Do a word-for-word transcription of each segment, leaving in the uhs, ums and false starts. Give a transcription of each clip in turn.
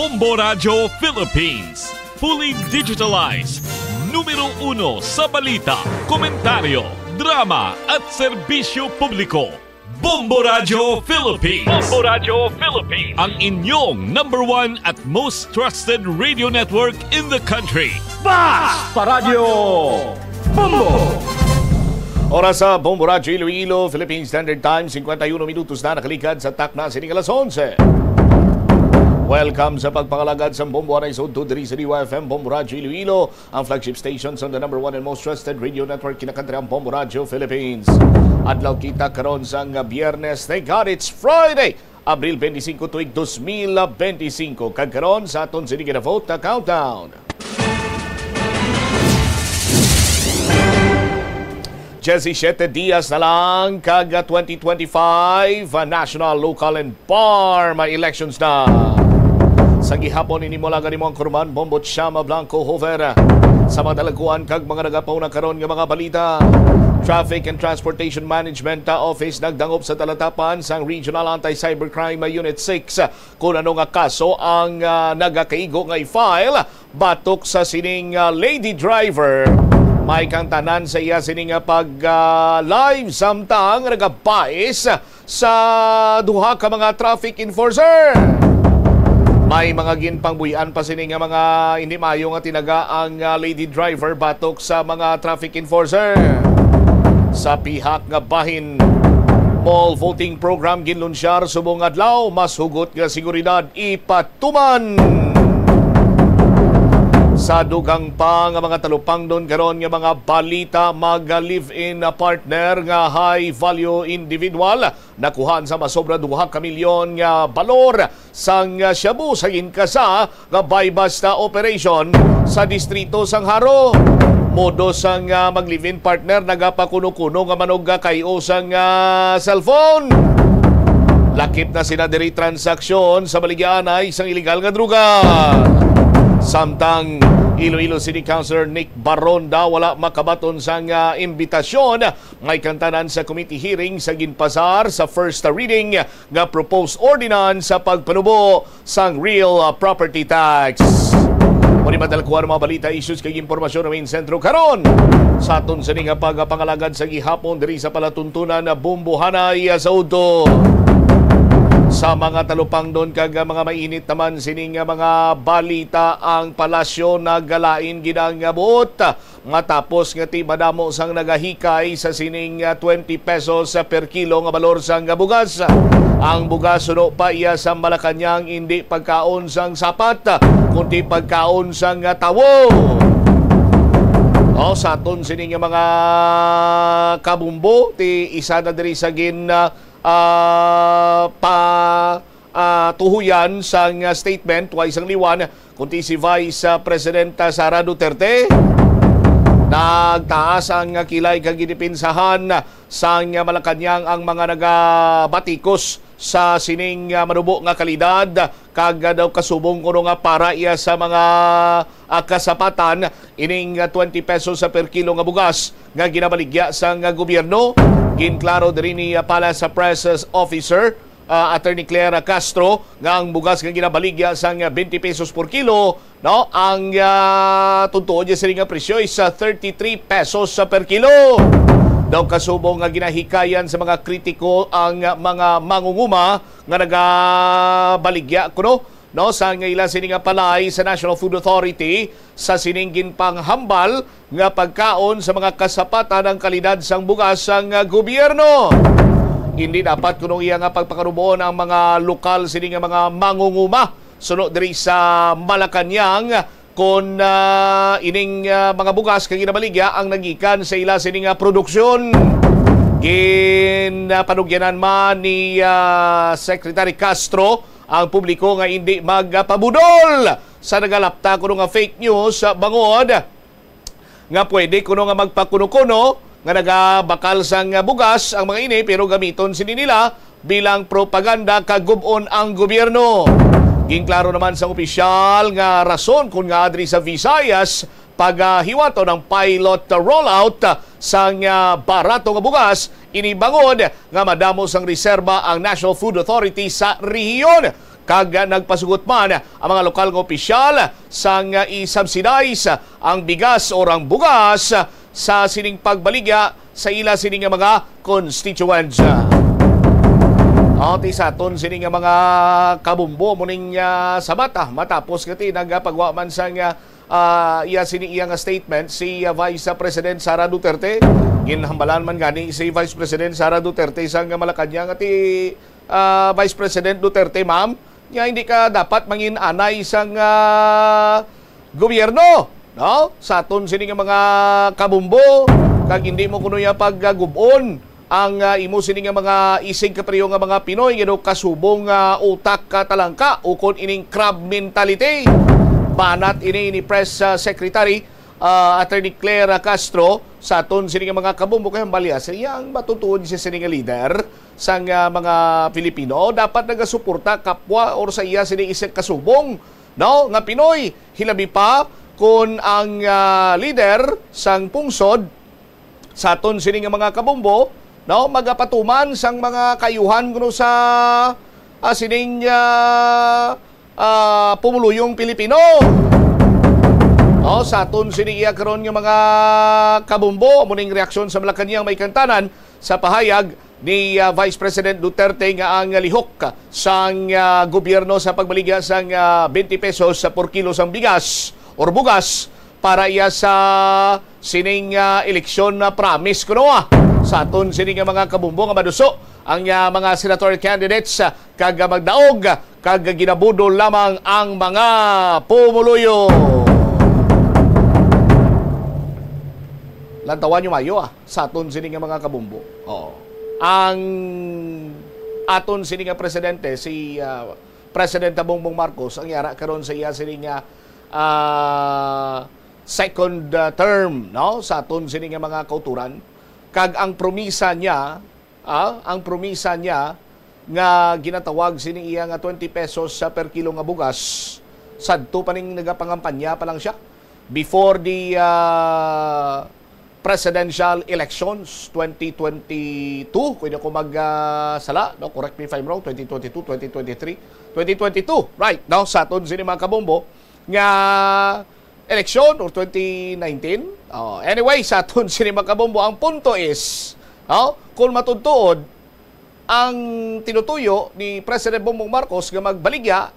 Bombo Radyo Philippines, fully digitalized. Numero uno sa balita, komentaryo, drama at serbisyo publiko. Bombo Radyo Philippines. Bombo Radyo Philippines. Ang inyong number one at most trusted radio network in the country. Basta Radyo Bombo! Oras sa Bombo Radyo Iloilo, Philippine Standard Time, cincuenta y uno minutos na nakaligad sa takna sining alas onse. Welcome sa pagpangalagad sa Bombo Anay sa udto diri sa D Y F M, Bombo Radyo Iloilo, ang flagship station sa the number one and most trusted radio network kinakantri ang Bombo Radyo Philippines. Adlaw kita karon sang Biyernes. Thank God it's Friday, Abril twenty-cinco, tuig dos mil veinticinco. Kag karon sa aton sini gina-vote na countdown. Diecisiete dias na lang kag twenty twenty-five, uh, national, local, and parma elections na. Sa gihapon ini mo lang mo ang Kurman Bombo Chama Blanco Hover. Sa mga talaguan kag mga nagapauna karon nga mga balita, Traffic and Transportation Management, uh, Office nagdangop sa talatapan sang Regional Anti-Cybercrime Unit six, uh, kung ano nga kaso ang, uh, nagakaigo nga i-file batok sa sining, ah, lady driver. May kang tanan sa iya sining, ah, pag, ah, live samtang nagabais sa duha ka mga traffic enforcer. May mga ginpangbuy-an pa sini nga mga hindi maayo nga tinaga ang, ah, lady driver batok sa mga traffic enforcer. Sa pihak nga bahin, mall voting program ginlunsyar subong adlaw, mas hugot nga seguridad ipat tuman. Sa dugang pa nga mga talupangdon karon nga mga balita, mga live-in partner nga high value individual nakuhaan sa masobra duha ka milyon nga balor sang shabu sa ginkasa nga buy-bust operation sa distrito sang Jaro. Modus sang, ah, mag-live-in partner nagapakuno-kuno nga manugakay-o sang, ah, cellphone. Lakip na sina diri transaksyon sa baligyaanay sang iligal nga droga. Samtang Iloilo City Councilor Nick Baronda wala makabaton sang, ah, imbitasyon may kantanan sa committee hearing sa ginpasar sa first reading nga proposed ordinance sa pagpanubo sang real, uh, property tax. Mao ni madalkuhan ang mga balita, issues kag impormasyon nga main sentro karon sa aton sini nga pagpangalagad sa gihapon diri sa palatuntunan na Bumbuhanay sa udto. Sa mga talupangdon kag mga mainit naman sini nga mga balita, ang palasyo nagalain gid ang buot matapos nga ti madamo sang nagahikay sa sining, ah, twenty pesos per kilo nga balor sang bugas. Ang bugas suno pa iya sa Malacañang indi pagkaon sang sapat, kundi pagkaon sang tawo. O, sa aton sining mga kabumbo, ti isa na diri sa gin, ah, ah, pa ah, tuhoyan sang, ah, statement, way sang liwan, kundi si Vice, ah, President, ah, Sara Duterte. Nagtaas ang, ah, kilay kag gidipinsahan sang, ah, Malacañang ang mga nagabatikos sa sining, ah, manubo nga kalidad, kag, ah, daw kasubong kuno nga para iya sa mga, ah, kasapatan ining, ah, twenty pesos sa per kilo nga bugas nga ginabaligya sang, ah, gobyerno. Ginklaro diri ni, ah, Palace Press Officer, ah, Attorney Claire Castro, nga ang bugas nga ginabaligya sang twenty pesos per kilo, no, ang, ah, tuntuon niya sini nga presyo is, ah, thirty-three pesos sa per kilo. Daw kasubong nga ginahikayan sa mga kritiko ang, ah, mga mangunguma nga nagabaligya kuno, no, sa nga ila sini nga palay sa National Food Authority sa sining ginpanghambal nga pagkaon sa mga kasapatan ang kalidad sang bugas sang, ah, gobyerno. Hindi dapat kuno iya nga pagpakaruboon ang mga lokal sini nga mga mangunguma suno diri sa Malacañang kon, ah, ining, ah, mga bugas kag ginabaligya ang nagikan sa ila sini nga produksyon. Ginapanugyanan man ni, ah, Secretary Castro ang publiko nga hindi magpabudol sa nagalapta kuno nga fake news, ah, bangod nga pwede kuno nga magpakuno-kuno nga nagabakal sang bugas ang mga ini, pero gamiton sini nila bilang propaganda kag gub-on ang gobyerno. Ginklaro naman sang opisyal nga rason kon ngaa diri sa Visayas pagahiwaton ang pilot rollout sang, ah, barato nga bugas, ini bangod nga madamo sang reserba ang National Food Authority sa rehiyon. Kag nagpasugot man ang mga lokal nga opisyal sang i-subsidize ang bigas or ang bugas sa sining pagbaligya sa ila sini nga mga constituents. O, ti sa aton sini nga mga kabumbo, muning, ah, Sabata, matapos nga ti nagapagwa man sang, ah, ah, iya sini iya nga statement si, ah, Vice President Sara Duterte. Ginhambalan man gani si Vice President Sara Duterte sang Malacañang nga ti, ah, Vice President Duterte, ma'am, nga hindi ka dapat mangin-anay sang, ah, gobyerno, no? Sa aton sini nga mga kabumbo, kag hindi mo kuno ya paggub-on ang, ah, imo sini nga mga isig kapareho nga mga Pinoy, you know, kasubong, ah, utak ka talangka, ukon ining crab mentality. Banat ini ni Press, ah, Secretary, ah, Attorney Claire Castro, sa aton sini nga mga kabumbo, kay hambalya sa iya ang matutuod siya sini nga leader sang, ah, mga Filipino. Dapat nagasuporta kapwa or sa iya sini isang kasubong, no, nga Pinoy. Hilabi pa kun ang, ah, leader sang pungsod sa aton sini nga mga kabumbo, no, magapatuman sang mga kayuhan kuno sa, ah, sining, ah, ah, pumuluyong Pilipino. O, sa aton sini iya karon nga mga kabumbo, amo ning reaksyon sa Malacañang may kantanan sa pahayag ni, ah, Vice President Duterte nga ang lihok sang, ah, gobyerno sa pagbaligya sang, ah, twenty pesos sa por kilo sang bigas or bugas para iya sa sining, ah, eleksyon na promise kuno, ah, sa aton sini nga mga kabumbo nga maduso ang, ah, mga senator candidates, ah, kag, ah, magdaog kag ginabudol lamang ang mga pumuluyo. Lantawan nyo mayo, ah, sa aton sini nga mga kabumbo. Oo. Ang aton sini nga presidente, si, ah, Presidente Bongbong Marcos, ang yara karon sa iya sini nga, ah, second, ah, term, no, sa aton sini nga mga kauturan. Kag ang promisa niya, ah, ang promisa niya nga ginatawag sini iya nga twenty pesos sa per kilo nga bugas, sadto pa ning nagapangampanya pa lang siya, before the, ah, presidential elections twenty twenty-two, kung ako mag, ah, sala, no? Correct me if I'm wrong, twenty twenty-two, twenty twenty-three, twenty twenty-two, right, no? Sa aton sini mga kabombo, nga eleksyon or twenty nineteen. Oh, anyway, sa aton sini mga kabombo, ang punto is, oh, kung matuod-tuod ang tinutuyo ni President Bongbong Marcos nga magbaligya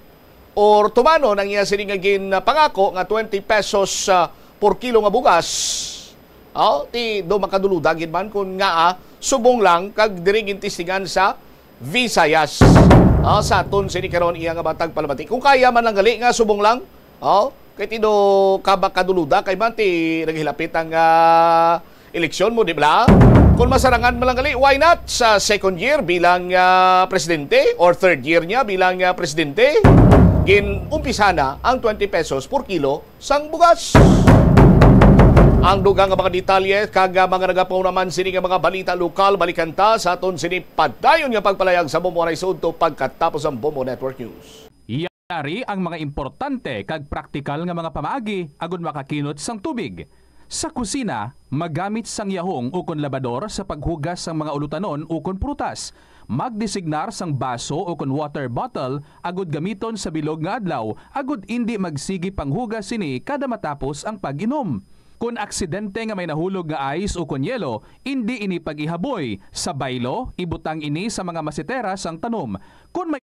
or tumanon ang iya sini nga ginpangako nga twenty pesos, ah, por kilo nga bugas, oh, ti do makaduluda gid man kung nga, ah, subong lang kag diri gintistingan sa Visayas. Ah, sa aton sini karon iya nga matag palamati. Kung kaya man lang gali nga subong lang, oh, kay ti do ka makaduluda kay man ti naghilapit ang, ah, eleksyon mo, di ba? Kung masarangan man lang gali, why not? Sa second year bilang, ah, presidente or third year niya bilang, ah, presidente, gin-umpisa na ang twenty pesos per kilo sang bugas. Ang dugang nga mga detalye kag, ah, mga nagapauna man sini nga mga balita lokal, balikan ta sa aton sini padayon nga pagpalayag sa Bombo Anay sa udto pagkatapos ang Bombo Network News. Yari ang mga importante kag praktikal nga mga pamaagi agud makakinot sang tubig. Sa kusina, magamit sang yahong ukon labador sa paghugas sang mga ulutanon ukon prutas. Magdesignar sang baso ukon water bottle agud gamiton sa bilog nga adlaw agud indi magsigi panghugas sini kada matapos ang pag-inom. Kon aksidente nga may nahulog nga ice ukon yelo, indi ini pag-ihaboy. Sa baylo, ibutang ini sa mga masetera sang tanom. Kon may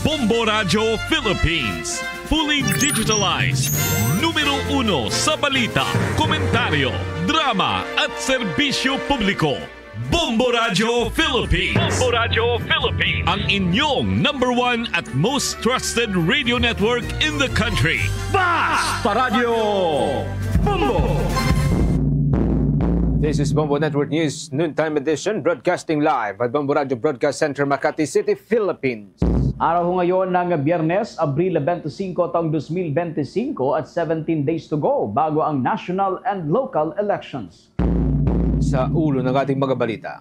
Bombo Radyo Philippines, fully digitalized. Numero uno sa balita, komentaryo, drama, at serbisyo publiko. Bombo Radyo Philippines. Bombo Radyo Philippines. Ang inyong number one at most trusted radio network in the country. Basta Radyo Bombo! This is Bombo Network News Noontime Edition, broadcasting live at Bombo Radyo Broadcast Center, Makati City, Philippines. Araw ho ngayon ng Biyernes, Abril twenty-five, taong twenty twenty-five, at seventeen days to go bago ang national and local elections. Sa ulo ng ating mga balita.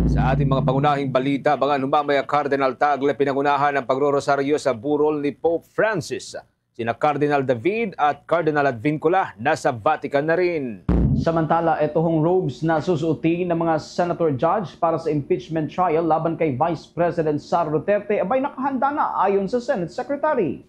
Sa ating mga pangunahing balita, abangan humamay ang Cardinal Tagle pinangunahan ang pagrorosaryo sa burol ni Pope Francis. Sina Cardinal David at Cardinal Advincula nasa Vatican na rin. Samantala, ito hong robes na susuotin ng mga senator judge para sa impeachment trial laban kay Vice President Sara Duterte abay nakahanda na, ayon sa Senate Secretary.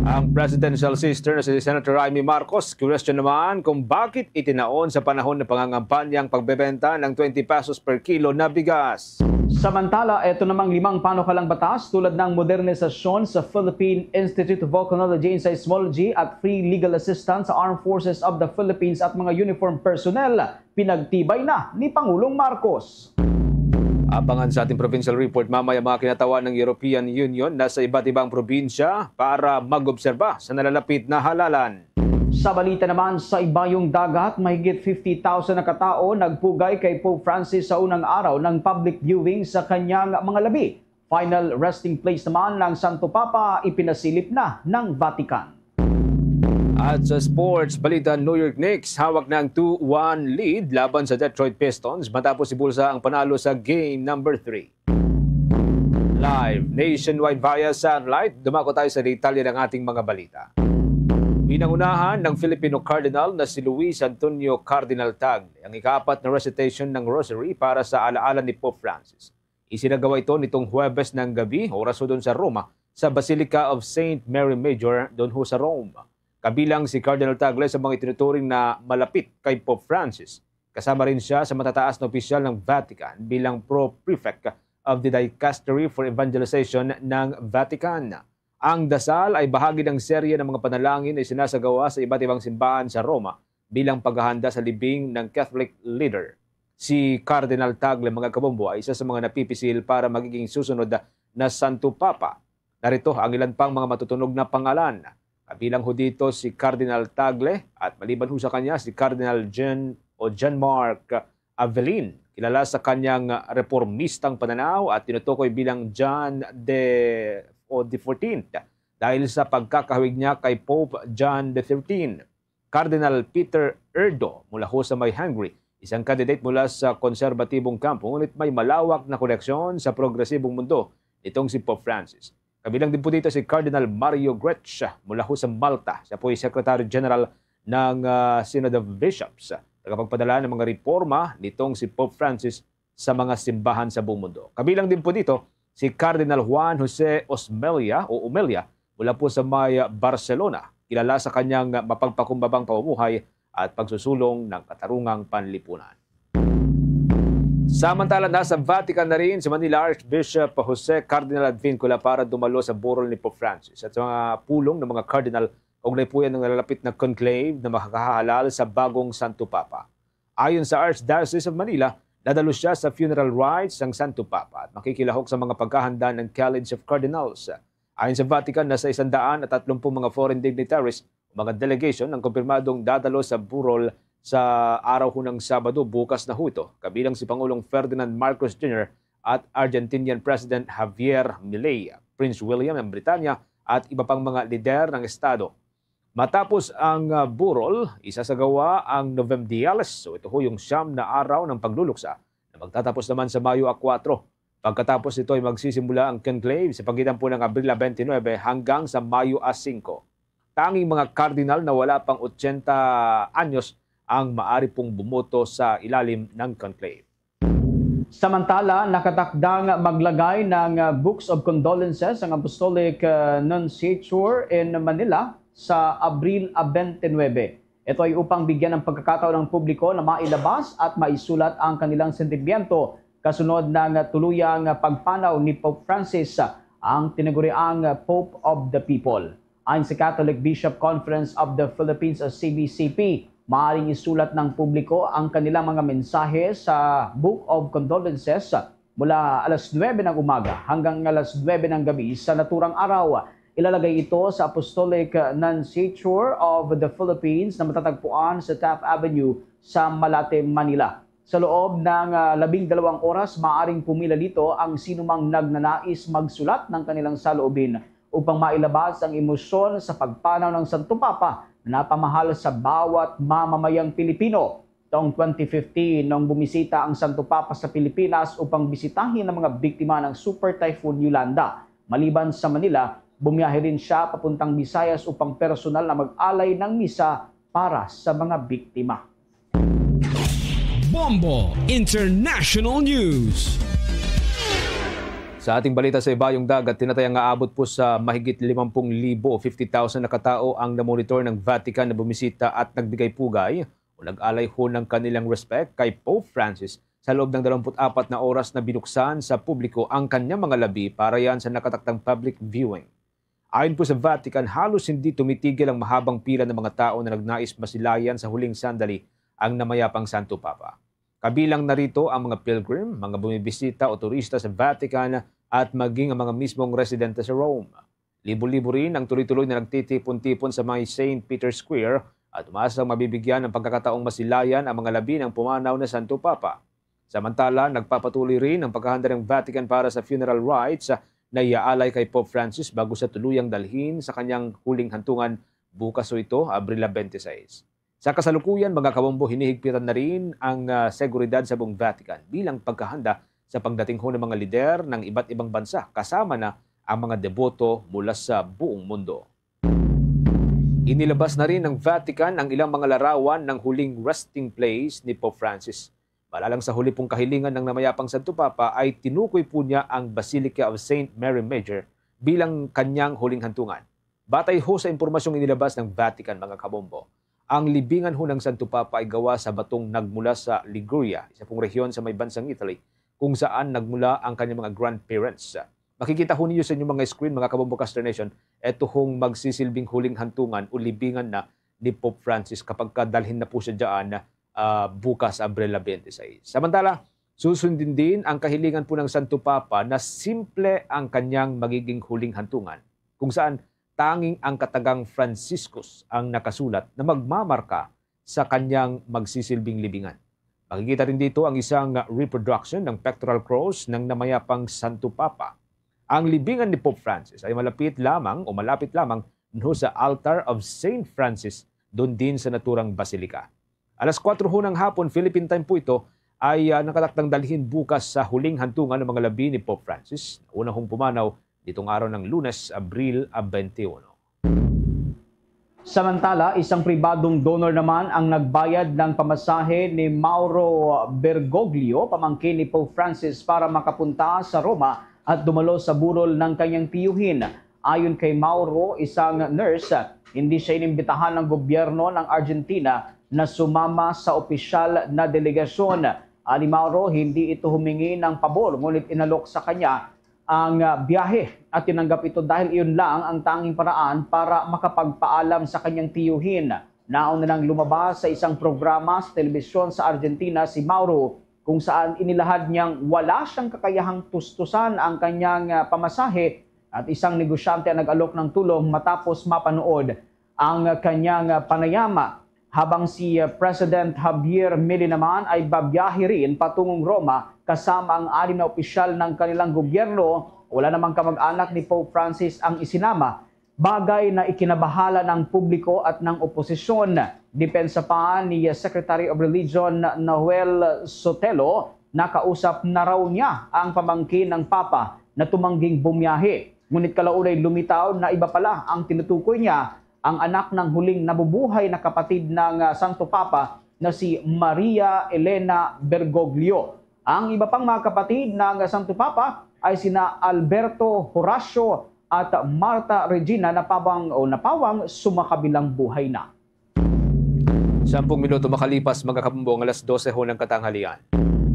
Ang presidential sister na si Senator Imee Marcos, question naman kung bakit itinaon sa panahon ng pangangampanya ang pagbebenta ng twenty pesos per kilo na bigas. Samantala, ito namang limang panukalang batas tulad ng modernisasyon sa Philippine Institute of Volcanology and Seismology at free legal assistance sa Armed Forces of the Philippines at mga uniform personnel, pinagtibay na ni Pangulong Marcos. Abangan sa ating provincial report mamaya mga kinatawan ng European Union na sa iba't ibang probinsya para mag-obserba sa nalalapit na halalan. Sa balita naman, sa Ibayong Dagat, mahigit fifty thousand na katao nagpugay kay Pope Francis sa unang araw ng public viewing sa kanyang mga labi. Final resting place naman ng Santo Papa ipinasilip na ng Vatican. At sa sports, balita, New York Knicks hawak na ang two one lead laban sa Detroit Pistons matapos ibulsa ang panalo sa game number three. Live nationwide via satellite, dumako tayo sa detalye ng ating mga balita. Pinangunahan ng Filipino Cardinal na si Luis Antonio Cardinal Tagle ang ikaapat na recitation ng Rosary para sa alaala ni Pope Francis. Isinagawa ito nitong Huwebes ng gabi, oras hudon sa Roma, sa Basilica of Saint Mary Major, dunho sa Rome. Kabilang si Cardinal Tagle sa mga itinuturing na malapit kay Pope Francis. Kasama rin siya sa matataas na opisyal ng Vatican bilang Pro-Prefect of the Dicastery for Evangelization ng Vatican. Ang dasal ay bahagi ng serye ng mga panalangin na isinasagawa sa iba't ibang simbahan sa Roma bilang paghahanda sa libing ng Catholic leader. Si Cardinal Tagle, mga kabombo, ay isa sa mga napipisil para magiging susunod na Santo Papa. Narito ang ilan pang mga matutunog na pangalan. Kabilang ho dito si Cardinal Tagle at maliban ho sa kanya si Cardinal Jean o Jean-Marc Avelin, kilala sa kanyang reformistang pananaw at tinutukoy bilang John the, o the fourteenth dahil sa pagkakahawig niya kay Pope John the thirteenth. Cardinal Peter Erdo mula ho sa may Hungary, isang candidate mula sa konserbatibong kampo, ngunit may malawak na koneksyon sa progresibong mundo nitong si Pope Francis. Kabilang din po dito si Cardinal Mario Grech mula ho sa Malta. Siya po ay Secretary General ng, ah, Synod of Bishops, tagapagpadala ng mga reforma nitong si Pope Francis sa mga simbahan sa buong mundo. Kabilang din po dito si Cardinal Juan Jose Osmelia o Omelia mula po sa may Barcelona, kilala sa kanyang mapagpakumbabang pamumuhay at pagsusulong ng katarungang panlipunan. Samantala, nasa Vatican na rin si Manila Archbishop Jose Cardinal Advincula para dumalo sa burol ni Pope Francis at sa mga pulong ng mga cardinal kaugnay po yan ng nalalapit na conclave na makakahalal sa bagong Santo Papa. Ayon sa Archdiocese of Manila, dadalo siya sa funeral rites ng Santo Papa at makikilahok sa mga paghahanda ng College of Cardinals. Ayon sa Vatican, nasa isang daan at tatlumpung mga foreign dignitaries o mga delegation ang kumpirmadong dadalo sa burol sa araw ho ng Sabado, bukas na ho ito, kabilang si Pangulong Ferdinand Marcos Junior at Argentinian President Javier Milei, Prince William ng Britanya at iba pang mga lider ng estado. Matapos ang, ah, burol, isasagawa ang Novemdiales, so ito ho yung siyam na araw ng pagluluksa na magtatapos naman sa Mayo a kuwatro. Pagkatapos nito ay magsisimula ang conclave sa pagitan po ng Abril a twenty-nine hanggang sa Mayo a singko. Tanging mga kardinal na wala pang otsenta anyos ang maari pong bumoto sa ilalim ng conclave. Samantala, nakatakdang maglagay ng, uh, Books of Condolences ang Apostolic, uh, Nunciature in Manila sa Abril a twenty-nine. Ito ay upang bigyan ng pagkakataon ang publiko na mailabas at maisulat ang kanilang sentimiento kasunod ng tuluyang pagpanaw ni Pope Francis, ang tinaguriang Pope of the People. Ayon sa Catholic Bishop Conference of the Philippines o C B C P, maaaring isulat ng publiko ang kanilang mga mensahe sa Book of Condolences mula alas nuwebe ng umaga hanggang alas nuwebe ng gabi sa naturang araw. Ilalagay ito sa Apostolic Nunciature of the Philippines na matatagpuan sa Taft Avenue sa Malate, Manila. Sa loob ng, ah, labing dalawang oras, maaaring pumila dito ang sinumang nagnanais magsulat ng kanilang saloobin upang mailabas ang emosyon sa pagpanaw ng Santo Papa na napamahal sa bawat mamamayang Pilipino. Taong twenty fifteen, nung bumisita ang Santo Papa sa Pilipinas upang bisitahin ang mga biktima ng Super Typhoon Yolanda, maliban sa Manila, bumiyahe rin siya papuntang Visayas upang personal na mag-alay ng misa para sa mga biktima. Bombo International News. Sa ating balita sa ibayong dagat, tinatayang aabot po sa mahigit limang pung libo, fifty thousand na katao ang namonitor ng Vatican na bumisita at nagbigay pugay o nag-alay ho ng kanilang respect kay Pope Francis sa loob ng dalawampu't apat na oras na binuksan sa publiko ang kanyang mga labi para yan sa nakatakdang public viewing. Ayon po sa Vatican, halos hindi tumitigil ang mahabang pila ng mga tao na nagnais masilayan sa huling sandali ang namayapang Santo Papa. Kabilang na rito ang mga pilgrim, mga bumibisita o turista sa Vatican at maging ang mga mismong residente sa Rome. Libo-libo rin ang tuloy-tuloy na nagtitipon-tipon sa may Saint Peter's Square at umaasang mabibigyan ng pagkakataong masilayan ang mga labi ng pumanaw na Santo Papa. Samantala, nagpapatuloy rin ang paghahanda ng Vatican para sa funeral rites na iaalay kay Pope Francis bago siya tuluyang dalhin sa kanyang huling hantungan bukas o ito, Abril twenty-six. Sa kasalukuyan, mga kabombo, hinihigpitan na rin ang, ah, seguridad sa buong Vatican bilang pagkahanda sa pagdating ho ng mga lider ng iba't ibang bansa, kasama na ang mga deboto mula sa buong mundo. Inilabas na rin ng Vatican ang ilang mga larawan ng huling resting place ni Pope Francis. Malalang sa huli pong kahilingan ng namayapang Santo Papa ay tinukoy po niya ang Basilica of Saint Mary Major bilang kanyang huling hantungan. Batay ho sa impormasyong inilabas ng Vatican, mga kabombo, ang libingan ho ng Santo Papa ay gawa sa batong nagmula sa Liguria, isa pong rehiyon sa may bansang Italy, kung saan nagmula ang kanyang mga grandparents. Makikita ho ninyo sa inyong mga screen, mga kabombo Caster Nation, eto hong magsisilbing huling hantungan o libingan na ni Pope Francis kapag kadalhin na po siya dyan, ah, bukas, Abril twenty-six. Samantala, susundin din ang kahilingan po ng Santo Papa na simple ang kanyang magiging huling hantungan, kung saan tanging ang katagang Franciscus ang nakasulat na magmamarka sa kanyang magsisilbing libingan. Makikita rin dito ang isang reproduction ng pectoral cross ng namayapang Santo Papa. Ang libingan ni Pope Francis ay malapit lamang o malapit lamang no sa altar of Saint Francis, doon din sa naturang basilika. Alas kuwatro ho ng hapon, Philippine time po ito, ay, ah, nakatakdang dalhin bukas sa huling hantungan ng mga labi ni Pope Francis, na una hong pumanaw nitong araw ng Lunes, Abril, ah, twenty-one. Samantala, isang pribadong donor naman ang nagbayad ng pamasahe ni Mauro Bergoglio, pamangkin ni Pope Francis, para makapunta sa Roma at dumalo sa burol ng kanyang tiyuhin. Ayon kay Mauro, isang nurse, hindi siya inimbitahan ng gobyerno ng Argentina na sumama sa opisyal na delegasyon. Ani Mauro, hindi ito humingi ng pabor, ngunit inalok sa kanya ang, ah, biyahe at tinanggap ito dahil iyon lang ang tanging paraan para makapagpaalam sa kanyang tiyuhin. Nauna nang lumabas sa isang programa sa telebisyon sa Argentina si Mauro, kung saan inilahad niyang wala siyang kakayahang tustusan ang kanyang, ah, pamasahe at isang negosyante ang nag-alok ng tulong matapos mapanood ang kanyang, ah, panayam. Habang si, ah, President Javier Milei naman ay babiyahe rin patungong Roma kasama ang anim na opisyal ng kanilang gobyerno, wala namang kamag-anak ni Pope Francis ang isinama, bagay na ikinabahala ng publiko at ng oposisyon. Depensa pa ni Secretary of Religion Noel Sotelo, nakausap na raw niya ang pamangkin ng Papa na tumangging bumiyahe. Ngunit kalaunay lumitaw na iba pala ang tinutukoy niya, ang anak ng huling nabubuhay na kapatid ng, ah, Santo Papa na si Maria Elena Bergoglio. Ang iba pang mga kapatid ng Santo Papa ay sina Alberto Horacio at Marta Regina, na pawang o na pawang sumakabilang buhay na. Sampung minuto makalipas, mga kabombo, ang alas dose ho ng katanghalian.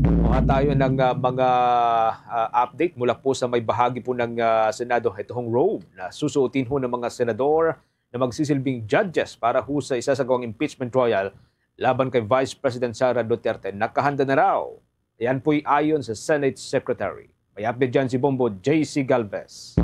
Kuha tayo ng, ah, mga, ah, update mula po sa may bahagi po ng, ah, Senado. Ito hong robe na susuotin ho ng mga senador na magsisilbing judges para ho sa isasagawang impeachment trial laban kay Vice President Sara Duterte, nakahanda na raw. Yan po'y ayon sa Senate Secretary. May update dyan si Bombo J C Galvez.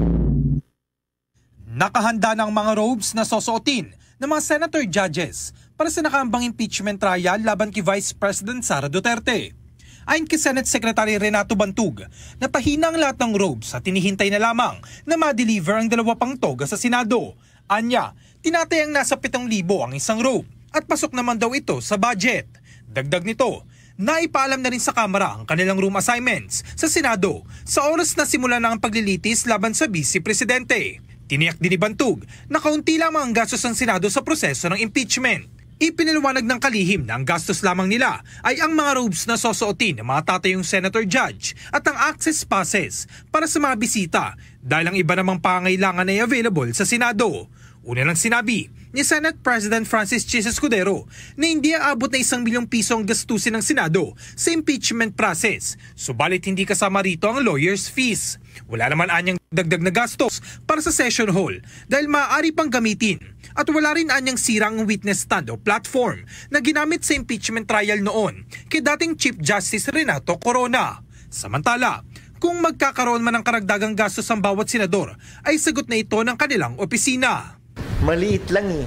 Nakahanda na ang mga robes na susuotin ng mga senator judges para sa nakaambang impeachment trial laban kay Vice President Sara Duterte. Ayon kay Senate Secretary Renato Bantug, natahina ang lahat ng robes at hinihintay na lamang na ma-deliver ang dalawa pang toga sa Senado. Anya, tinatayang nasa pitong libo ang isang robe at pasok naman daw ito sa budget. Dagdag nito, naipaalam na rin sa Kamara ang kanilang room assignments sa Senado sa oras na simulan na ang paglilitis laban sa Vice Presidente. Tiniyak din ni Bantug na kaunti lamang ang gastos ng Senado sa proseso ng impeachment. Ipinaliwanag ng kalihim na ang gastos lamang nila ay ang mga robes na susuotin ng mga tatayong senator, judge at ang access passes para sa mga bisita, dahil ang iba namang pangangailangan ay available sa Senado. Una nang sinabi ni Senate President Francis Chiz Escudero na hindi aabot na isang milyong piso ang gastusin ng Senado sa impeachment process, subalit hindi kasama rito ang lawyers' fees. Wala naman anyang dagdag na gastos para sa session hall dahil maaari pang gamitin, at wala rin anyang sira ang witness stand o platform na ginamit sa impeachment trial noon kay dating Chief Justice Renato Corona. Samantala, kung magkakaroon man ng karagdagang gastos ang bawat senador, ay sagot na ito ng kanilang opisina. Maliit lang eh.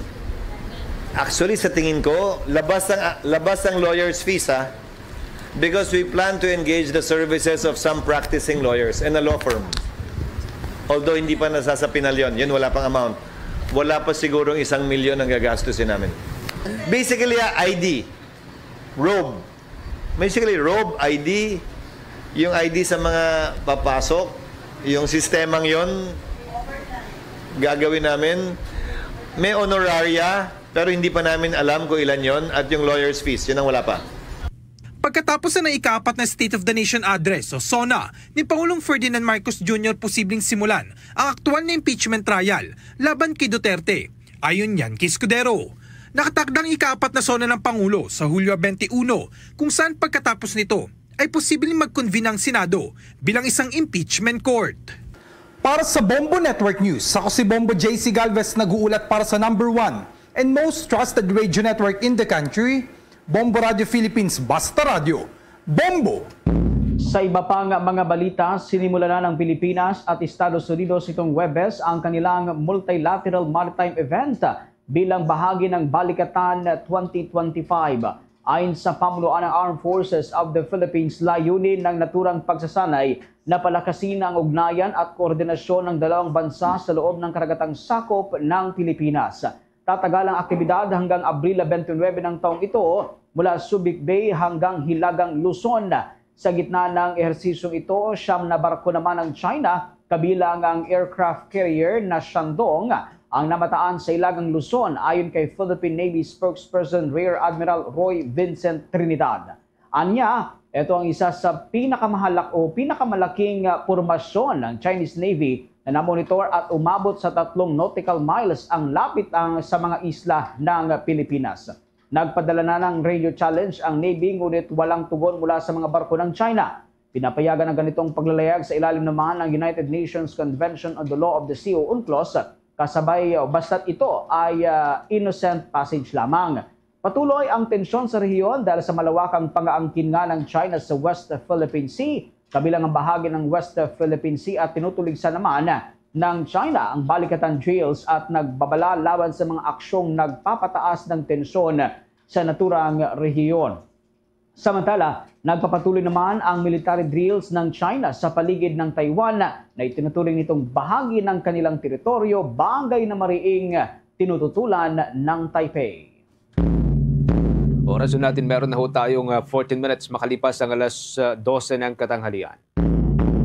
Actually, sa tingin ko, labas ang, labas ang lawyer's fees, ha. Because we plan to engage the services of some practicing lawyers and a law firm. Although hindi pa nasasapinal yon, yun, wala pang amount. Wala pa sigurong isang milyon ang gagastusin namin. Basically, ah, I D, robe. Basically, robe, I D, yung I D sa mga papasok, yung sistemang yon, gagawin namin. May honoraria, pero hindi pa namin alam kung ilan yon, at yung lawyer's fees, yun ang wala pa. Pagkatapos na ng ikaapat na State of the Nation Address o SONA ni Pangulong Ferdinand Marcos Junior, posibleng simulan ang aktual na impeachment trial laban kay Duterte. Ayon yan kay Escudero, nakatakdang ikaapat na SONA ng Pangulo sa Hulyo twenty-one, kung saan pagkatapos nito ay posibleng mag-convene ang Senado bilang isang impeachment court. Para sa Bombo Network News, ako si Bombo J C Galvez, nag-uulat para sa number one and most trusted radio network in the country, Bombo Radio Philippines, Basta Radyo, Bombo! Sa iba pang mga balita, sinimula na ng Pilipinas at Estados Unidos nitong Huwebes ang kanilang multilateral maritime event bilang bahagi ng Balikatan twenty twenty-five. Ayon sa pamunuan ng Armed Forces of the Philippines, layunin ng naturang pagsasanay na palakasin ang ugnayan at koordinasyon ng dalawang bansa sa loob ng karagatang sakop ng Pilipinas. Tatagal ang aktibidad hanggang Abril twenty-nine ng taong ito, mula Subic Bay hanggang Hilagang Luzon. Sa gitna ng ehersisyong ito, siyam na barko naman ng China, kabilang ang aircraft carrier na Shandong, ang namataan sa Hilagang Luzon, ayon kay Philippine Navy spokesperson Rear Admiral Roy Vincent Trinidad. Anya, ito ang isa sa pinakamahalak o pinakamalaking, ah, pormasyon ng Chinese Navy na namonitor at umabot sa tatlong nautical miles ang lapit ang, sa mga isla ng Pilipinas. Nagpadala na ng radio challenge ang Navy, ngunit walang tugon mula sa mga barko ng China. Pinapayagan ang ganitong paglalayag sa ilalim naman ng United Nations Convention on the Law of the Sea o UNCLOS, kasabay, basta't ito ay, ah, innocent passage lamang. Patuloy ang tensyon sa rehiyon dahil sa malawakang pangaangkin nga ng China sa West Philippine Sea, kabilang ang bahagi ng West Philippine Sea, at tinutuligsan naman ng China ang Balikatan drills at nagbabala laban sa mga aksyong nagpapataas ng tensyon sa naturang rehiyon. Samantala, nagpapatuloy naman ang military drills ng China sa paligid ng Taiwan na itinuturing nitong bahagi ng kanilang teritoryo, bagay na mariing tinututulan ng Taipei. Oras natin, meron na ho tayong, ah, fourteen minutes makalipas ang alas, ah, dose ng katanghalian.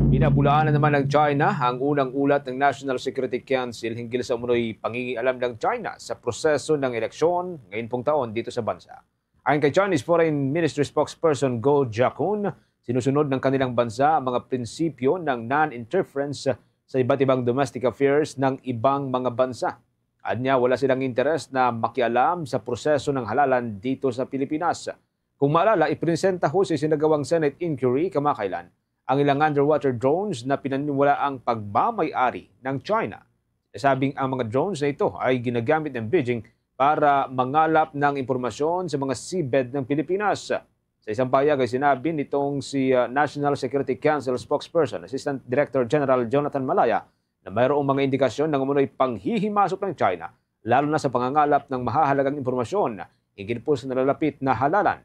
Pinabulaan na naman ng China ang unang ulat ng National Security Council hinggil sa umunoy pangingialam ng China sa proseso ng eleksyon ngayon pong taon dito sa bansa. Ayon kay Chinese Foreign Ministry spokesperson Goh Jiakun, sinusunod ng kanilang bansa ang mga prinsipyo ng non-interference sa iba't ibang domestic affairs ng ibang mga bansa. Anya, wala silang interes na makialam sa proseso ng halalan dito sa Pilipinas. Kung maalala, ipresenta ho sa isinagawang Senate inquiry kamakailan ang ilang underwater drones na pinaniniwalaang pagmamay-ari ng China. Sabing ang mga drones na ito ay ginagamit ng Beijing para mangalap ng impormasyon sa mga seabed ng Pilipinas. Sa isang pahayag ay sinabi nitong si, ah, National Security Council spokesperson, Assistant Director General Jonathan Malaya, na mayroong mga indikasyon ng umunoy panghihimasok ng China, lalo na sa pangangalap ng mahahalagang impormasyon hinggil po sa nalalapit na halalan.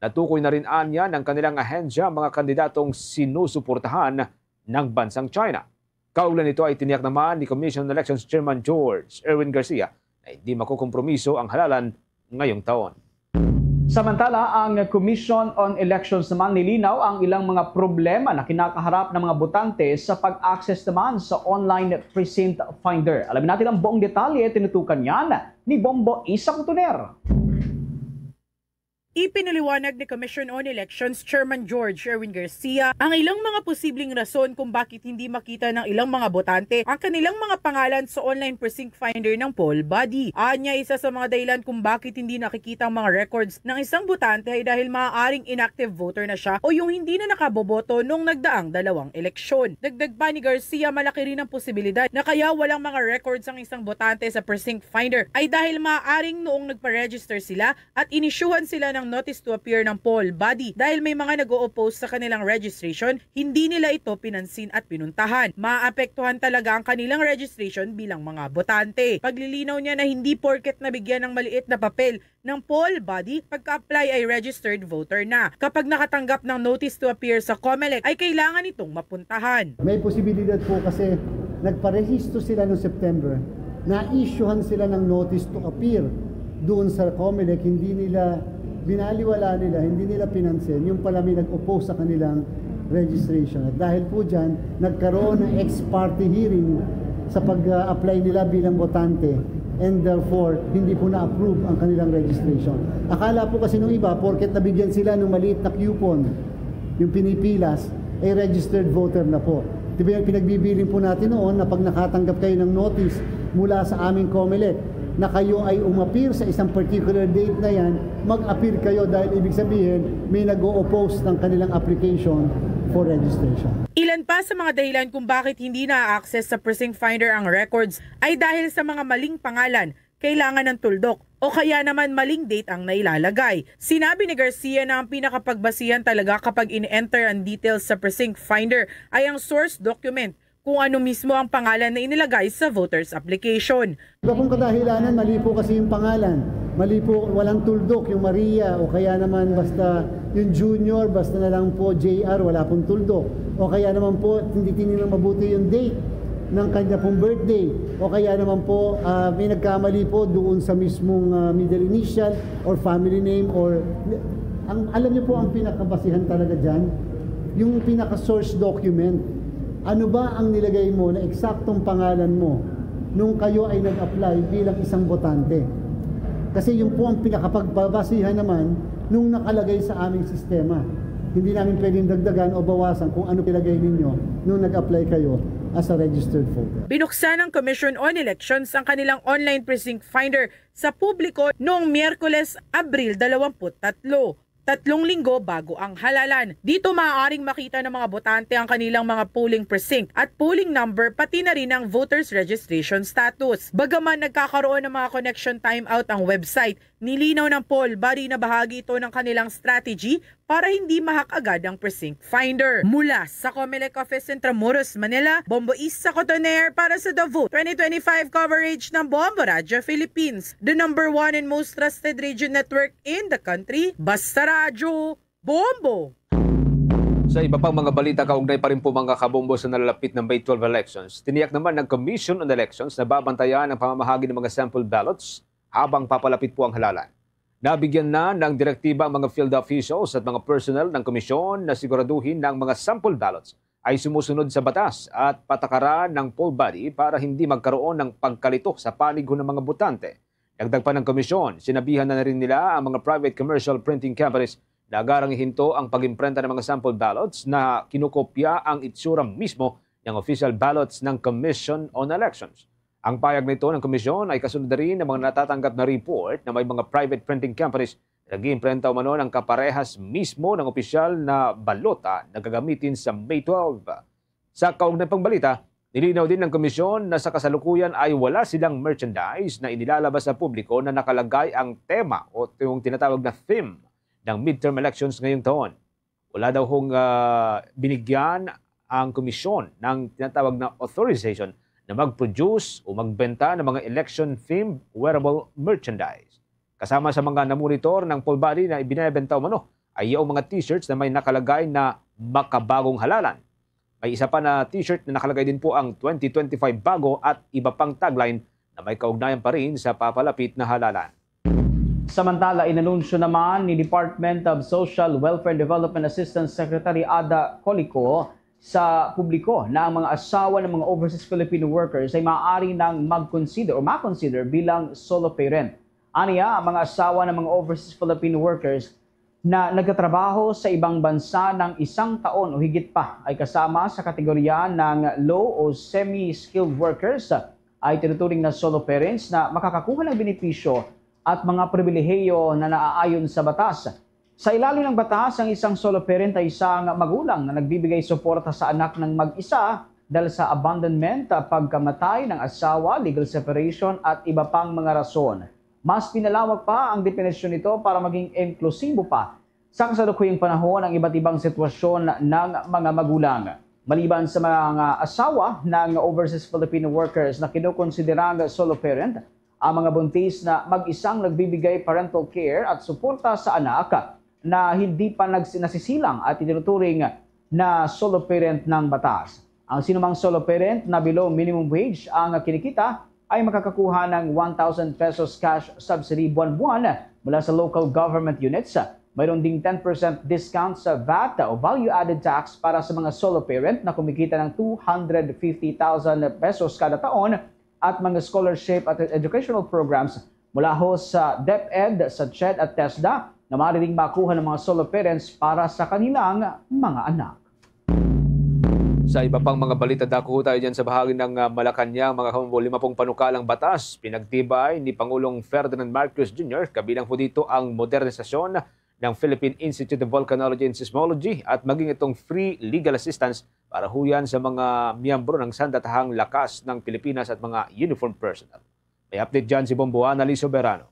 Natukoy na rin anya ng kanilang ahensya ang mga kandidatong sinusuportahan ng bansang China. Kaugnay nito ay tiniyak naman ni Commission on Elections Chairman George Erwin Garcia na hindi makukompromiso ang halalan ngayong taon. Samantala, ang Commission on Elections naman nilinaw ang ilang mga problema na kinakaharap ng mga botante sa pag-access naman sa online precinct finder. Alamin natin ang buong detalye, tinutukan yan ni Bombo Isa Kutuner. Ipinaliwanag ni Commission on Elections Chairman George Erwin Garcia ang ilang mga posibleng rason kung bakit hindi makita ng ilang mga botante ang kanilang mga pangalan sa online precinct finder ng poll body. Anya, isa sa mga dahilan kung bakit hindi nakikita ang mga records ng isang botante ay dahil maaaring inactive voter na siya o yung hindi na nakaboboto nung nagdaang dalawang eleksyon. Dagdag pa ni Garcia, malaki rin ang posibilidad na kaya walang mga records ang isang botante sa precinct finder ay dahil maaaring noong nagpa-register sila at inisyuhan sila ng notice to appear ng poll body dahil may mga nag-o-oppose sa kanilang registration, hindi nila ito pinansin at pinuntahan. Maapektuhan talaga ang kanilang registration bilang mga botante. Paglilinaw niya na hindi porket nabigyan ng maliit na papel ng poll body, pagka-apply ay registered voter na. Kapag nakatanggap ng notice to appear sa Comelec, ay kailangan itong mapuntahan. May posibilidad po kasi nagparehistro sila noong September, na-issuehan sila ng notice to appear doon sa Comelec, hindi nila, binaliwala nila, hindi nila pinansin yung pala may nag-oppose sa kanilang registration. At dahil po dyan, nagkaroon ng ex parte hearing sa pag-apply nila bilang botante, and therefore, hindi po na-approve ang kanilang registration. Akala po kasi nung iba, porket nabigyan sila ng maliit na coupon, yung pinipilas, ay registered voter na po. Di ba yung pinagbibiling po natin noon na pag nakatanggap kayo ng notice mula sa aming Comelec na kayo ay umapir sa isang particular date na yan, mag-appear kayo dahil ibig sabihin may nag-o-oppose ng kanilang application for registration. Ilan pa sa mga dahilan kung bakit hindi na-access sa precinct finder ang records ay dahil sa mga maling pangalan, kailangan ng tuldok, o kaya naman maling date ang nailalagay. Sinabi ni Garcia na ang pinakapagbasihan talaga kapag in-enter ang details sa precinct finder ay ang source document, kung ano mismo ang pangalan na inilagay sa voter's application. Iba pong kadahilanan, mali po kasi yung pangalan. Mali po, walang tuldok yung Maria, o kaya naman basta yung Junior, basta na lang po J R, wala pong tuldok. O kaya naman po, hindi tinilang mabuti yung date ng kanya pong birthday. O kaya naman po, ah, may nagkamali po doon sa mismong, ah, middle initial or family name, or ang, alam niyo po, ang pinakabasihan talaga dyan, yung pinaka-source document. Ano ba ang nilagay mo na eksaktong pangalan mo nung kayo ay nag-apply bilang isang botante? Kasi yun po ang pinakapagbabasihan naman nung nakalagay sa aming sistema. Hindi namin pwedeng dagdagan o bawasan kung ano nilagay ninyo nung nag-apply kayo as a registered voter. Binuksan ng Commission on Elections ang kanilang online precinct finder sa publiko noong Miyerkules, Abril dalawampu't tatlo, tatlong linggo bago ang halalan. Dito maaaring makita ng mga botante ang kanilang mga polling precinct at polling number, pati na rin ang voters registration status. Bagaman nagkakaroon ng mga connection timeout ang website, nilinaw ng poll body na bahagi ito ng kanilang strategy para hindi ma-hack agad ang precinct finder. Mula sa Comelec Office in Intramuros, Manila, Bombo Isa Cotoner para sa The Vote twenty twenty-five coverage ng Bombo Radyo Philippines, the number one and most trusted radio network in the country. Basta Radyo, Bombo! Sa iba pang mga balita, kaugnay pa rin po, mga kabombo, sa nalalapit na May twelve elections, tiniyak naman ng Commission on Elections na babantayan ang pamamahagi ng mga sample ballots habang papalapit po ang halalan. Nabigyan na ng direktiba ang mga field officials at mga personnel ng komisyon na siguraduhin na ang mga sample ballots ay sumusunod sa batas at patakaran ng poll body para hindi magkaroon ng pagkalito sa panig ng mga botante. Dagdag pa ng komisyon, sinabihan na rin nila ang mga private commercial printing companies na agarang ihinto ang pag-imprenta ng mga sample ballots na kinukopya ang itsura mismo ng official ballots ng Commission on Elections. Ang pahayag na ito ng komisyon ay kasunod na rin ng mga natatanggap na report na may mga private printing companies na nag-iimprenta umano ng kaparehas mismo ng opisyal na balota na gagamitin sa May twelve. Sa kaugnay pang balita, nilinaw din ng komisyon na sa kasalukuyan ay wala silang merchandise na inilalabas sa publiko na nakalagay ang tema o yung tinatawag na theme ng midterm elections ngayong taon. Wala daw hong, ah, binigyan ang komisyon ng tinatawag na authorization na mag-produce o magbenta ng mga election-themed wearable merchandise. Kasama sa mga namonitor ng poll body na ibinebenta umano ay yung mga t-shirts na may nakalagay na "Makabagong Halalan." May isa pa na t-shirt na nakalagay din po ang "Twenty twenty-five Bago" at iba pang tagline na may kaugnayan pa rin sa papalapit na halalan. Samantala, inanunsyo naman ni Department of Social Welfare and Development Assistance Secretary Ada Colico sa publiko na ang mga asawa ng mga overseas Filipino workers ay maaari nang mag-consider o ma-consider bilang solo parent. Aniya, ang mga asawa ng mga overseas Filipino workers na nagtatrabaho sa ibang bansa ng isang taon o higit pa ay kasama sa kategorya ng low o semi-skilled workers, ay tinuturing na solo parents na makakakuha ng benepisyo at mga pribilehiyo na naaayon sa batas. Sa ilalim ng batas, ang isang solo parent ay isang magulang na nagbibigay suporta sa anak ng mag-isa dahil sa abandonment, pagkamatay ng asawa, legal separation, at iba pang mga rason. Mas pinalawak pa ang definisyon nito para maging inklusibo pa sa kasalukuyang panahon ang iba't ibang sitwasyon ng mga magulang. Maliban sa mga asawa ng overseas Filipino workers na kinukonsiderang solo parent, ang mga buntis na mag-isang nagbibigay parental care at suporta sa anak na hindi pa nags-, nasisilang at itinuturing na solo parent ng batas. Ang sinumang solo parent na below minimum wage ang kinikita ay makakakuha ng one thousand pesos cash subsidy buwan-buwan mula sa local government units. Mayroon ding ten percent discount sa vat o value-added tax para sa mga solo parent na kumikita ng two hundred fifty thousand pesos kada taon at mga scholarship at educational programs mula ho sa DepEd, sa CHED at TESDA na maaari ring makuha ng mga solo parents para sa kanilang mga anak. Sa iba pang mga balita, dako tayo dyan sa bahagi ng, ah, Malacañang, mga kabombo. Lima pong panukalang batas pinagtibay ni Pangulong Ferdinand Marcos Junior, kabilang po dito ang modernisasyon ng Philippine Institute of Volcanology and Seismology at maging itong free legal assistance para huyan sa mga miyembro ng Sandatahang Lakas ng Pilipinas at mga uniformed personnel. May update dyan si Bombo Annalyn Soberano.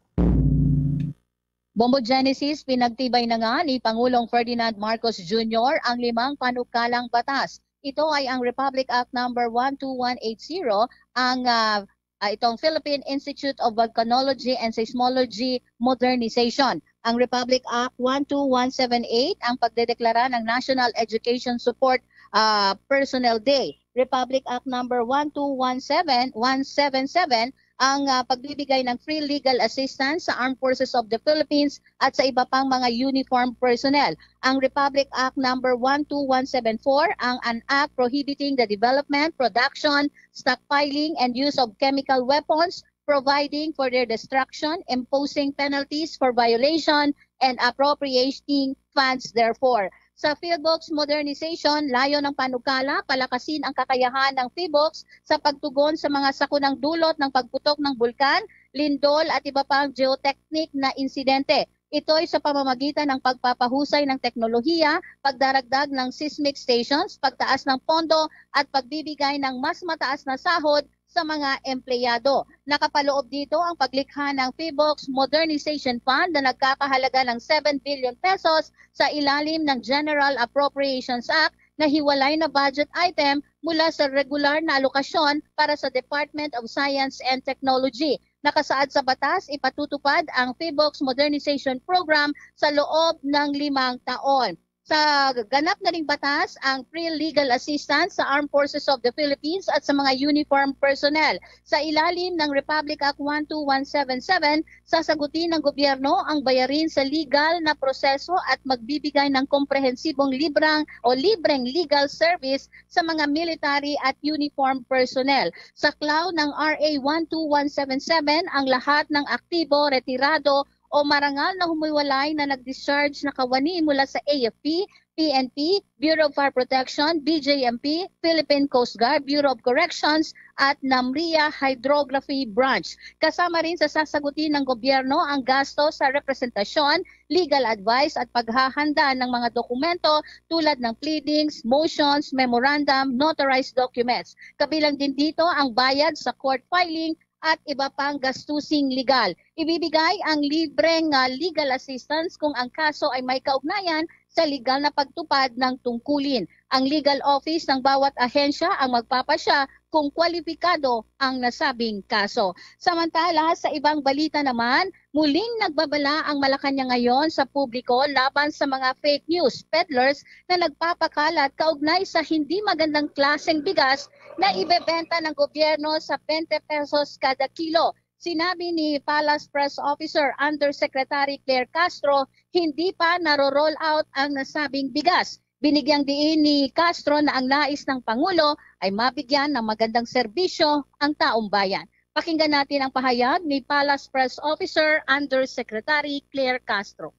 Bombo Genesis, pinagtibay na nga ni Pangulong Ferdinand Marcos Junior ang limang panukalang batas. Ito ay ang Republic Act number one two one eight zero, ang, ah, ah, itong Philippine Institute of Volcanology and Seismology Modernization, ang Republic Act one two one seven eight, ang pagdedeklara ng National Education Support, ah, Personnel Day, Republic Act number one two one seven, one seven seven, ang, ah, pagbibigay ng free legal assistance sa Armed Forces of the Philippines at sa iba pang mga uniformed personnel. Ang Republic Act number one two one seven four, ang an act prohibiting the development, production, stockpiling, and use of chemical weapons, providing for their destruction, imposing penalties for violation, and appropriating funds therefore. Sa PHIVOLCS modernization, layo ng panukala, palakasin ang kakayahan ng PHIVOLCS sa pagtugon sa mga sakunang dulot ng pagputok ng bulkan, lindol at iba pang geotechnic na insidente. Ito'y sa pamamagitan ng pagpapahusay ng teknolohiya, pagdaragdag ng seismic stations, pagtaas ng pondo at pagbibigay ng mas mataas na sahod sa mga empleyado. Nakapaloob dito ang paglikha ng PHIVOLCS Modernization Fund na nagkakahalaga ng seven billion pesos sa ilalim ng General Appropriations Act na hiwalay na budget item mula sa regular na alokasyon para sa Department of Science and Technology. Nakasaad sa batas, ipatutupad ang PHIVOLCS Modernization Program sa loob ng limang taon. Sa ganap na ring batas, ang free legal assistance sa Armed Forces of the Philippines at sa mga uniformed personnel. Sa ilalim ng Republic Act one two one seven seven, sasagutin ng gobyerno ang bayarin sa legal na proseso at magbibigay ng komprehensibong librang o libreng legal service sa mga military at uniformed personnel. Sa klaw ng R A one two one seven seven, ang lahat ng aktibo, retirado, o marangal na humiwalay na nag-discharge na kawani mula sa A F P, P N P, Bureau of Fire Protection, B J M P, Philippine Coast Guard, Bureau of Corrections, at NAMRIA Hydrography Branch. Kasama rin sa sasagutin ng gobyerno ang gasto sa representasyon, legal advice at paghahanda ng mga dokumento tulad ng pleadings, motions, memorandum, notarized documents. Kabilang din dito ang bayad sa court filing at iba pang gastusing legal. Ibibigay ang libreng, ah, legal assistance kung ang kaso ay may kaugnayan sa legal na pagtupad ng tungkulin. Ang legal office ng bawat ahensya ang magpapasya kung kwalipikado ang nasabing kaso. Samantala, sa ibang balita naman, muling nagbabala ang Malacañang ngayon sa publiko laban sa mga fake news peddlers na nagpapakalat kaugnay sa hindi magandang klaseng bigas na ibebenta ng gobyerno sa twenty pesos kada kilo. Sinabi ni Palace Press Officer Undersecretary Claire Castro, hindi pa naro-roll out ang nasabing bigas. Binigyang diin ni Castro na ang nais ng Pangulo ay mabigyan ng magandang serbisyo ang taong bayan. Pakinggan natin ang pahayag ni Palace Press Officer Undersecretary Claire Castro.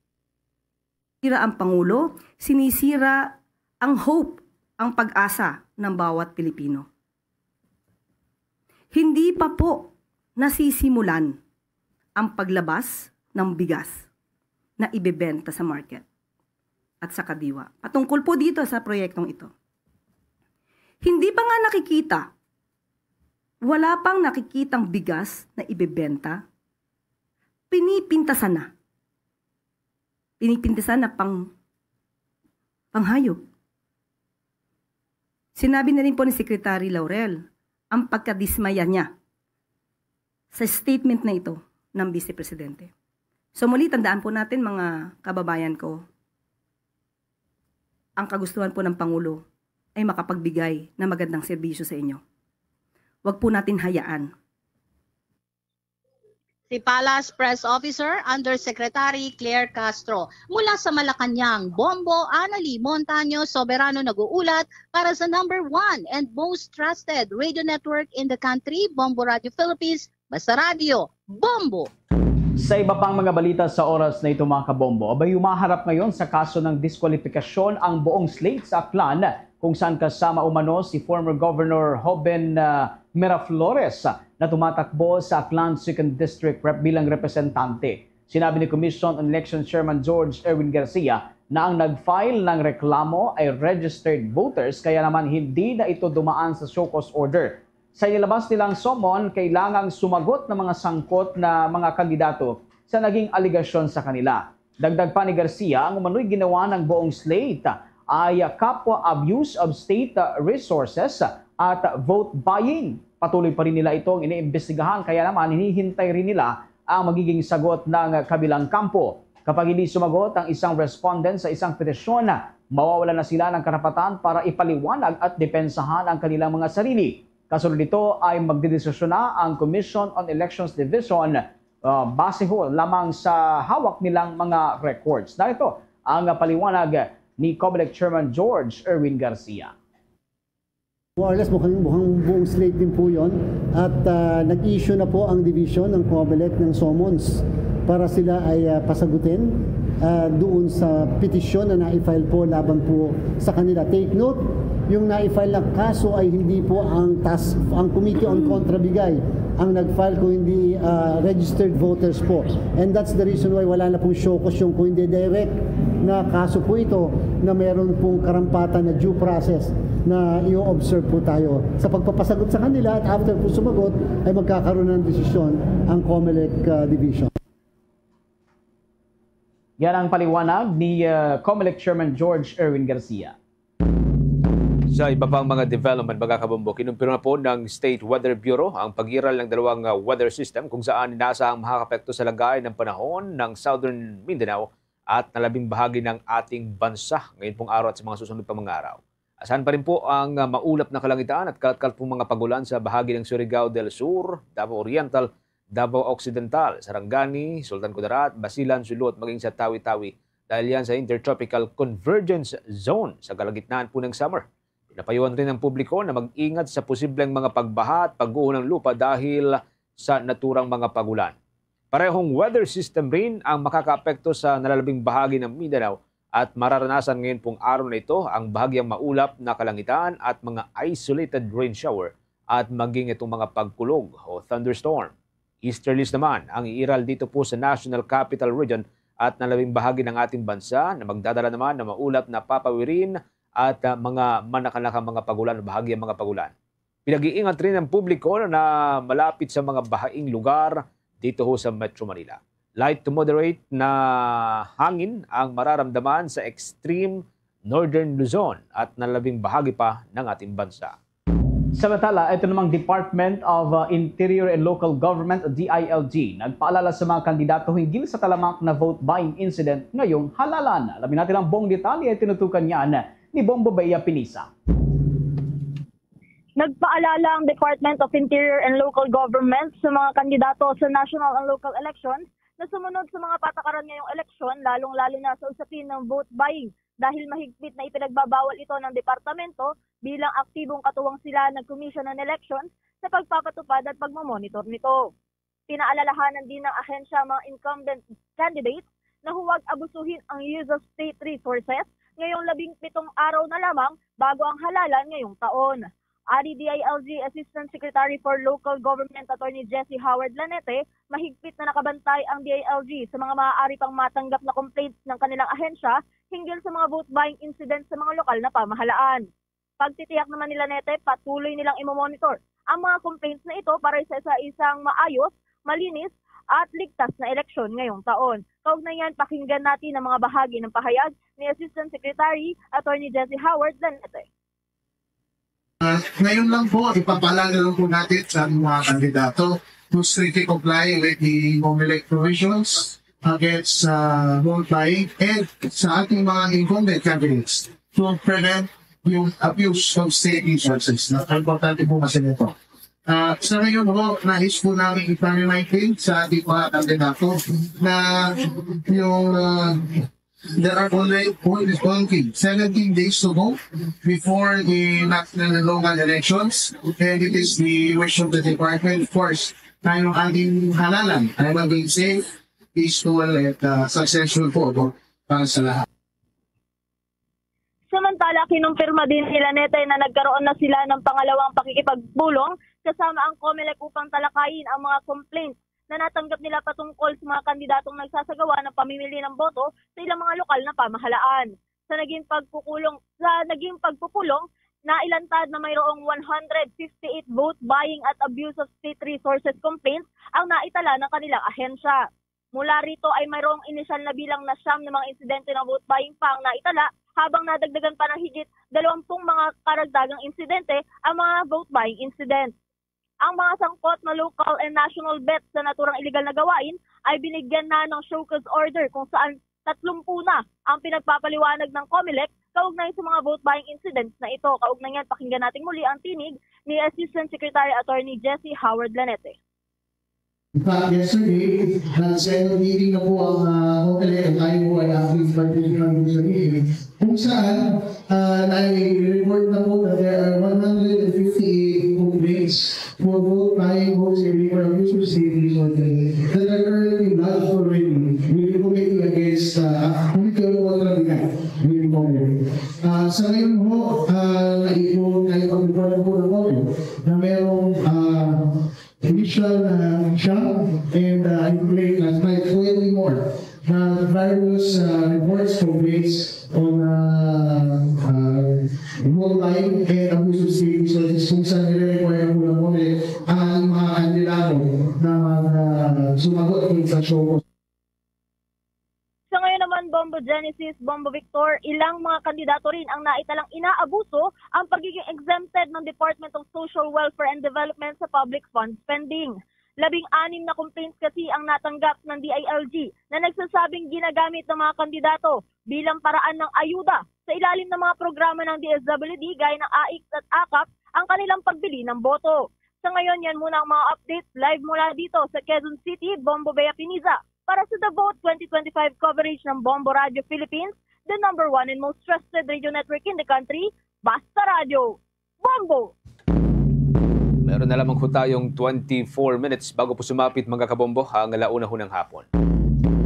Tira ang Pangulo, sinisira ang hope, ang pag-asa ng bawat Pilipino. Hindi pa po nasisimulan ang paglabas ng bigas na ibebenta sa market at sa Kadiwa. Patungkol po dito sa proyektong ito. Hindi pa nga nakikita, wala pang nakikitang bigas na ibebenta, pinipintasan na. Pinipintasan na pang, panghayop. Sinabi na rin po ni Secretary Laurel ang pagkadismaya niya sa statement na ito ng Vice Presidente. So muli, tandaan po natin, mga kababayan ko, ang kagustuhan po ng Pangulo ay makapagbigay ng magandang serbisyo sa inyo. Huwag po natin hayaan. Si Palace Press Officer Undersecretary Claire Castro. Mula sa Malacañang, Bombo Anali Montaño Soberano nag-uulat para sa number one and most trusted radio network in the country, Bombo Radio Philippines, Basta Radio, Bombo! Sa iba pang mga balita sa oras na ito, mga kabombo, abay, humaharap ngayon sa kaso ng diskwalipikasyon ang buong slate sa Aklan, kung saan kasama umano si former Governor Joven, ah, Miraflores, na tumatakbo sa Aklan Second District rep-, bilang representante. Sinabi ni Commission on Election Chairman George Erwin Garcia na ang nag-file ng reklamo ay registered voters, kaya naman hindi na ito dumaan sa show cause order. Sa inilabas nilang summon, kailangang sumagot ng mga sangkot na mga kandidato sa naging alegasyon sa kanila. Dagdag pa ni Garcia, ang umano'y ginawa ng buong slate ay kapwa abuse of state resources at vote buying. Patuloy pa rin nila itong iniimbestigahan, kaya naman hinihintay rin nila ang magiging sagot ng kabilang kampo. Kapag hindi sumagot ang isang respondent sa isang petisyon, mawawala na sila ng karapatan para ipaliwanag at depensahan ang kanilang mga sarili. Kasunod nito ay magdedesisyon na ang Commission on Elections Division, uh, base ho lamang sa hawak nilang mga records. Narito ang paliwanag ni Comelec Chairman George Erwin Garcia. More or less, mukhang, mukhang buong slate din po yun. At uh, nag-issue na po ang division ng Comelec ng summons para sila ay uh, pasagutin uh, doon sa petisyon na na-file po laban po sa kanila. Take note, yung na-file na kaso ay hindi po ang task, ang Committee on Contrabigay ang nag-file, kung hindi uh, registered voters po. And that's the reason why wala na pong show cause yung, kung hindi, direct na kaso po ito na meron pong karampatan na due process na i-observe po tayo sa pagpapasagot sa kanila, at after po sumagot ay magkakaroon ng desisyon ang Comelec uh, Division. Yan ang paliwanag ni uh, Comelec Chairman George Erwin Garcia. Sa iba pang mga development, mga kabombo, kinumpirma po ng State Weather Bureau ang pag-iral ng dalawang uh, weather system kung saan inasahang makakapekto sa lagay ng panahon ng Southern Mindanao at nalabing bahagi ng ating bansa ngayon pong araw at sa mga susunod pa mga araw. Asahan pa rin po ang uh, maulap na kalangitan at kalat-kalat pong mga pagulan sa bahagi ng Surigao del Sur, Davao Oriental, Davao Occidental, Sarangani, Sultan Kudarat, Basilan, Sulu at maging sa Tawi-Tawi dahil yan sa Intertropical Convergence Zone sa kalagitnaan po ng summer. Pinapayuhan rin ang publiko na mag-ingat sa posibleng mga pagbaha at pag-uho ng lupa dahil sa naturang mga pagulan. Parehong weather system rin ang makakaapekto sa nalalabing bahagi ng Mindanao at mararanasan ngayon pong araw na ito ang bahagyang maulap na kalangitan at mga isolated rain shower at maging itong mga pagkulog o thunderstorm. Easterlies naman ang iiral dito po sa National Capital Region at nalabing bahagi ng ating bansa na magdadala naman ng maulap na papawirin at uh, mga manakanakang mga pagulan o bahagyang mga pagulan. Pinag-iingat rin ang publiko na malapit sa mga bahaing lugar dito ho sa Metro Manila. Light to moderate na hangin ang mararamdaman sa extreme northern Luzon at nalabing bahagi pa ng ating bansa. Samantala, ito namang Department of uh, Interior and Local Government o D I L G nagpaalala sa mga kandidato hinggil sa talamak na vote buying incident ngayong halalan. Alamin natin ang buong detalye ay tinutukan niyan ni Bombo Bea Pinisa. Nagpaalala ang Department of Interior and Local Government sa mga kandidato sa national and local elections na sumunod sa mga patakaran ngayong eleksyon, lalong-lalo na sa usapin ng vote buying, dahil mahigpit na ipinagbabawal ito ng departamento bilang aktibong katuwang sila ng Commission on Elections sa pagpapatupad at pagmamonitor nito. Pinaalalahanan din ng ahensya ang mga incumbent candidates na huwag abusuhin ang use of state resources ngayong labing pitong araw na lamang bago ang halalan ngayong taon. Ari D I L G Assistant Secretary for Local Government Attorney Jesse Howard Lanete, mahigpit na nakabantay ang D I L G sa mga maaari pang matanggap na complaints ng kanilang ahensya hinggil sa mga vote buying incidents sa mga lokal na pamahalaan. Pagtitiyak naman ni Lanete, patuloy nilang imomonitor ang mga complaints na ito para sa isa-isang maayos, malinis, at ligtas na eleksyon ngayong taon. Kaugnay niyan, pakinggan natin ang mga bahagi ng pahayag ni Assistant Secretary Attorney Jesse Howard Lanete. Ah, ngayon lang po, ipapaalala lang po natin sa ating mga kandidato to strictly comply with the COMELEC provisions against uh, vote buying and sa ating mga incumbent candidates to prevent yung abuse of state resources. No? Importante po kasi nito. Ah, sa ngayon po, nais po namin i-clarify din sa ating mga kandidato na yung ah, there are only only seventeen, seventeen days to go before the national and local elections, and it is the wish of the department, of course, na yung ating halalan ay maging safe, peaceful, at uh, successful po, no, para sa lahat. Samantala, kinumpirma din ni Lanete na nagkaroon na sila ng pangalawang pakikipagpulong kasama ang COMELEC upang talakayin ang mga complaints na natanggap nila patungkol sa mga kandidatong nagsasagawa ng pamimili ng boto sa ilang mga lokal na pamahalaan. Sa naging pagkukulong, sa naging pagpupulong, nailantad na mayroong one hundred fifty-eight vote buying at abuse of state resources complaints ang naitala ng kanilang ahensya. Mula rito ay mayroong inisyal na bilang na siyam na mga insidente ng vote buying pa ang naitala, habang nadagdagan pa ng higit dalawampung mga karagdagang insidente ang mga vote buying incidents. Ang mga sangkot na local and national bets sa naturang iligal na gawain ay binigyan na ng show cause order, kung saan tatlumpu na ang pinagpapaliwanag ng COMELEC kaugnay sa mga vote buying incidents na ito. Kaugnay niyan, pakinggan natin muli ang tinig ni Assistant Secretary Attorney Jesse Howard Lanete. In fact, yesterday, nag-second meeting na po ang uh, COMELEC at tayo po ay active participant sa meeting kung saan uh, nai-report na po that there are one hundred fifty-eight complaints for both buying votes and for abuse of state resources that are currently lodged already with the committee against uh, Committee on Contraband with COMELEC. Uh, sa ngayon po, uh, nai-report na po ng COMELEC na merong uh, initial uh, siyam and uh, I played last night twenty more na various uh, reports, complaints on uh, uh, online and abuse of state resources kung saan nire-require po ng COMELEC ang mga kandidato na mag uh, sumagot dun sa show cause. Sa ngayon naman, Bombo Genesis, Bombo Victor, ilang mga kandidato rin ang naitalang inaabuso ang pagiging exempted ng Department of Social Welfare and Development sa public fund spending. Labing-anim na complaints kasi ang natanggap ng D I L G na nagsasabing ginagamit ng mga kandidato bilang paraan ng ayuda sa ilalim ng mga programa ng D S W D gaya ng AICS at AKAP ang kanilang pagbili ng boto. Sa ngayon, yan muna ang mga updates live mula dito sa Quezon City, Bombo Bea Piniza. Para sa The Vote twenty twenty-five coverage ng Bombo Radio Philippines, the number one and most trusted radio network in the country, Basta Radio. Bombo! Meron na lamang ho tayong twenty-four minutes bago po sumapit, mga kabombo, ang alauna ho ng hapon.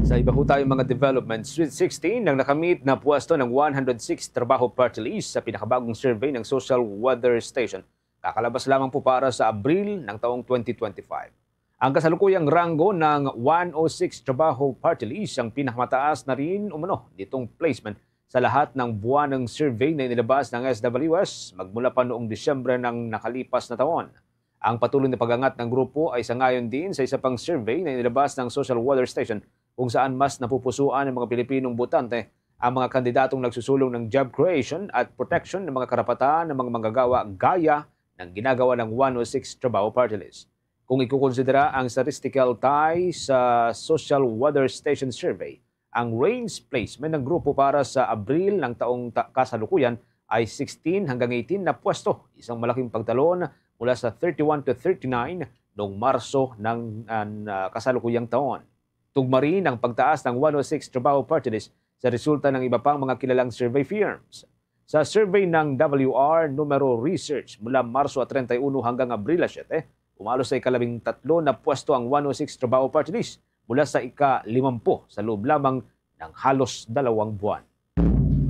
Sa iba ho tayong mga developments, Sweet sixteen ang nakamit na pwesto ng one hundred six Trabaho Party List sa pinakabagong survey ng Social Weather Station. Kakalabas lamang po para sa Abril ng taong twenty twenty-five. Ang kasalukuyang ranggo ng one oh six Trabaho Party List ang pinakamataas na rin umano nitong placement sa lahat ng buwanang survey na inilabas ng S W S magmula pa noong Disyembre ng nakalipas na taon. Ang patuloy na pag-angat ng grupo ay sangayon din sa isa pang survey na inilabas ng Social Weather Station, kung saan mas napupusuan ng mga Pilipinong botante ang mga kandidatong nagsusulong ng job creation at protection ng mga karapatan ng mga manggagawa, gaya ng ginagawa ng one oh six Trabaho Party List. Kung ikukonsidera ang statistical tie sa Social Weather Station Survey, ang range placement ng grupo para sa Abril ng taong ta- kasalukuyan ay sixteen hanggang eighteen na pwesto, isang malaking pagtalon mula sa thirty-one to thirty-nine noong Marso ng ah, kasalukuyang taon. Tugma rin ang pagtaas ng one oh six Trabaho Party List sa resulta ng iba pang mga kilalang survey firms. Sa survey ng W R Numero Research mula Marso treinta y uno hanggang Abril siyete, umalo sa ikalabing tatlo na pwesto ang one oh six Trabaho Party List mula sa ika-limampu sa loob lamang ng halos dalawang buwan.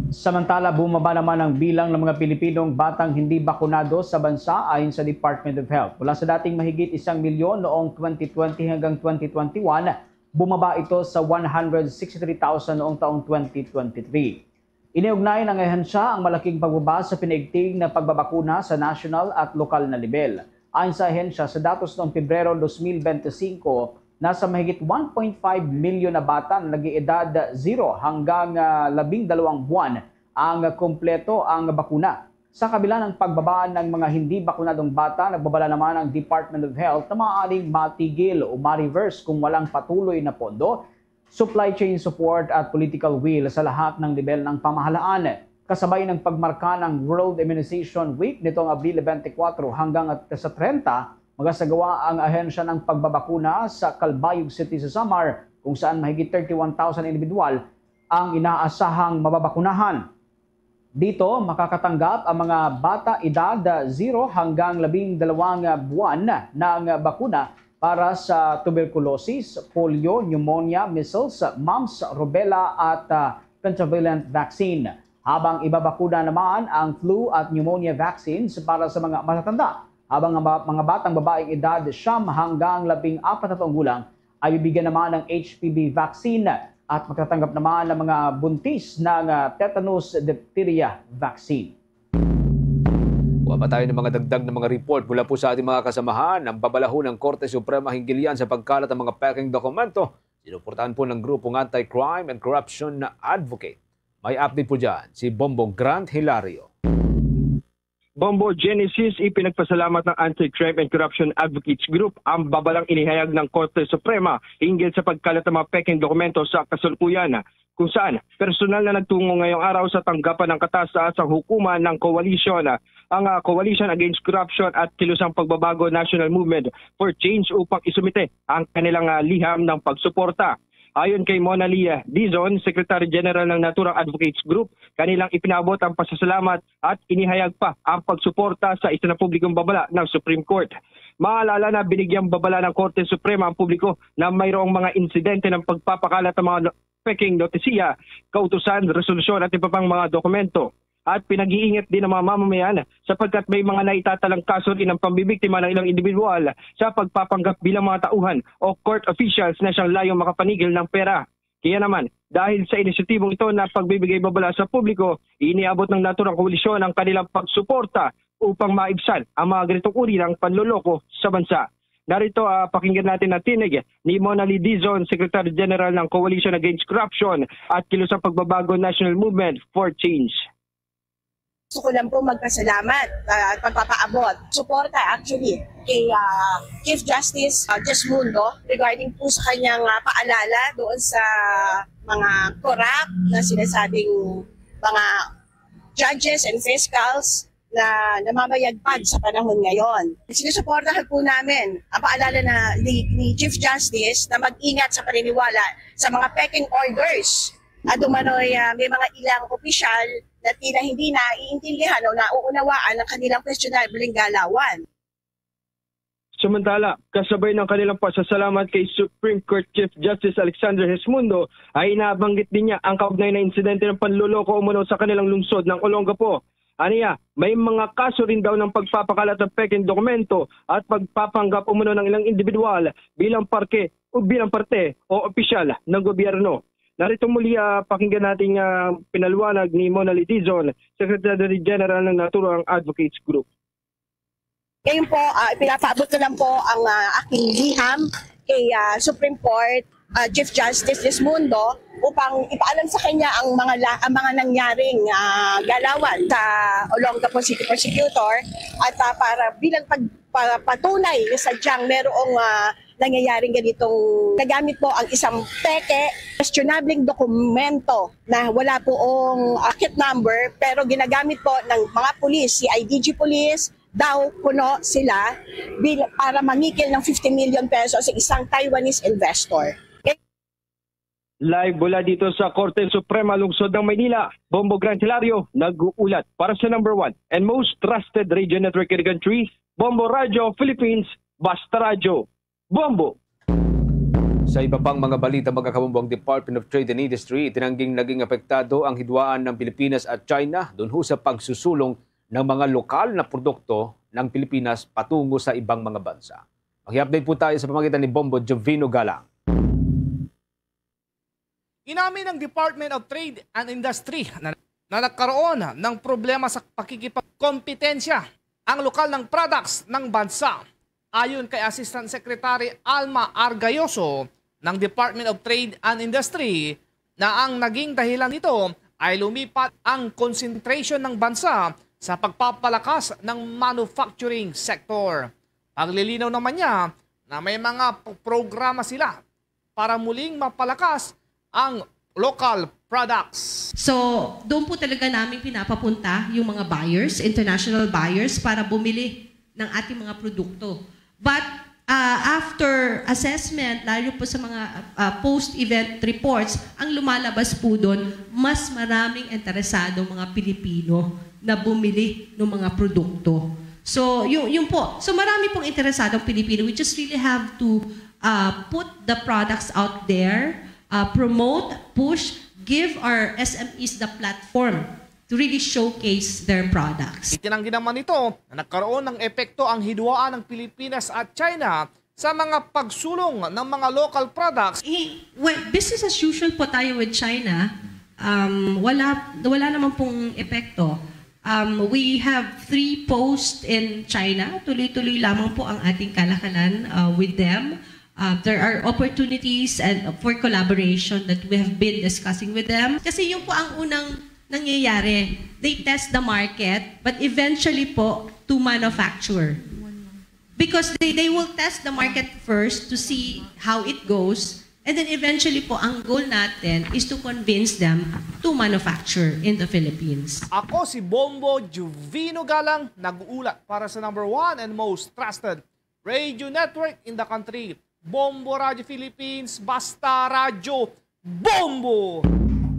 Samantala, bumaba naman ang bilang ng mga Pilipinong batang hindi bakunado sa bansa ayon sa Department of Health. Mula sa dating mahigit isang milyon noong twenty twenty hanggang twenty twenty-one, bumaba ito sa one hundred sixty-three thousand noong taong twenty twenty-three. Iniugnay ng ahensya ang malaking pagbaba sa pinaigting na pagbabakuna sa national at lokal na level. Ayon sa ahensya, sa datos noong Pebrero dos mil bente singko, nasa mahigit one point five milyon na bata na nag-iedad zero hanggang, ah, labing dalawang buwan ang kompleto ang bakuna. Sa kabila ng pagbaba ng mga hindi bakunadong bata, nagbabala naman ang Department of Health na maaaring matigil o ma-reverse kung walang patuloy na pondo, supply chain support at political will sa lahat ng level ng pamahalaan. Kasabay ng pagmarka ng World Immunization Week nitong Abril twenty-four hanggang at sa treinta, magasagawa ang ahensya ng pagbabakuna sa Calbayog City sa Samar, kung saan mahigit thirty-one thousand individual ang inaasahang mababakunahan. Dito, makakatanggap ang mga bata edad zero hanggang labing dalawang buwan ng bakuna para sa tuberculosis, polio, pneumonia, measles, mumps, rubella at, ah, pentavalent vaccine. Habang ibabakuna naman ang flu at pneumonia vaccines para sa mga matatanda, habang ang ba-, mga batang babaeng edad siyam hanggang labing apat na taong gulang ay bibigyan naman ng H P V vaccine at magtatanggap naman ng mga buntis ng, ah, tetanus diphtheria vaccine. Kuha pa tayo ng mga dagdag na mga report mula po sa ating mga kasamahan. Ang babalahon ng Korte Suprema hinggil yan sa pagkalat ng mga peking dokumento. Sinuportahan po ng grupong Anti-Crime and Corruption na Advocate. May update po dyan si Bombo Grant Hilario. Bombo Genesis, ipinagpasalamat ng Anti-Crime and Corruption Advocates Group ang babalang inihayag ng Korte Suprema hinggil sa pagkalat ng mga peking dokumento sa kasalukuyan, kung saan personal na nagtungo ngayong araw sa tanggapan ng kataas-taasang hukuman ng Coalition, ang, ah, Coalition Against Corruption at Kilusang Pagbabago National Movement for Change, upang isumite ang kanilang, ah, liham ng pagsuporta. Ayon kay Mona Lee Dizon, Secretary General ng Naturang Advocates Group, kanilang ipinabot ang pasasalamat at inihayag pa ang pagsuporta sa isa na publikong babala ng Supreme Court. Maalala na binigyang babala ng Korte Suprema ang publiko na mayroong mga insidente ng pagpapakalat ng mga no-, peking notisiya, kautusan, resolusyon at iba pang mga dokumento. At pinag-iingat din ang mga mamamayan sapagkat may mga naitatalang kaso rin ng pambibiktima ng ilang individual sa pagpapanggap bilang mga tauhan o court officials na siyang layong makapanigil ng pera. Kaya naman, dahil sa inisyatibong ito na pagbibigay babala sa publiko, iniabot ng Naturang Koalisyon ang kanilang pagsuporta upang maibsan ang mga ganitong uri ng panloloko sa bansa. Narito, ah, pakinggan natin ang tinig ni Mona Lee Dizon, Secretary General ng Coalition Against Corruption at Kilusang Pagbabago National Movement for Change. Gusto ko lang po magpasalamat, ah, at pagpapaabot suporta actually kay, ah, Chief Justice, ah, Gismundo regarding po sa kanyang, ah, paalala doon sa mga corrupt na sinasabing mga judges and fiscals na namamayagpag sa panahon ngayon. Sinusuportahan po namin ang paalala na ni, ni Chief Justice na mag-ingat sa paniniwala sa mga peking orders. At umano'y, ah, may mga ilang opisyal na tila hindi naiintindihan o nauunawaan ang kanilang questionable galawan. Samantala, kasabay ng kanilang pasasalamat kay Supreme Court Chief Justice Alexander Gismundo, ay nabanggit din niya ang kaugnay na insidente ng panloloko umano sa kanilang lungsod ng Olongapo. Aniya, may mga kaso rin daw ng pagpapakalat ng peking dokumento at pagpapanggap umano ng ilang individual bilang parke o bilang parte o opisyal ng gobyerno. Narito muli, ah, pakinggan natin ang pinaliwanag ni Mona Lee Dizon, Secretary General ng Naturang Advocates Group. Ngayon po, ah, pinapaabot ko lang po ang, ah, aking liham kay, ah, Supreme Court, ah, Chief Justice Gismundo upang ipaalam sa kanya ang mga la-, ang mga nangyaring, ah, galawan sa Olongapo City Prosecutor at, ah, para bilang pag-, pa-, patunay na sadyang merong, ah, nangyayaring ganitong nagamit po ang isang peke, questionable dokumento na wala poong, ah, docket number, pero ginagamit po ng mga pulis, C I D G Police, daw kuno sila bil-, para mangikil ng fifty million pesos sa isang Taiwanese investor. Live mula dito sa Korte Suprema, Lungsod ng Maynila, Bombo Grant Hilario, nag-uulat para sa number one and most trusted radio network in the country, Bombo Radyo Philippines, Basta Radyo. Bombo! Sa iba pang mga balita, mga kabombo, ang Department of Trade and Industry itinangging naging apektado ang hidwaan ng Pilipinas at China dunho sa pagsusulong ng mga lokal na produkto ng Pilipinas patungo sa ibang mga bansa. Mag-update po tayo sa pamagitan ni Bombo Jovino Galang. Inamin ng Department of Trade and Industry na, na nagkaroon ng problema sa pakikipagkompetensya ang lokal ng products ng bansa. Ayon kay Assistant Secretary Alma Argayoso ng Department of Trade and Industry na ang naging dahilan nito ay lumipat ang concentration ng bansa sa pagpapalakas ng manufacturing sector. Paglilinaw naman niya na may mga p-, programa sila para muling mapalakas ang local products. So, doon po talaga namin pinapapunta yung mga buyers, international buyers, para bumili ng ating mga produkto. But uh, after assessment, lalo po sa mga uh, post-event reports, ang lumalabas po doon, mas maraming interesado mga Pilipino na bumili ng mga produkto. So, yun, yun po. So, marami pong interesadong Pilipino. We just really have to uh, put the products out there, uh, promote, push, give our S M Es the platform to really showcase their products. Itinanggi naman nito na nagkaroon ng epekto ang hidwaan ng Pilipinas at China sa mga pagsulong ng mga local products. Eh, well, business as usual po tayo with China. Um, wala, wala naman pong epekto. Um, we have three posts in China. Tuloy-tuloy lamang po ang ating kalakalan uh, with them. Uh, there are opportunities and for collaboration that we have been discussing with them. Kasi yung po ang unang nangyayari. They test the market, but eventually po to manufacture. Because they, they will test the market first to see how it goes. And then eventually po, ang goal natin is to convince them to manufacture in the Philippines. Ako si Bombo Juvino Galang, nag-uulat para sa number one and most trusted radio network in the country, Bombo Radio Philippines, basta radyo, Bombo!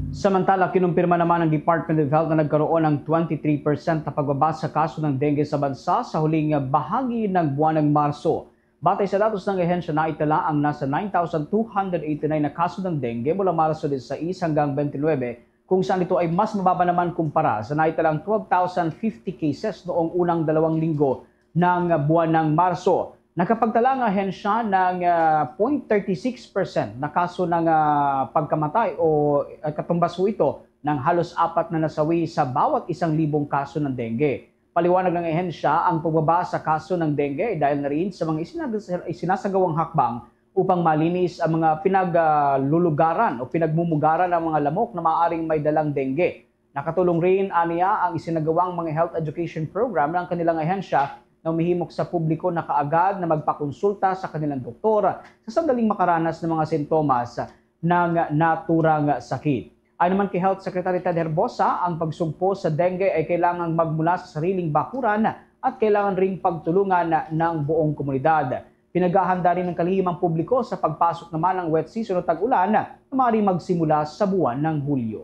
Samantala, kinumpirma naman ng Department of Health na nagkaroon ng twenty-three percent na pagbaba sa kaso ng dengue sa bansa sa huling bahagi ng buwan ng Marso. Batay sa datos ng ahensya, naitala ang nasa nine thousand two hundred eighty-nine na kaso ng dengue mula Marso disisais hanggang twenty-nine, kung saan ito ay mas mababa naman kumpara sa naitalang twelve thousand fifty cases noong unang dalawang linggo ng buwan ng Marso. Nakapagtala ang ahensya ng ah, zero point three six percent na kaso ng ah, pagkamatay o ah, katumbas ho ito ng halos apat na nasawi sa bawat isang libong kaso ng dengue. Paliwanag ng ahensya, ang pagbaba sa kaso ng dengue ay dahil na rin sa mga isinag- isinasagawang hakbang upang malinis ang mga pinaglulugaran o pinagmumugaran ng mga lamok na maaaring may dalang dengue. Nakatulong rin, aniya, ang isinagawang mga health education program ng kanilang ahensya na humihimok sa publiko na kaagad na magpakonsulta sa kanilang doktor sa sandaling makaranas ng mga sintomas ng naturang sakit. Ayon naman kay Health Secretary Ted Herbosa, ang pagsugpo sa dengue ay kailangang magmula sa sariling bakuran at kailangan ring pagtulungan ng buong komunidad. Pinaghahanda rin ng kalihim ang publiko sa pagpasok naman ng wet season o tag-ulan na maaaring magsimula sa buwan ng Hulyo.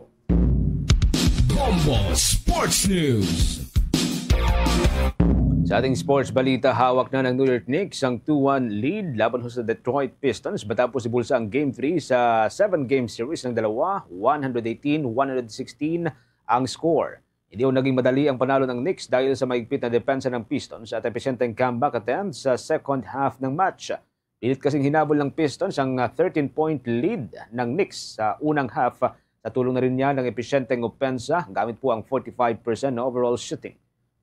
Bombo Sports News. Sa ating sports balita, hawak na ng New York Knicks ang two one lead laban ho sa Detroit Pistons matapos ibulsa ang Game three sa seven-game series ng dalawa, one hundred eighteen, one hundred sixteen ang score. Hindi ho naging madali ang panalo ng Knicks dahil sa mahigpit na depensa ng Pistons at episyenteng comeback attempt sa second half ng match. Pilit kasing hinabol ng Pistons ang ah, thirteen-point lead ng Knicks sa unang half, ah, sa tulong na rin niya ng episyenteng opensa gamit po ang forty-five percent na overall shooting.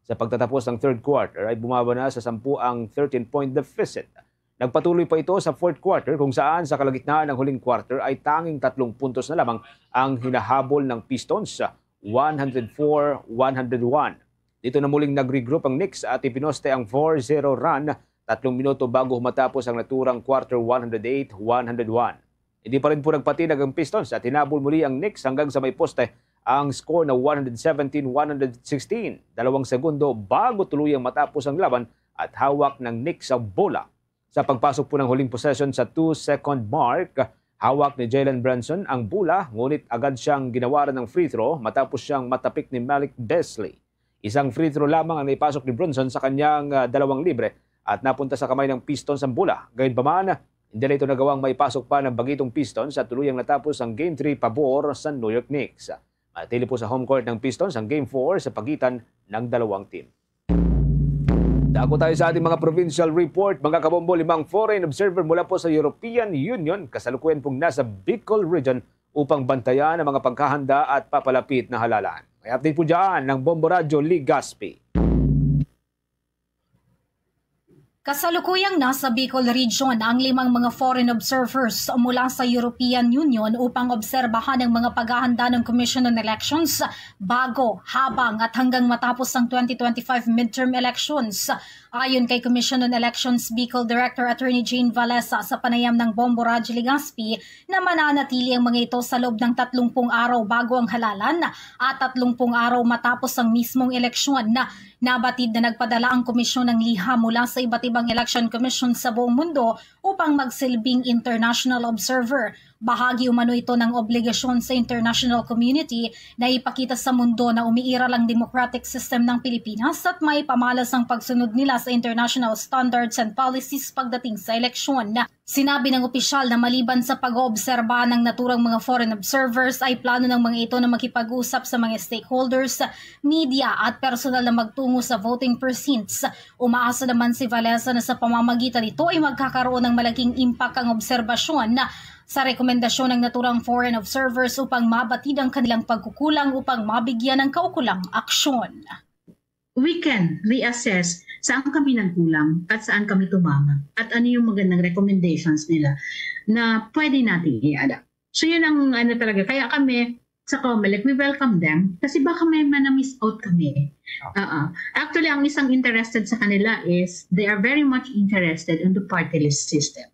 Sa pagtatapos ng third quarter ay bumaba na sa sampu ang thirteen-point deficit. Nagpatuloy pa ito sa fourth quarter kung saan sa kalagitnaan ng huling quarter ay tanging tatlong puntos na lamang ang hinahabol ng Pistons, one hundred four, one hundred one. Dito na muling nag-regroup ang Knicks at ipinoste ang four zero run tatlong minuto bago matapos ang naturang quarter, one hundred eight, one hundred one. Hindi pa rin po nagpatinag ang Pistons at hinabol muli ang Knicks hanggang sa may poste ang score na one hundred seventeen, one hundred sixteen, dalawang segundo bago tuluyang matapos ang laban at hawak ng Knicks ang bola. Sa pagpasok po ng huling possession sa two-second mark, hawak ni Jalen Brunson ang bola, ngunit agad siyang ginawaran ng free throw matapos siyang matapik ni Malik Beasley. Isang free throw lamang ang naipasok ni Brunson sa kanyang ah, dalawang libre at napunta sa kamay ng Pistons ang bola. Gayunpaman, Hindi na ito nagawang maipasok pa ng Bagitong Pistons at tuluyang natapos ang Game three pabor sa New York Knicks. Manatili po sa home court ng Pistons ang Game four sa pagitan ng dalawang team. Dako tayo sa ating mga provincial report. Mga kabombo, limang foreign observer mula po sa European Union kasalukuyan pong nasa Bicol region upang bantayan ang mga paghahanda at papalapit na halalan. May update po dyan ng Bombo Radyo Legazpi. Kasalukuyang nasa Bicol Region ang limang mga foreign observers mula sa European Union upang obserbahan ang mga paghahanda ng Commission on Elections bago, habang at hanggang matapos ang twenty twenty-five midterm elections. Ayon kay Commission on Elections Bicol Director Attorney Jane Valesa, sa panayam ng Bombo Radyo Legazpi, na mananatili ang mga ito sa loob ng tatlong pung araw bago ang halalan at tatlong pung araw matapos ang mismong eleksyon. Nabatid na nagpadala ang komisyon ng liham mula sa iba't ibang election commission sa buong mundo upang magsilbing international observer. Bahagi umano ito ng obligasyon sa international community na ipakita sa mundo na umiiral ang democratic system ng Pilipinas at may pamalas ang pagsunod nila sa international standards and policies pagdating sa eleksyon. Sinabi ng opisyal na maliban sa pag-oobserba ng naturang mga foreign observers, ay plano ng mga ito na makipag-usap sa mga stakeholders, media at personal na magtungo sa voting precincts. Umaasa naman si Valesa na sa pamamagitan nito ay magkakaroon ng malaking impact ang obserbasyon sa rekomendasyon ng naturang foreign observers upang mabatid ang kanilang pagkukulang upang mabigyan ng kaukulang aksyon. We can reassess saan kami nagkulang at saan kami tumama at ano yung magandang recommendations nila na pwede nating i-adapt. So yun ang ano talaga. Kaya kami sa Comelec, we welcome them kasi baka may mana-miss out kami. Uh-uh. Actually, ang isang interested sa kanila is they are very much interested in the party list system.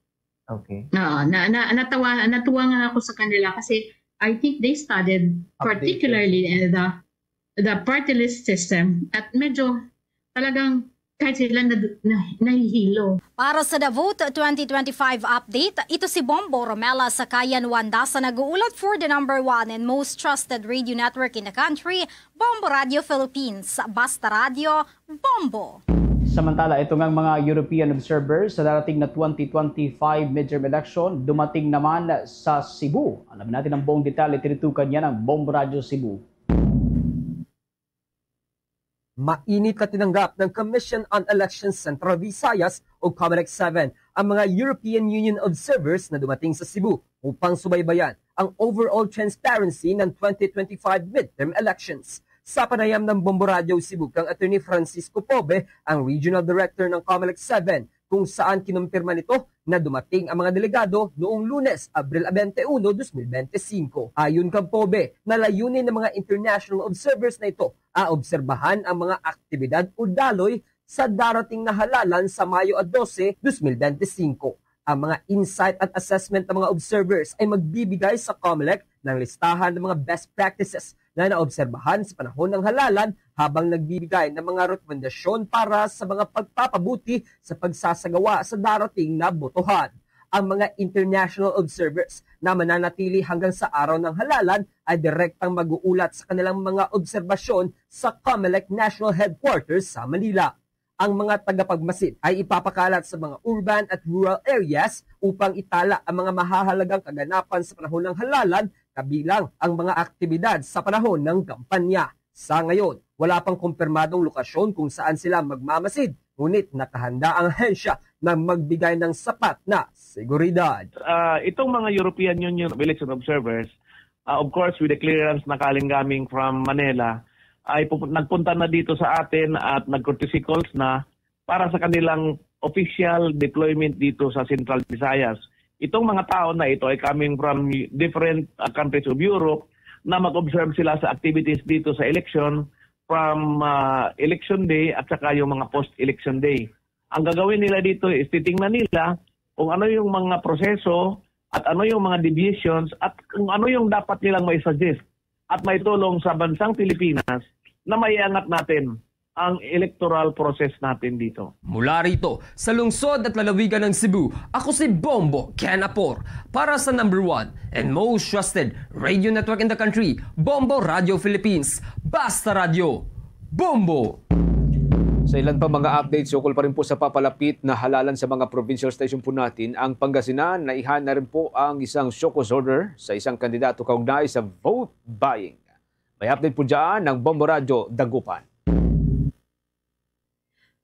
Okay. Oo, na, na, natawa, natuwa nga ako sa kanila kasi I think they studied particularly uh, the the party list system at medyo talagang kahit sila na, na, nahihilo. Para sa The Vote twenty twenty-five update, ito si Bombo Romela Sakayan Wanda sa nag-uulat for the number one and most trusted radio network in the country, Bombo Radio Philippines. Basta Radio, Bombo! Samantala, ito ngang mga European observers sa darating na twenty twenty-five midterm election dumating naman sa Cebu. Alamin natin ang buong detalye, tinitukan niya ng Bombo Radio Cebu. Mainit na tinanggap ng Commission on Elections Central Visayas o Comelec seven ang mga European Union observers na dumating sa Cebu upang subaybayan ang overall transparency ng twenty twenty-five midterm elections. Sa panayam ng Bombo Radio Cebu kang Attorney Francisco Pobe, ang Regional Director ng Comelec seven, kung saan kinumpirma nito na dumating ang mga delegado noong Lunes, Abril twenty-one, twenty twenty-five. Ayon kang Pobe, na layunin ng mga international observers na ito a obserbahan ang mga aktibidad o daloy sa darating na halalan sa Mayo a dose, dos mil bente singko. Ang mga insight at assessment ng mga observers ay magbibigay sa Comelec ng listahan ng mga best practices na naobserbahan sa panahon ng halalan habang nagbibigay ng mga rekomendasyon para sa mga pagpapabuti sa pagsasagawa sa darating na botohan. Ang mga international observers na mananatili hanggang sa araw ng halalan ay direktang mag-uulat sa kanilang mga obserbasyon sa Comelec National Headquarters sa Manila. Ang mga tagapagmasid ay ipapakalat sa mga urban at rural areas upang itala ang mga mahahalagang kaganapan sa panahon ng halalan, kabilang ang mga aktibidad sa panahon ng kampanya. Sa ngayon, wala pang kumpirmadong lokasyon kung saan sila magmamasid, ngunit nakahanda ang ahensya na magbigay ng sapat na seguridad. Uh, itong mga European Union election observers, uh, of course, with the clearance na kaling coming from Manila, ay nagpunta na dito sa atin at nag-courtesy calls na para sa kanilang official deployment dito sa Central Visayas. Itong mga tao na ito ay coming from different uh, countries of Europe na mag-observe sila sa activities dito sa election from uh, election day at saka yung mga post-election day. Ang gagawin nila dito is titingnan nila kung ano yung mga proseso at ano yung mga deviations at kung ano yung dapat nilang mai-suggest at maitulong sa bansang Pilipinas na maiangat natin ang electoral process natin dito. Mula rito, sa lungsod at lalawigan ng Cebu, ako si Bombo Ken Apor para sa number one and most trusted radio network in the country, Bombo Radio Philippines. Basta Radio, Bombo! Sa ilan pa mga updates, ukol pa rin po sa papalapit na halalan sa mga provincial station po natin, ang Pangasinan, naihan na rin po ang isang show cause order sa isang kandidato kaugnay sa vote buying. May update po dyan ng Bombo Radyo Dagupan.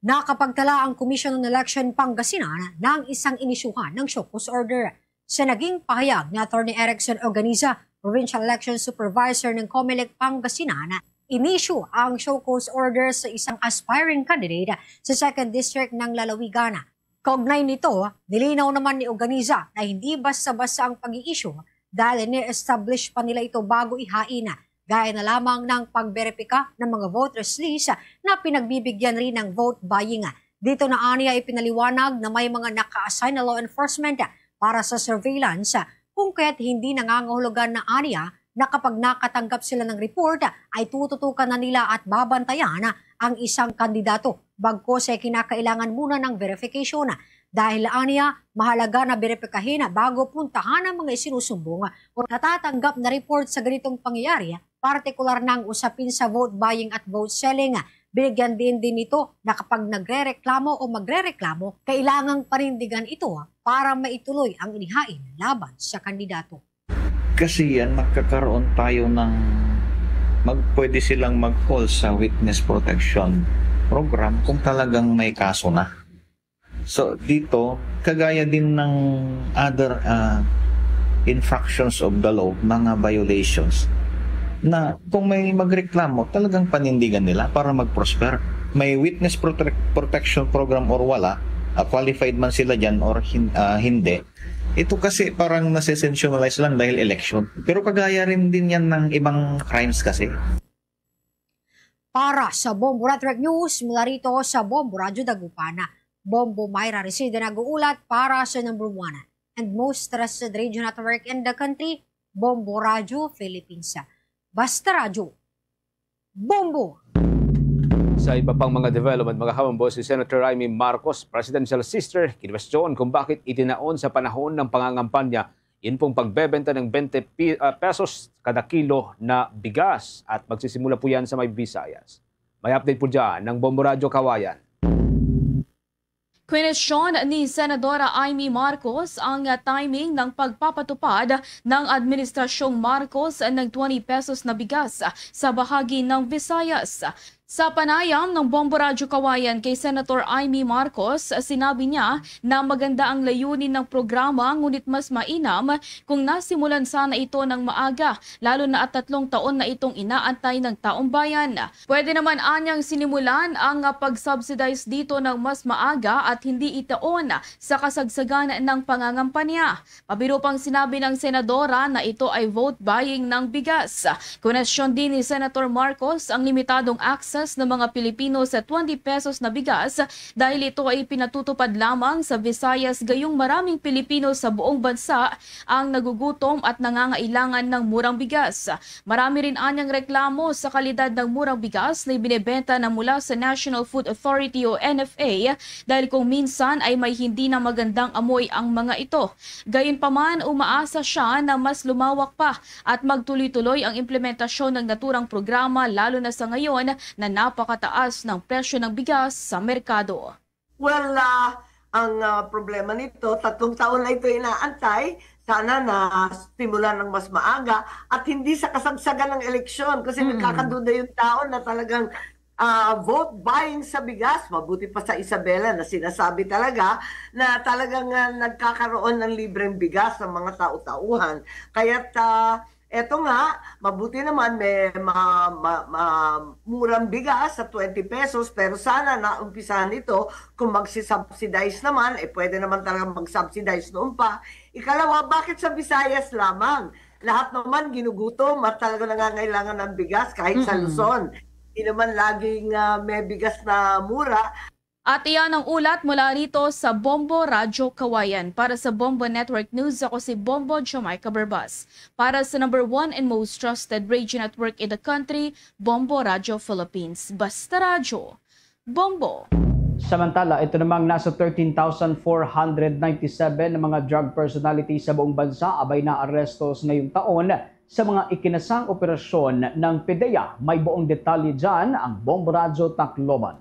Nakapagtala ang Commission on Election Pangasinan ng isang inisyuhan ng show cause order. Sa naging pahayag ni Attorney Erickson Organiza, Provincial Election Supervisor ng Comelec Pangasinan, inisyu ang show cause order sa isang aspiring candidate sa Second District ng Lalawigan. Kaugnay nito, nilinaw naman ni Organiza na hindi basta-basta ang pag-i-issue dahil ni-establish pa nila ito bago ihain, gaya na lamang ng pagberipika ng mga voters list na pinagbibigyan rin ng vote buying. Dito na aniya ipinaliwanag na may mga naka-assign na law enforcement para sa surveillance, kung kaya't hindi nangangahulugan na aniya na kapag nakatanggap sila ng report ay tututukan na nila at babantayan ang isang kandidato, bagkos ay kinakailangan muna ng verification. Dahil aniya, mahalaga na beripikahin bago puntahan ang mga isinusumbong o natatanggap na report sa ganitong pangyayari, partikular na ang usapin sa vote buying at vote selling. Binigyan din din ito na kapag nagrereklamo o magrereklamo, kailangang panindigan ito para maituloy ang inihain laban sa kandidato. Kasi yan, magkakaroon tayo ng mag, pwede silang mag-call sa witness protection program kung talagang may kaso na. So dito, kagaya din ng other uh, infractions of the law, mga violations, na kung may magreklamo, talagang panindigan nila para mag-prosper. May witness prote- protection program or wala, uh, qualified man sila dyan or hin- uh, hindi, ito kasi parang nase-sensationalize lang dahil election. Pero kagaya rin din yan ng ibang crimes kasi. Para sa Bombo Network News, mula rito sa Bombo Radyo Dagupan, Bombo Myra Resida nag-uulat para sa number one and most trusted radio network in the country, Bombo Radyo Philippines. Basta Radyo, Bombo! Sa iba pang mga development, mga kabombo, si Senator Imee Marcos, presidential sister, kinwestiyon kung bakit itinaon sa panahon ng pangangampanya yun pong pagbebenta ng twenty pi- ah, pesos kada kilo na bigas at magsisimula po yan sa may Visayas. May update po dyan ng Bombo Radyo Kawayan. Kwenestyon ni Senadora Imee Marcos ang timing ng pagpapatupad ng Administrasyong Marcos ng twenty pesos na bigas sa bahagi ng Visayas. Sa panayam ng Bombo Radyo Kawayan kay Senator Imee Marcos, sinabi niya na maganda ang layunin ng programa ngunit mas mainam kung nasimulan sana ito ng maaga, lalo na at tatlong taon na itong inaantay ng taong bayan. Pwede naman anyang sinimulan ang pag-subsidize dito ng mas maaga at hindi itaon sa kasagsagan ng pangangampanya. Pabiro pang sinabi ng senadora na ito ay vote buying ng bigas. Kwenestyon din ni Senator Marcos ang limitadong access ng mga Pilipino sa twenty pesos na bigas dahil ito ay pinatutupad lamang sa Visayas gayong maraming Pilipino sa buong bansa ang nagugutom at nangangailangan ng murang bigas. Marami rin anyang reklamo sa kalidad ng murang bigas na ibinebenta na mula sa National Food Authority o N F A dahil kung minsan ay may hindi na magandang amoy ang mga ito. Gayunpaman, umaasa siya na mas lumawak pa at magtuloy-tuloy ang implementasyon ng naturang programa lalo na sa ngayon na napakataas ng presyo ng bigas sa merkado. Well, ah, ang ah, problema nito, tatlong taon na ito inaantay. Sana na simulan ng mas maaga at hindi sa kasagsagan ng eleksyon kasi nagkakaduda yung tao na talagang ah, vote buying sa bigas. Mabuti pa sa Isabela na sinasabi talaga na talagang ah, nagkakaroon ng libreng bigas ang mga tao-tauhan. Kaya't ah, eto nga, mabuti naman may ma, ma, ma, murang bigas sa twenty pesos, pero sana naumpisahan ito kung magsisubsidize naman, eh pwede naman talaga mag-subsidize noon pa. Ikalawa, bakit sa Visayas lamang? Lahat naman ginugutom at talaga nangangailangan ng bigas kahit sa Luzon. Hindi naman laging ah, may bigas na mura. At iyan ang ulat mula rito sa Bombo Radyo Kawayan. Para sa Bombo Network News, ako si Bombo Jamaica Berbas. Para sa number one and most trusted radio network in the country, Bombo Radyo Philippines. Basta Radyo, Bombo! Samantala, ito namang nasa thirteen thousand four hundred ninety-seven na mga drug personality sa buong bansa abay naaresto sa ngayong taon sa mga ikinasang operasyon ng PDEA. May buong detalye dyan ang Bombo Radyo Tacloban.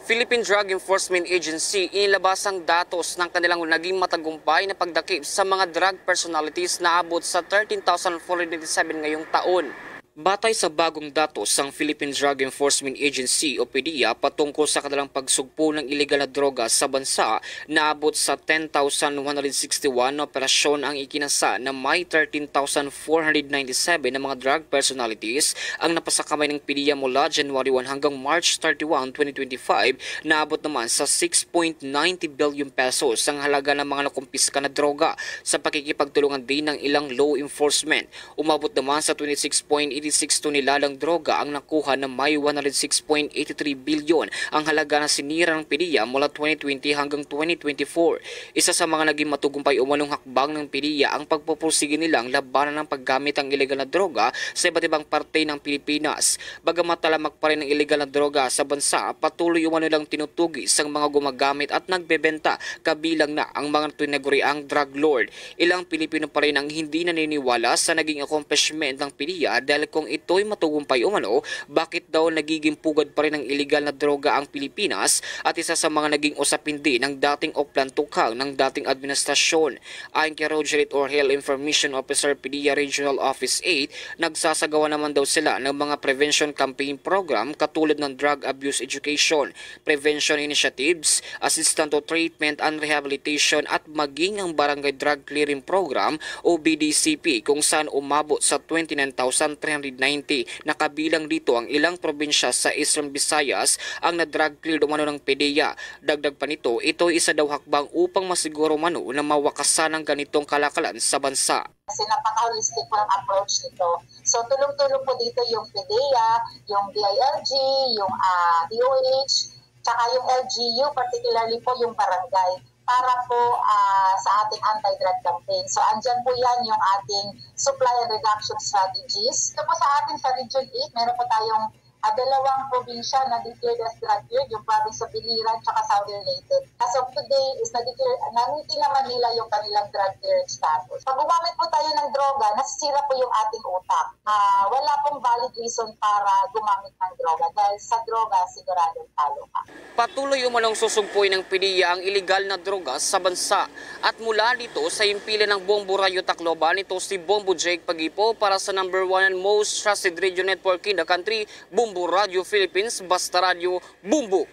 Philippine Drug Enforcement Agency inilabas ang datos ng kanilang naging matagumpay na pagdakip sa mga drug personalities na abot sa thirteen thousand four hundred ninety-seven ngayong taon. Batay sa bagong datos sang Philippine Drug Enforcement Agency o PDEA patungkol sa kanilang pagsugpo ng iligal na droga sa bansa, naabot sa ten thousand one hundred sixty-one na operasyon ang ikinasa na may thirteen thousand four hundred ninety-seven na mga drug personalities ang napasakamay ng PDEA mula January one hanggang March thirty-one, twenty twenty-five, naabot naman sa six point ninety billion pesos ang halaga ng mga nakumpiska na droga sa pakikipagtulungan din ng ilang law enforcement. Umabot naman sa twenty-six point eighty-six toneladang droga ang nakuha na may one hundred six point eighty-three billion ang halaga na sinira ng PDEA mula twenty twenty hanggang twenty twenty-four. Isa sa mga naging matugumpay umanong hakbang ng PDEA ang pagpupursige nilang labanan ng paggamit ng iligal na droga sa iba't ibang parte ng Pilipinas. Bagamat talamak pa rin ang iligal na droga sa bansa, patuloy umano lang tinutugi sang mga gumagamit at nagbebenta, kabilang na ang mga tinaguriang drug lord. Ilang Pilipino pa rin ang hindi naniniwala sa naging accomplishment ng PDEA, dahil kung ito'y matugumpay umano, bakit daw nagiging pugad pa rin ng iligal na droga ang Pilipinas at isa sa mga naging usapin din ng dating o plantukhang ng dating administrasyon. Ayon kay Roger Orhel, Information Officer, PDEA Regional Office eight, nagsasagawa naman daw sila ng mga prevention campaign program katulad ng drug abuse education, prevention initiatives, assistance to treatment and rehabilitation, at maging ang Barangay Drug Clearing Program o B D C P, kung saan umabot sa twenty-nine thousand three hundred ninety na kabilang dito ang ilang probinsya sa Eastern Visayas ang na-drug cleared umano ng PDEA. Dagdag pa nito, ito isa daw hakbang upang masiguro umano na mawakasan ang ganitong kalakalan sa bansa. Kasi napaka-holistic po ang approach nito. So, tulong-tulong po dito yung PDEA, yung D I L G, yung, ah, D O H, tsaka yung L G U, particularly po yung barangay, para po, ah, sa ating anti-drug campaign. So, andyan po yan yung ating supply and reduction strategies. Ito po sa atin sa Region eight, meron po tayong, ah, dalawang probinsya na declared as drug cleared, yung province of Biliran tsaka Southern Leyte. As of today, is na-declare, nandito na Manila yung kanilang drug cleared status. Pag gumamit po tayo ng droga, nasisira po yung ating utak. Ah, wala pong valid reason para gumamit ng droga dahil sa droga, siguradong talo ka. Patuloy umanong susugpuin ng PDEA ang iligal na droga sa bansa. At mula dito sa himpilan ng Bombo Radyo Tacloban, ito si Bombo Jake Pagipo para sa number one and most trusted radio network in the country, Bombo Radyo Philippines, Basta Radyo, Bombo!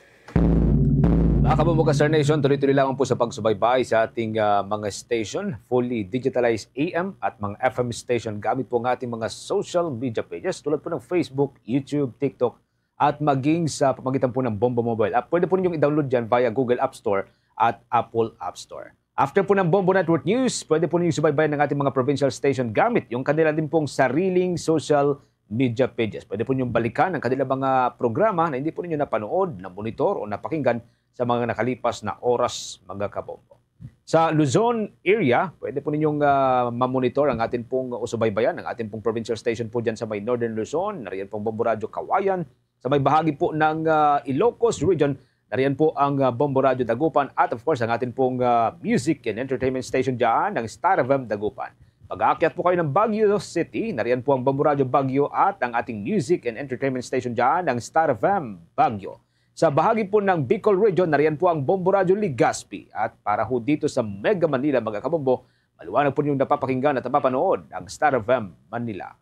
Mga kabombo ka Star Nation, tuloy-tuloy lamang po sa pagsubaybay sa ating, ah, mga station, fully digitalized A M at mga F M station gamit po ang ating mga social media pages tulad po ng Facebook, YouTube, TikTok, at maging sa pamagitan po ng Bombo Mobile App. Pwede po ninyong i-download yan via Google App Store at Apple App Store. After po ng Bombo Network News, pwede po ninyong subaybayan ang ating mga provincial station gamit yung kanila din pong sariling social media pages. Pwede po ninyong balikan ang kanilang mga programa na hindi po ninyo napanood, namonitor o napakinggan sa mga nakalipas na oras, mga kabombo. Sa Luzon area, pwede po ninyong, ah, mamonitor ang atin pong usubaybayan, ang atin pong provincial station po dyan sa may Northern Luzon. Nariyan pong Bombo Radyo Kawayan. Sa may bahagi po ng, ah, Ilocos Region, nariyan po ang, ah, Bombo Radyo Dagupan at of course ang atin pong, ah, music and entertainment station dyan, ang Star F M Dagupan. Pag-aakyat po kayo ng Baguio City, nariyan po ang Bombo Radyo Baguio at ang ating music and entertainment station dyan, ang Star F M Baguio. Sa bahagi po ng Bicol Region, nariyan po ang Bombo Radyo Legazpi. At para ho dito sa Mega Manila, mga kabombo, maliwanag po ninyong napapakinggan at napapanood ang Star F M Manila.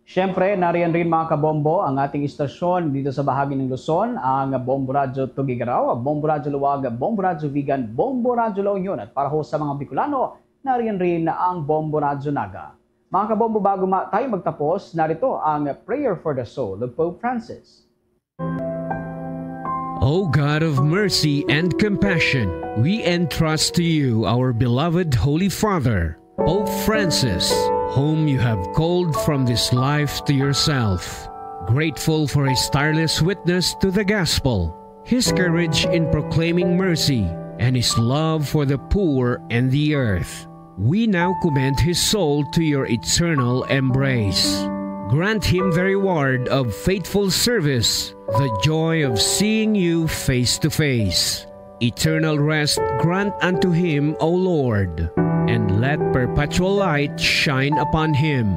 Siyempre, nariyan rin, mga kabombo, ang ating istasyon dito sa bahagi ng Luzon, ang Bombo Radyo Tuguegarao, Bombo Radyo Luwag, Bombo Radyo Vigan, Bombo Radyo La Union, at para ho sa mga Bicolano, nariyan rin ang Bombo Radyo Naga. Mga kabombo, bago ma-, tayo magtapos, narito ang Prayer for the Soul of Pope Francis. O God of mercy and compassion, we entrust to you our beloved Holy Father, Pope Francis, whom you have called from this life to yourself. Grateful for his tireless witness to the gospel, his courage in proclaiming mercy, and his love for the poor and the earth, we now commend his soul to your eternal embrace. Grant him the reward of faithful service, the joy of seeing you face to face. Eternal rest grant unto him, O Lord, and let perpetual light shine upon him.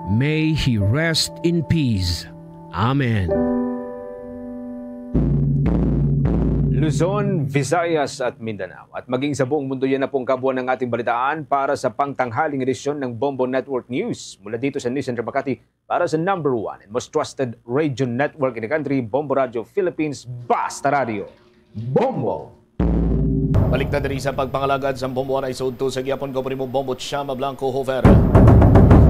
May he rest in peace. Amen. Luzon, Visayas at Mindanao. At maging sa buong mundo, yan na po ang kabuuan ng ating balitaan para sa pangtanghaling edisyon ng Bombo Network News. Mula dito sa News Center Makati, para sa number one and most trusted radio network in the country, Bombo Radio Philippines, Basta Radio. Bombo! Balik na diri sa pagpangalagad sa Bombo Anay sa Udto. Sa gihapon ko, Primo Bombo Chama Blanco Hofer.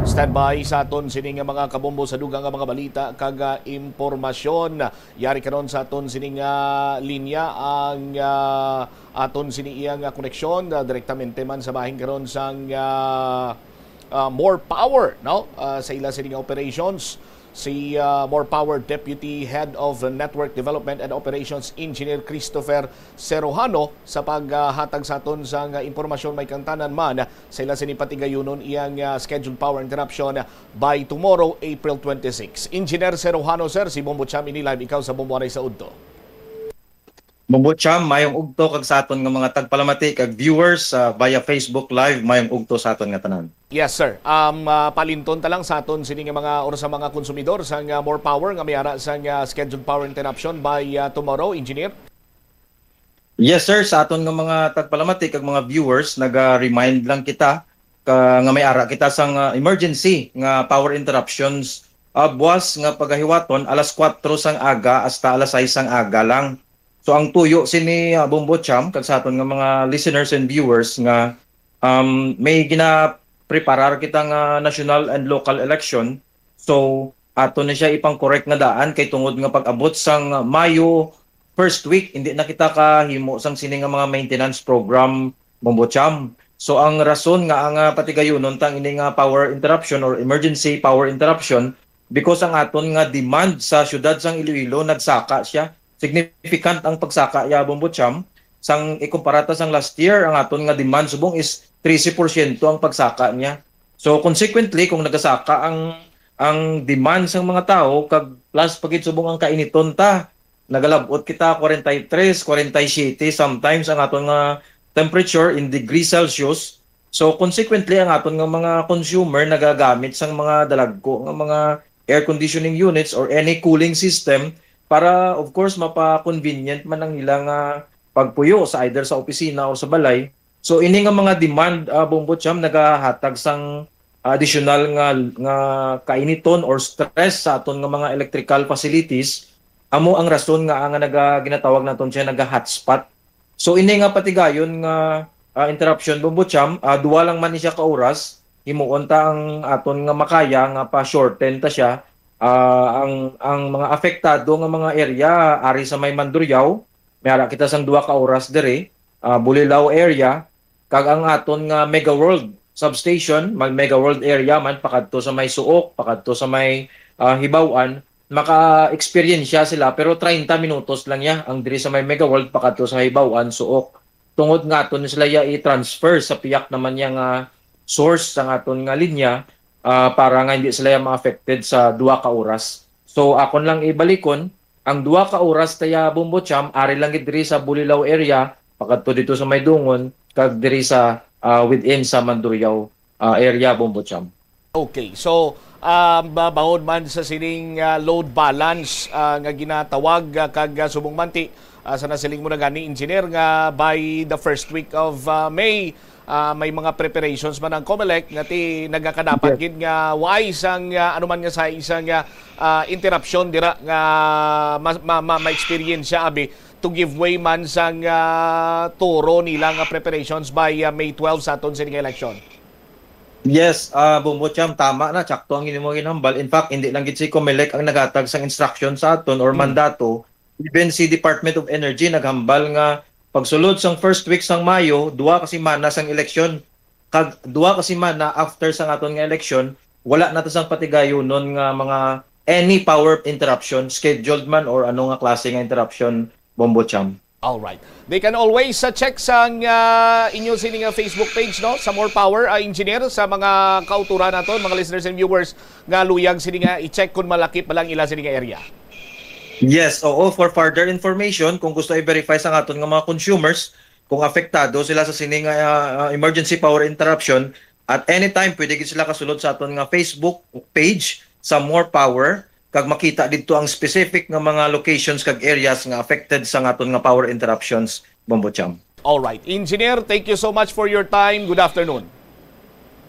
Standby sa aton sini nga mga kabombo sa dugang nga mga balita kag, ah, impormasyon. Yari karon sa aton sini nga linya ang, ah, aton sini iya nga koneksyon, ah, direktamente man sa bahin karon sang, ah, ah, More Power, no? Ah, sa ila sini nga operations, si, ah, More Power Deputy Head of Network Development and Operations Engineer Christopher Serojano sa paghatag sa aton sang impormasyon, may kantanan man sa ila sini patigayunon iyang, ah, scheduled power interruption by tomorrow, April twenty-six. Engineer Serojano, sir, si Bombo Cham ini live, ikaw sa Bombo Anay sa Udto. Bombo Cham, mayong udto kag sa aton nga mga tagpalamati kag viewers, ah, via Facebook Live, mayong udto sa aton nga tanan. Yes, sir. Um, ah, palinton ta lang sa aton sini nga mga, or sa mga konsumidor sang, ah, More Power nga may ara sang, ah, scheduled power interruption by, ah, tomorrow, Engineer. Yes, sir. Sa aton nga mga tagpalamati kag mga viewers, naga-remind lang kita ka, nga may ara kita sang, ah, emergency nga power interruptions, ah, buwas nga pagahiwaton alas kuwatro sang aga hasta alas sais sang aga lang. So, ang tuyo sini, ah, Bombo Cham, kag sa aton nga mga listeners and viewers nga, um, may ginapreparar kita nga national and local election. So, ato na siya ipang-correct nga daan kay tungod nga pag-abot sang Mayo first week, hindi na kita kahimo sang sini nga mga maintenance program, Bombo Cham. So, ang rason nga ang, ah, patigayunon tang ini nga power interruption or emergency power interruption, because ang aton nga demand sa siyudad sang Iloilo nagsaka siya. Significant ang pagsaka ya, Bombo Cham. Sang ikumpara ta sang last year, ang aton nga demand subong is trese porsyento ang pagsaka niya. So, consequently, kung nagasaka ang, ang demand sang mga tawo, kag plus pa gid subong ang kainiton ta, nagalab-ot kita, forty-three, forty-seven sometimes ang aton nga temperature in degrees Celsius. So, consequently, ang aton nga mga consumer nagagamit sang mga dalagko nga mga air conditioning units or any cooling system para, of course, mapa-convenient man ang ila nga pagpuyo sa either sa opisina o sa balay. So, ini nga mga demand, ah, Bombo Cham, nagahatag sang additional nga, nga kainiton or stress sa aton nga mga electrical facilities. Amo ang rason nga, nga naga-, ginatawag naton siya naga-hotspot. So, ini nga patigayon nga, ah, interruption, Bombo Cham, ah, duwa lang man ni siya ka oras. Himuon ta ang aton nga makaya nga pa-shorten ta siya. Ah, ang, ang mga apektado nga mga area, ari sa may Mandurriao, may ara kita sang duwa ka oras diri, ah, Bulilao area, kag ang aton nga Mega World substation, mag Mega World area man, pakadto sa may Suok, pakadto sa may, ah, Hibaw-an, maka-experience sila, pero treinta minutos lang ya ang diri sa may Mega World pakadto sa Hibaw-an, Suok. Tungod nga aton sila ya i-transfer sa piyak naman ya nga source sang aton nga linya, ah, para nga hindi sila ya ma-affected sa duha ka oras. So, akon lang ibalikon, ang duha ka oras ta ya, Bombo Cham, ari lang gid diri sa Bulilao area, pakadto dito sa may Dungon, kag diri sa, ah, within sa Mandurriao, ah, area, Bombo Cham. Okay. So, ah, ba-, bangod man sa sining, ah, load balance, ah, nga ginatawag, ah, kag, ah, subong man ti, ah, sa nasiling mo na gani, Engineer, nga by the first week of, ah, May, ah, may mga preparations man ang Comelec nga ti nagakadapat Yes. gid nga wais ang, ah, anuman nga sa isang, ah, ah, interruption dira nga ma-, ma-, ma-, ma-experience siya, abi, to give way man sang, ah, turo nila nga preparations by, ah, May twelve sa aton sini nga election. Yes, ah, Bombo Cham, tama na, tsakto ang imo ginhambal. In fact, hindi lang gid si Comelec ang naghatag sang instruction sa aton or Hmm. mandato. Even si Department of Energy naghambal nga pagsulod sang first week sang Mayo, duha ka semana sang eleksyon. Kag duha ka semana after sang aton nga eleksyon, wala na ta sang patigayonon nga mga any power interruption, scheduled man or ano nga klase nga interruption, Bombo Cham. Alright. They can always, uh, check sa, uh, inyo sini nga Facebook page, no? Sa More Power, uh, Engineer, sa mga kauturan naton, mga listeners and viewers nga luyag sini nga i-check kung malakip pa lang ila sini nga area. Yes, oo. For further information, kung gusto i-verify sa aton nga mga consumers, kung apektado sila sa sini nga, uh, uh, emergency power interruption, at any time, pwede gid sila kasulod sa aton nga Facebook page sa More Power. kag makita didto ang specific nga mga locations kag areas nga affected sa aton nga power interruptions, Bombo Cham. All right. Engineer, thank you so much for your time. Good afternoon.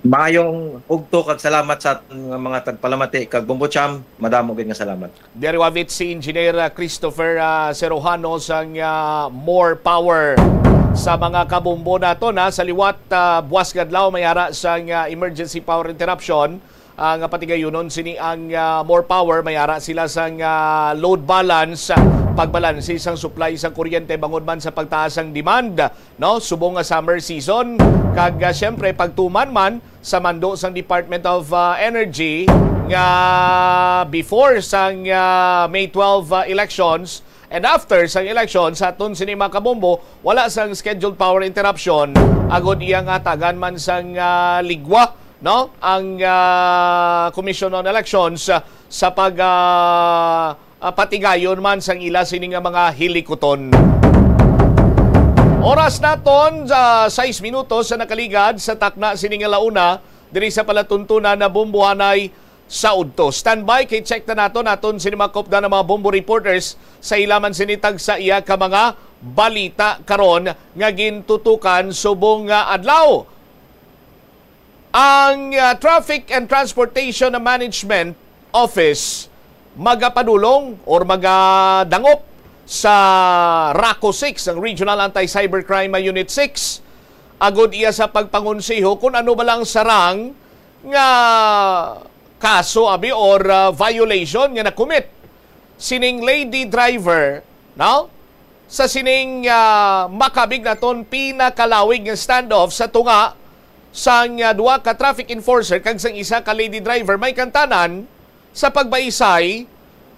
Maayong ugto kag salamat sa aton nga mga tagpalamati kag Bombo Cham. Madamo gid nga salamat. Diri wavit si Engineer, ah, Christopher, ah, Serojano sang, ah, More Power sa mga kabombo naton, ha. Sa liwat, ah, buwas nga adlaw may ara sang, ah, emergency power interruption, ah, nga patigayunon sini ang, ah, More Power. May ara sila sang, ah, load balance, ah, pagbalanse sang supply sang kuryente bangod man sa pagtaas sang demand, no, subong nga summer season, kag, ah, siyempre pagtuman man sa mando sang Department of, ah, Energy nga before sang, ah, May twelve, ah, elections and after sang election sa aton sini mga kabombo, wala sang scheduled power interruption agod iyang hatagan man sang, ah, ligwa, no, ang, ah, Commission on Elections, ah, sa pag, ah, ah, patigayon man sang ila sini nga mga hilikuton. Oras naton sa sais minutos sa nakaligad sa takna sini nga launa diri sa palatuntunan na Bombohanay sa udto. Standby kay check na naton aton sini mga kopda ng mga Bombo reporters sa ila man sini tagsa iya ka mga balita karon nga gintutukan subong nga adlaw. Ang, ah, Traffic and Transportation Management Office magapadulong or magadangop sa RACO six, ang Regional Anti-Cybercrime Unit six, agod iya sa pagpangonseho kung ano ba lang sarang nga kaso abi or, ah, violation nga nakumit sining lady driver, no? Sa sining, ah, makabig naton pinakalawig nga standoff sa tunga sang, ah, duha ka traffic enforcer kag sang isa ka lady driver may kantanan sa pagbaisay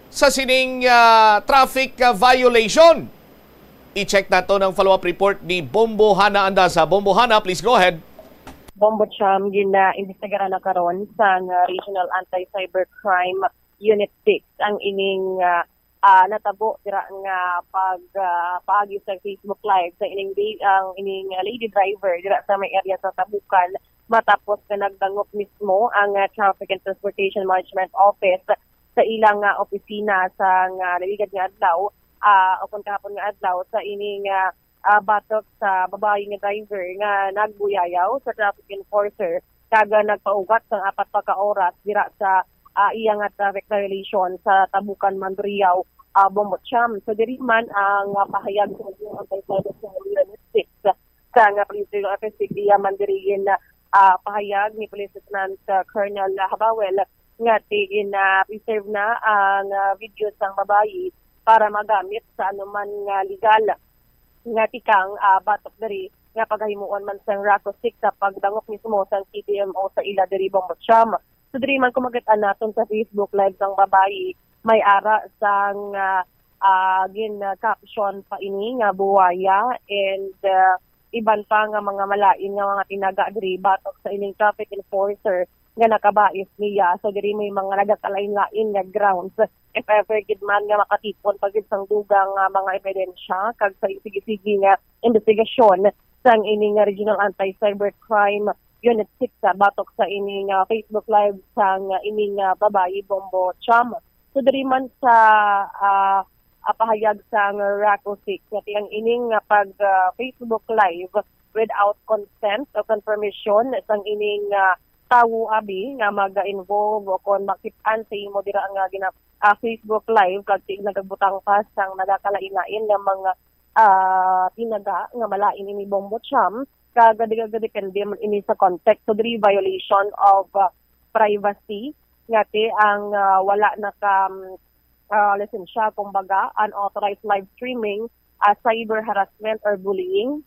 sa sining, ah, traffic, ah, violation. I-check nato ang follow-up report ni Bombo Hana Andaza. Bombo Hana, please go ahead. Bombo Cham, gina-imbestigaran na karon sang, ah, Regional Anti-Cybercrime Unit six ang ining, ah, ah, natabo dira nga pag, ah, paagi sa Facebook Live sa ining di-, ang ining, ah, lady driver dira sa may area sa Tabukan, matapos nga nagdangop mismo ang, ah, Traffic and Transportation Management Office sa ilang, ah, opisina sa nga naligad nga adlaw, ah, o kung kahapon nga adlaw sa ining, ah, ah, batok sa babayi nga driver nga nagbuyayaw sa traffic enforcer kag, ah, nagpaugat sang apat pa ka oras dira sa, ah, iya nga traffic violation sa Tabukan, Mandurriao, ah, Bombo Cham. So diri man ang, ah, pahayag sa Regional Anti-Cyber Unit six sa nga Police Regional Office, iya man diri in, ah, pahayag ni Police Lieutenant, ah, Colonel Habawel nga ti in, ah, preserve na ang, ah, video sang babayi para magamit sa anuman nga legal nga tikang, ah, batok diri nga pagahimuon man sang RACO six sa pagdangop mismo sang T P M O sa ila diri, Bombo Cham. So diri man kung makit-an naton sa Facebook Live sang babayi, may ara sang, ah, ah, gin, ah, caption pa ini nga buwaya and, ah, iban pa nga mga malain nga mga tinaga diri batok sa ining traffic enforcer nga nakabais niya. So diri may mga nagakalain-lain nga grounds if ever gid man nga makatipon pa gid sang dugang nga mga ebidensya kag sa sige-sige nga investigasyon sang ini nga Regional Anti-Cybercrime Unit six, ah, batok sa ini nga Facebook Live sang ini nga babayi, Bombo Cham. So diri man sa, ah, ah, pahayag sang RACO six nga ti ang ining nga pag, ah, Facebook Live without consent o confirmation sang ining, ah, tawo abi nga maga-involve o kon makit-an sa imo dira nga gina-, ah, Facebook Live kag ti nagbutang pa sang nagakalain-lain nga mga, ah, tinaga nga malain ini, Bombo Cham, kag nag-, nagdepende man ini sa context. So diri violation of, ah, privacy nga ti ang, ah, wala naka, um, ah, lisensya, kumbaga, unauthorized live streaming, ah, cyber harassment or bullying.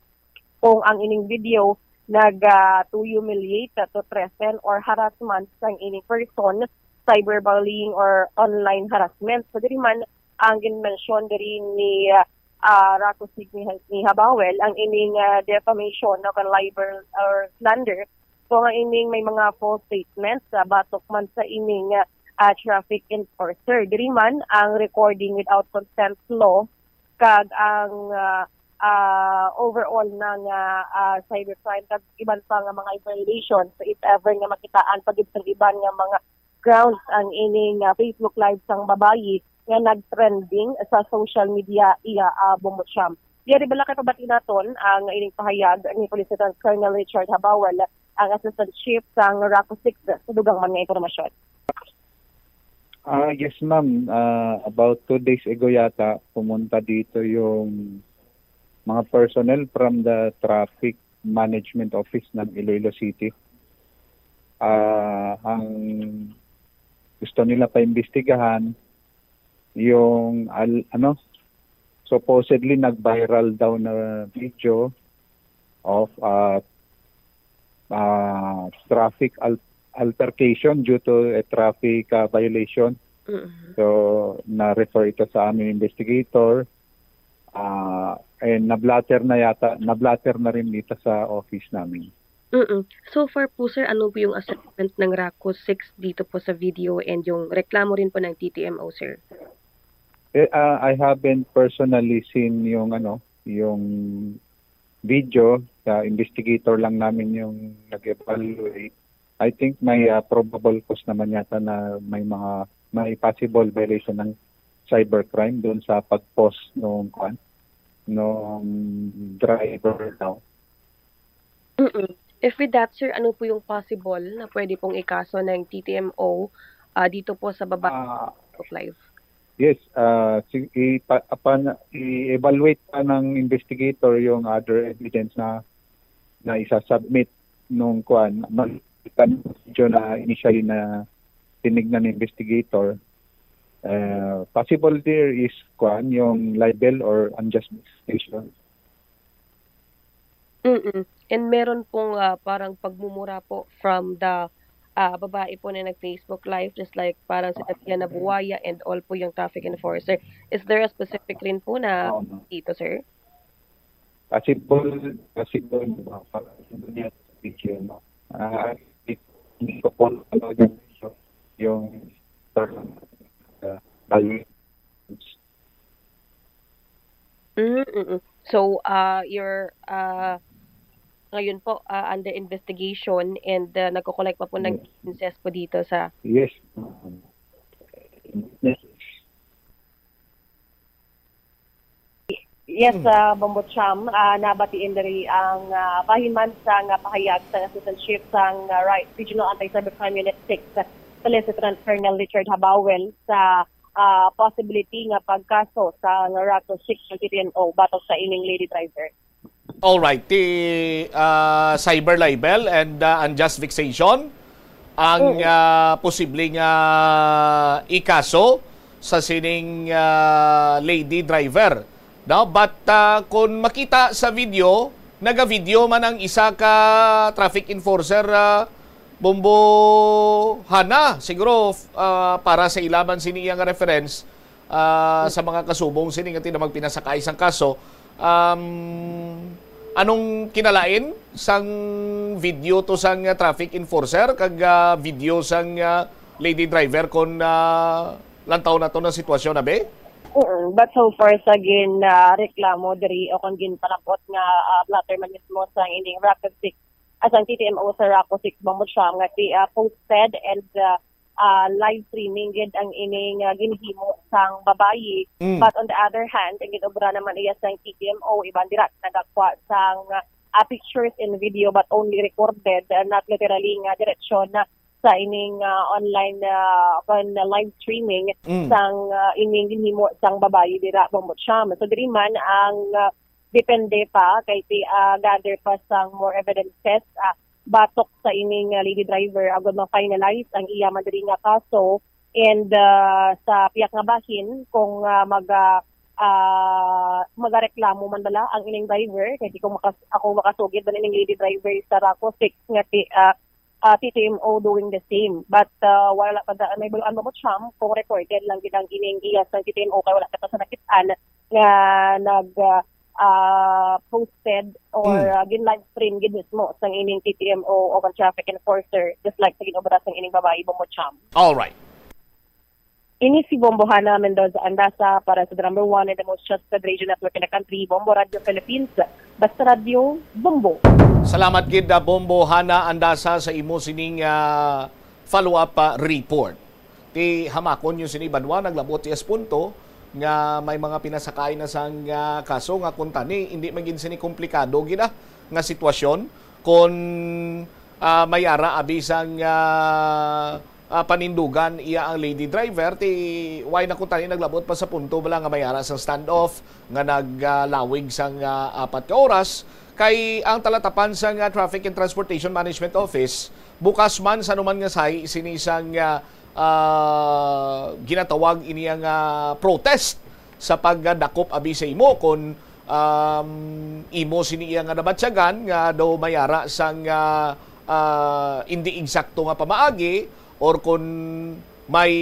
Kung ang ining video nag, ah, to humiliate, ah, to threaten or harassment sang ining person, cyberbullying or online harassment. So diri man ang ginmensyon diri ni, ah, ah, RACO six ni, ni Habawel, ang ining, ah, defamation o kon libel or slander kung ang ining may mga false statements, ah, batok man sa ining, ah, ah, traffic enforcer. Diri man ang recording without consent law kag ang, ah, ah, overall na nga, ah, cybercrime kag iban pa nga mga violations if ever nga makitaan pa gid sang iban nga mga, grounds ang ining, ah, Facebook Live sang babayi nga nag-trending sa social media, iya, ah, Bombo Cham. Diri bala kay pabati naton ang ining pahayag ni Police Lieutenant Colonel Richard Habawal, ang Assistant Chief sang RACU six, sa dugang man nga impormasyon. Ah, yes, ma'am. Ah, about two days ago yata, pumunta dito yung mga personnel from the Traffic Management Office ng Iloilo City. Ah, ang gusto nila paimbestigahan yung al, ano, supposedly nag-viral daw na video of, ah, ah, traffic al, altercation due to a traffic, ah, violation. Mhm. So, na-refer ito sa aming investigator. Ah, and na-blotter na yata, na-blotter na rin dito sa office namin. Mm. So far po, sir, ano po yung assessment ng RACU six dito po sa video and yung reklamo rin po ng T T M O, sir? Eh, ah, I haven't personally seen yung, ano, yung video. Sa investigator lang namin yung nag-evaluate. I think may, ah, probable cause naman yata na may mga, may possible violation ng cybercrime doon sa pag-post nung, kwan, nung driver daw. Mm. If with that, sir, ano po yung possible na pwede pong ikaso ng T T M O, ah, dito po sa baba Ah, Facebook Live? yes, ah, si, ipa, apan, i-evaluate pa ng investigator yung other evidence na na isa-submit nung, kwan, malitan video na initially na tinignan ng investigator. Uh, possible there is, kwan, yung libel or unjust vexation. Mm. And meron pong, ah, parang pagmumura po from the, ah, babae po na nag-Facebook Live, just like parang sinabihan na buwaya and all po yung traffic enforcer. Is there a specific rin po na Oo, ma'am. Dito, sir? Possible, possible, uh, para sa niya sa video, no? Ah, hindi ko po talaga yung, uh, value. Mm, mm. So, ah, you're, ah, ngayon po, ah, under investigation and, ah, nagko-collect pa po ng Yes. evidences po dito sa Yes. Yes, ah, Bombo Cham, ah, nabatiin diri ang, ah, bahin man sang pahayag sang Assistant Chief sang, ah, Ri-, Regional Anti-Cybercrime Unit six, Police Lieutenant Colonel Richard Habawel sa, ah, possibility nga pagkaso sa RACU six ng T T M O batok sa ining lady driver. Alright, ti ah, cyber libel and ah, unjust vexation ang Oo. ah, posible nga ikaso sa sining ah, lady driver. No? But ah, kung makita sa video, naga-video man ang isa ka traffic enforcer, ah, Bombo Hana. Siguro ah, para sa ilaban sini iya nga reference, ah, sa mga kasubong sini nga tinamag pinasakay sang kaso, um, anong kinalain sang video to sang ah, traffic enforcer kag ah, video sang ah, lady driver kon ah, lantaw nato na sitwasyon, abi? Mm, but so far sa gin, ah, reklamo diri o kon ginpalabot nga, ah, blotter man mismo sang ining RACU six, ah, sang T T M O sa RACU six Bombo Cham nga ti, ah, posted and, ah, ah, live streaming gid ang ining, ah, ginhimo sang babayi. Mm. But on the other hand, ang ginobra naman iya sang T T M O, iban dira nagakwa sang, ah, pictures and video but only recorded, ah, not literally nga diretsyon na sa ining, ah, online, ah, kon live streaming Mm. sang, ah, ining ginhimo sang babayi dira, Bombo Cham. So diri man ang, ah, depende pa kay ti, ah, gather pa sang more evidences, ah, batok sa ining, ah, lady driver agud ma-finalize ang iya man diri nga kaso. And, ah, sa piyak nga bahin kung, ah, maga ah, magareklamo man bala ang ining driver kay di ko makas ako makasugid man ining lady driver sa RACU six nga ti, ah, ah, T T M O doing the same. But, ah, wala pa da, may bulan mo, Cham, kung recorded lang gid ang ining iya sa T T M O kay wala pa sa nakit-an nga nag, ah, ah, posted or, Mm. ah, gin live stream gid mismo sang ining T T M O o ang traffic enforcer, just like sa ginobra sang ining babayi, Bombo Cham. Alright. Ini si Bombo Hana Mendoza Andasa para sa the number one and the most trusted radio network in the country, Bombo Radio Philippines. Basta Radio, Bombo. Salamat gid, ah, Bombo Hana Andasa, sa imo sining ah, follow-up, ah, report. Ti hamakon niyo sini, Banwa, naglabot siya sa punto nga may mga pinasakay na sang, ah, kaso nga kuntani, hindi man gid sini komplikado gid, ah, nga sitwasyon. Kon, ah, may ara abi sang, ah, ah, panindugan iya ang lady driver, ti why na kuntani naglabot pa sa punto bala nga may ara sang standoff nga naglawig sang, ah, apat ka oras, kay ang talatapan sang, ah, Traffic and Transportation Management Office bukas man sa anuman nga sahi sini sang, ah, ah, ginatawag ini nga protest sa pagdakop abi sa imo kon, um, imo sini iya nga nabatyagan nga daw may ara sang, ah, ah, indi eksakto nga pamaagi or kon may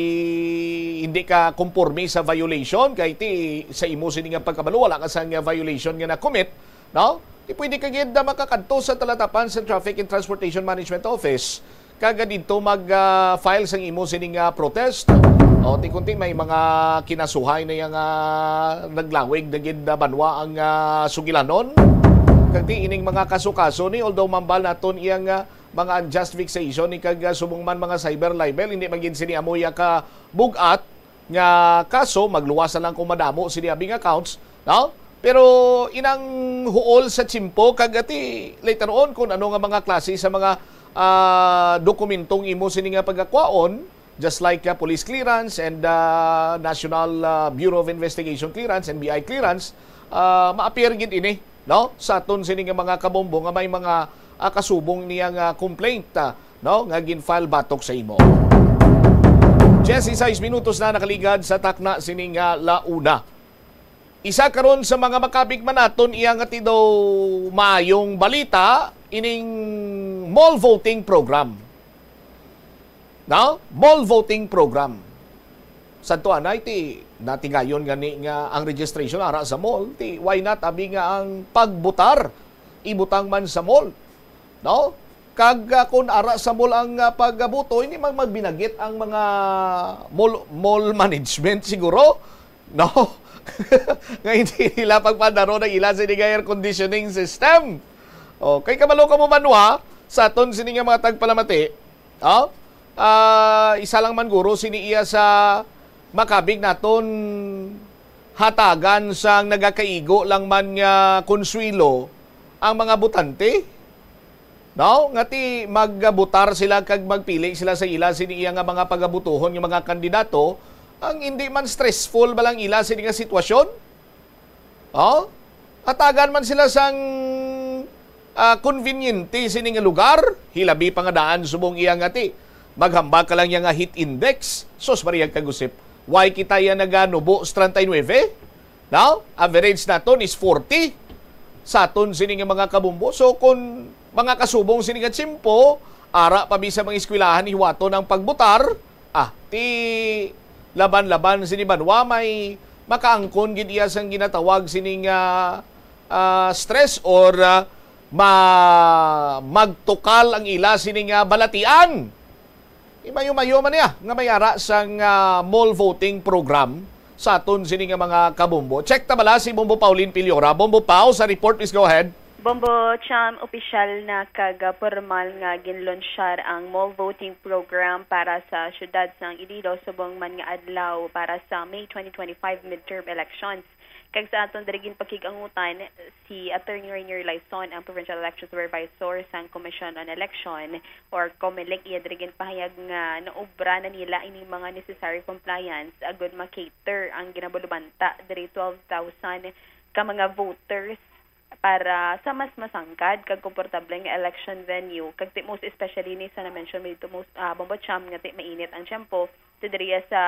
hindi ka komporme sa violation, kay ti sa imo sini nga pagkabalo, wala ka sang violation nga na-commit, no? Ti pwede ka gid na makakadto sa talatapan sa Traffic and Transportation Management Office kag didto mag, ah, file sang imo sini nga protest. O, ti kunti may mga kinasuhay na yang, ah, naglawig na gid na, Banwa, ang, ah, sugilanon. Kag ti ining mga kaso-kaso ni, although mambal naton iyang, ah, mga unjust vexation ni kag, ah, subong man mga cyber libel, hindi man gid sini amo iya ka bug-at nga kaso, magluwas na lang kung madamo sini abi nga counts, no? Pero inang huol sa tiyempo kag ati later on kung ano nga mga klase sa mga, ah, dokumentong imo sini nga pagakwaon, just like, ah, police clearance and, ah, National, ah, Bureau of Investigation clearance, N B I clearance, ah, ma-appear gid ini, no? Sa aton sini nga mga kabombo nga may mga, ah, kasubong niya nga complaint, ah, no, nga gin-file batok sa imo. Dieciséis minutos na nakaligad sa takna sini nga la una. Isa karon sa mga makabig man naton iya nga ti daw maayong balita ining mall voting program. No? Mall voting program. Santo anay ti natigayon gani nga ang registration ara sa mall, ti why not abi nga ang pagbutar ibutang man sa mall, no? Kag, ah, kun ara sa mall ang, ah, pagbuto, hindi man magbinagit ang mga mall, mall management siguro, no? Nga hindi nila pagpadaro ng ila sini nga air conditioning system. Okay, kabalo ka mo, Banwa, sa aton sini nga mga tagpalamati, oh? Ah, isa lang man guro sini iya sa makabig naton hatagan sang nagakaigo lang man nga konsuwelo ang mga botante, no? Nga ti magbutar sila kag magpili sila sa ila sini iya nga mga pagabutuhon nga mga kandidato, ang hindi man stressful ba lang ila sini nga sitwasyon? Oh? Atagan man sila sang, ah, konbinyente sini nga lugar, hilabi pa nga daan subong iya nga ti maghambal ka lang iya nga heat index. Sus, Maria kag Josep, why kita iya naganubo sa treinta y nueve? Now, average naton is forty. Sa aton sini nga mga kabombo, so kung mga kasubong sini nga tiyempo, ara pa bi sa mga eskwelahan hiwaton ang pagbutar, ah, ti laban-laban sini banwa may makaangkon gid iya sang ginatawag sini nga, ah, stress or, ah, ma-, magtukal ang ila sini nga balatian. Imayo-mayo man niya nga may ara sang, ah, mall voting program sa aton sini nga mga kabombo. Check ta bala si Bombo Pauline Piliora. Bombo Pau, sa report, please go ahead. Bombo Cham, opisyal na kag, ah, pormal nga ginlonsyar ang mall voting program para sa siyudad sang Iloilo subong man nga adlaw para sa May twenty twenty-five midterm elections. Kag sa aton diri ginpakig-angutan si Attorney Rainier Laison, ang Provincial Election Supervisor sang Commission on Election or COMELEC. Iya diri ginpahayag nga naobra na nila ining mga necessary compliance agud ma-cater ang ginabalubanta diri twelve thousand ka mga voters para sa mas masangkad kag komportable nga election venue, kag ti most especially ni sa na-mention mo dito, most, ah, Bombo Cham, nga ti mainit ang tiyempo, ti diriya sa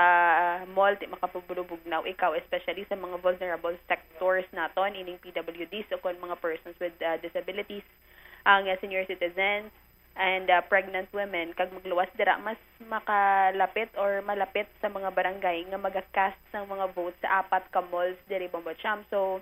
mall ti makapabulubugnaw ikaw, especially sa mga vulnerable sectors naton, ining P W Ds o kon mga persons with, ah, disabilities, ang, ah, senior citizens, and, ah, pregnant women, kag magluwas dira mas makalapit or malapit sa mga barangay nga maga-cast sang mga votes sa apat ka malls diri, Bombo Cham. So,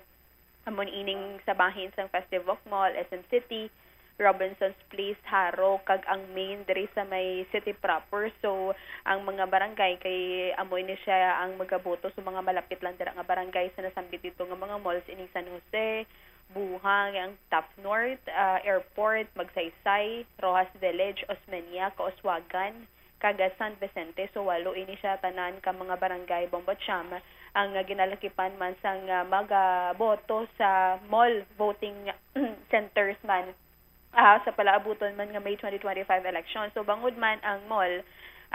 amo ni ining sa bahin sang Festive Walk Mall, S M City, Robinson's Place, Jaro, kag ang main diri sa may city proper. So, ang mga barangay kay amo ini siya ang magaboto. So, mga malapit lang dira nga barangay sa nasambit dito nga mga malls, ining San Jose, Buhang, ang Taft North, ah, Airport, Magsaysay, Roxas Village, Osmeña, Causwagan, kag San Vicente. So, walo ini siya tanan ka mga barangay, Bombo Cham, ang, ah, ginalakipan man sang, ah, magaboto sa mall voting centers man, ah, sa palaabuton man nga May twenty twenty-five election. So, bangod man ang mall,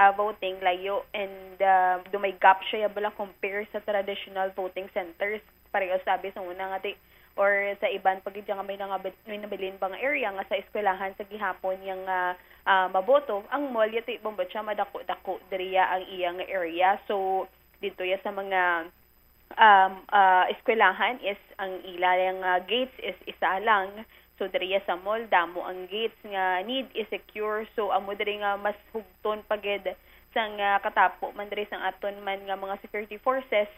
ah, voting layo and, ah, do may gap siya bala compare sa traditional voting centers. Pareho sabi sa una nga ti, or sa iban pa gid nga may nangab-, may nabilin ba nga area nga sa eskwelahan sa gihapon yang, ah, ah, maboto, ang mall yati, Bombo Cham, madako-dako diriya ang iya nga area. So, dito ya sa mga, um, ah, eskwelahan is ang ila nga gates is isa lang. So, diriya sa mall, damo ang gates nga need i-secure. So, amo diri nga mas hugton pa gid sang, ah, katapo man diri sang aton man nga mga security forces.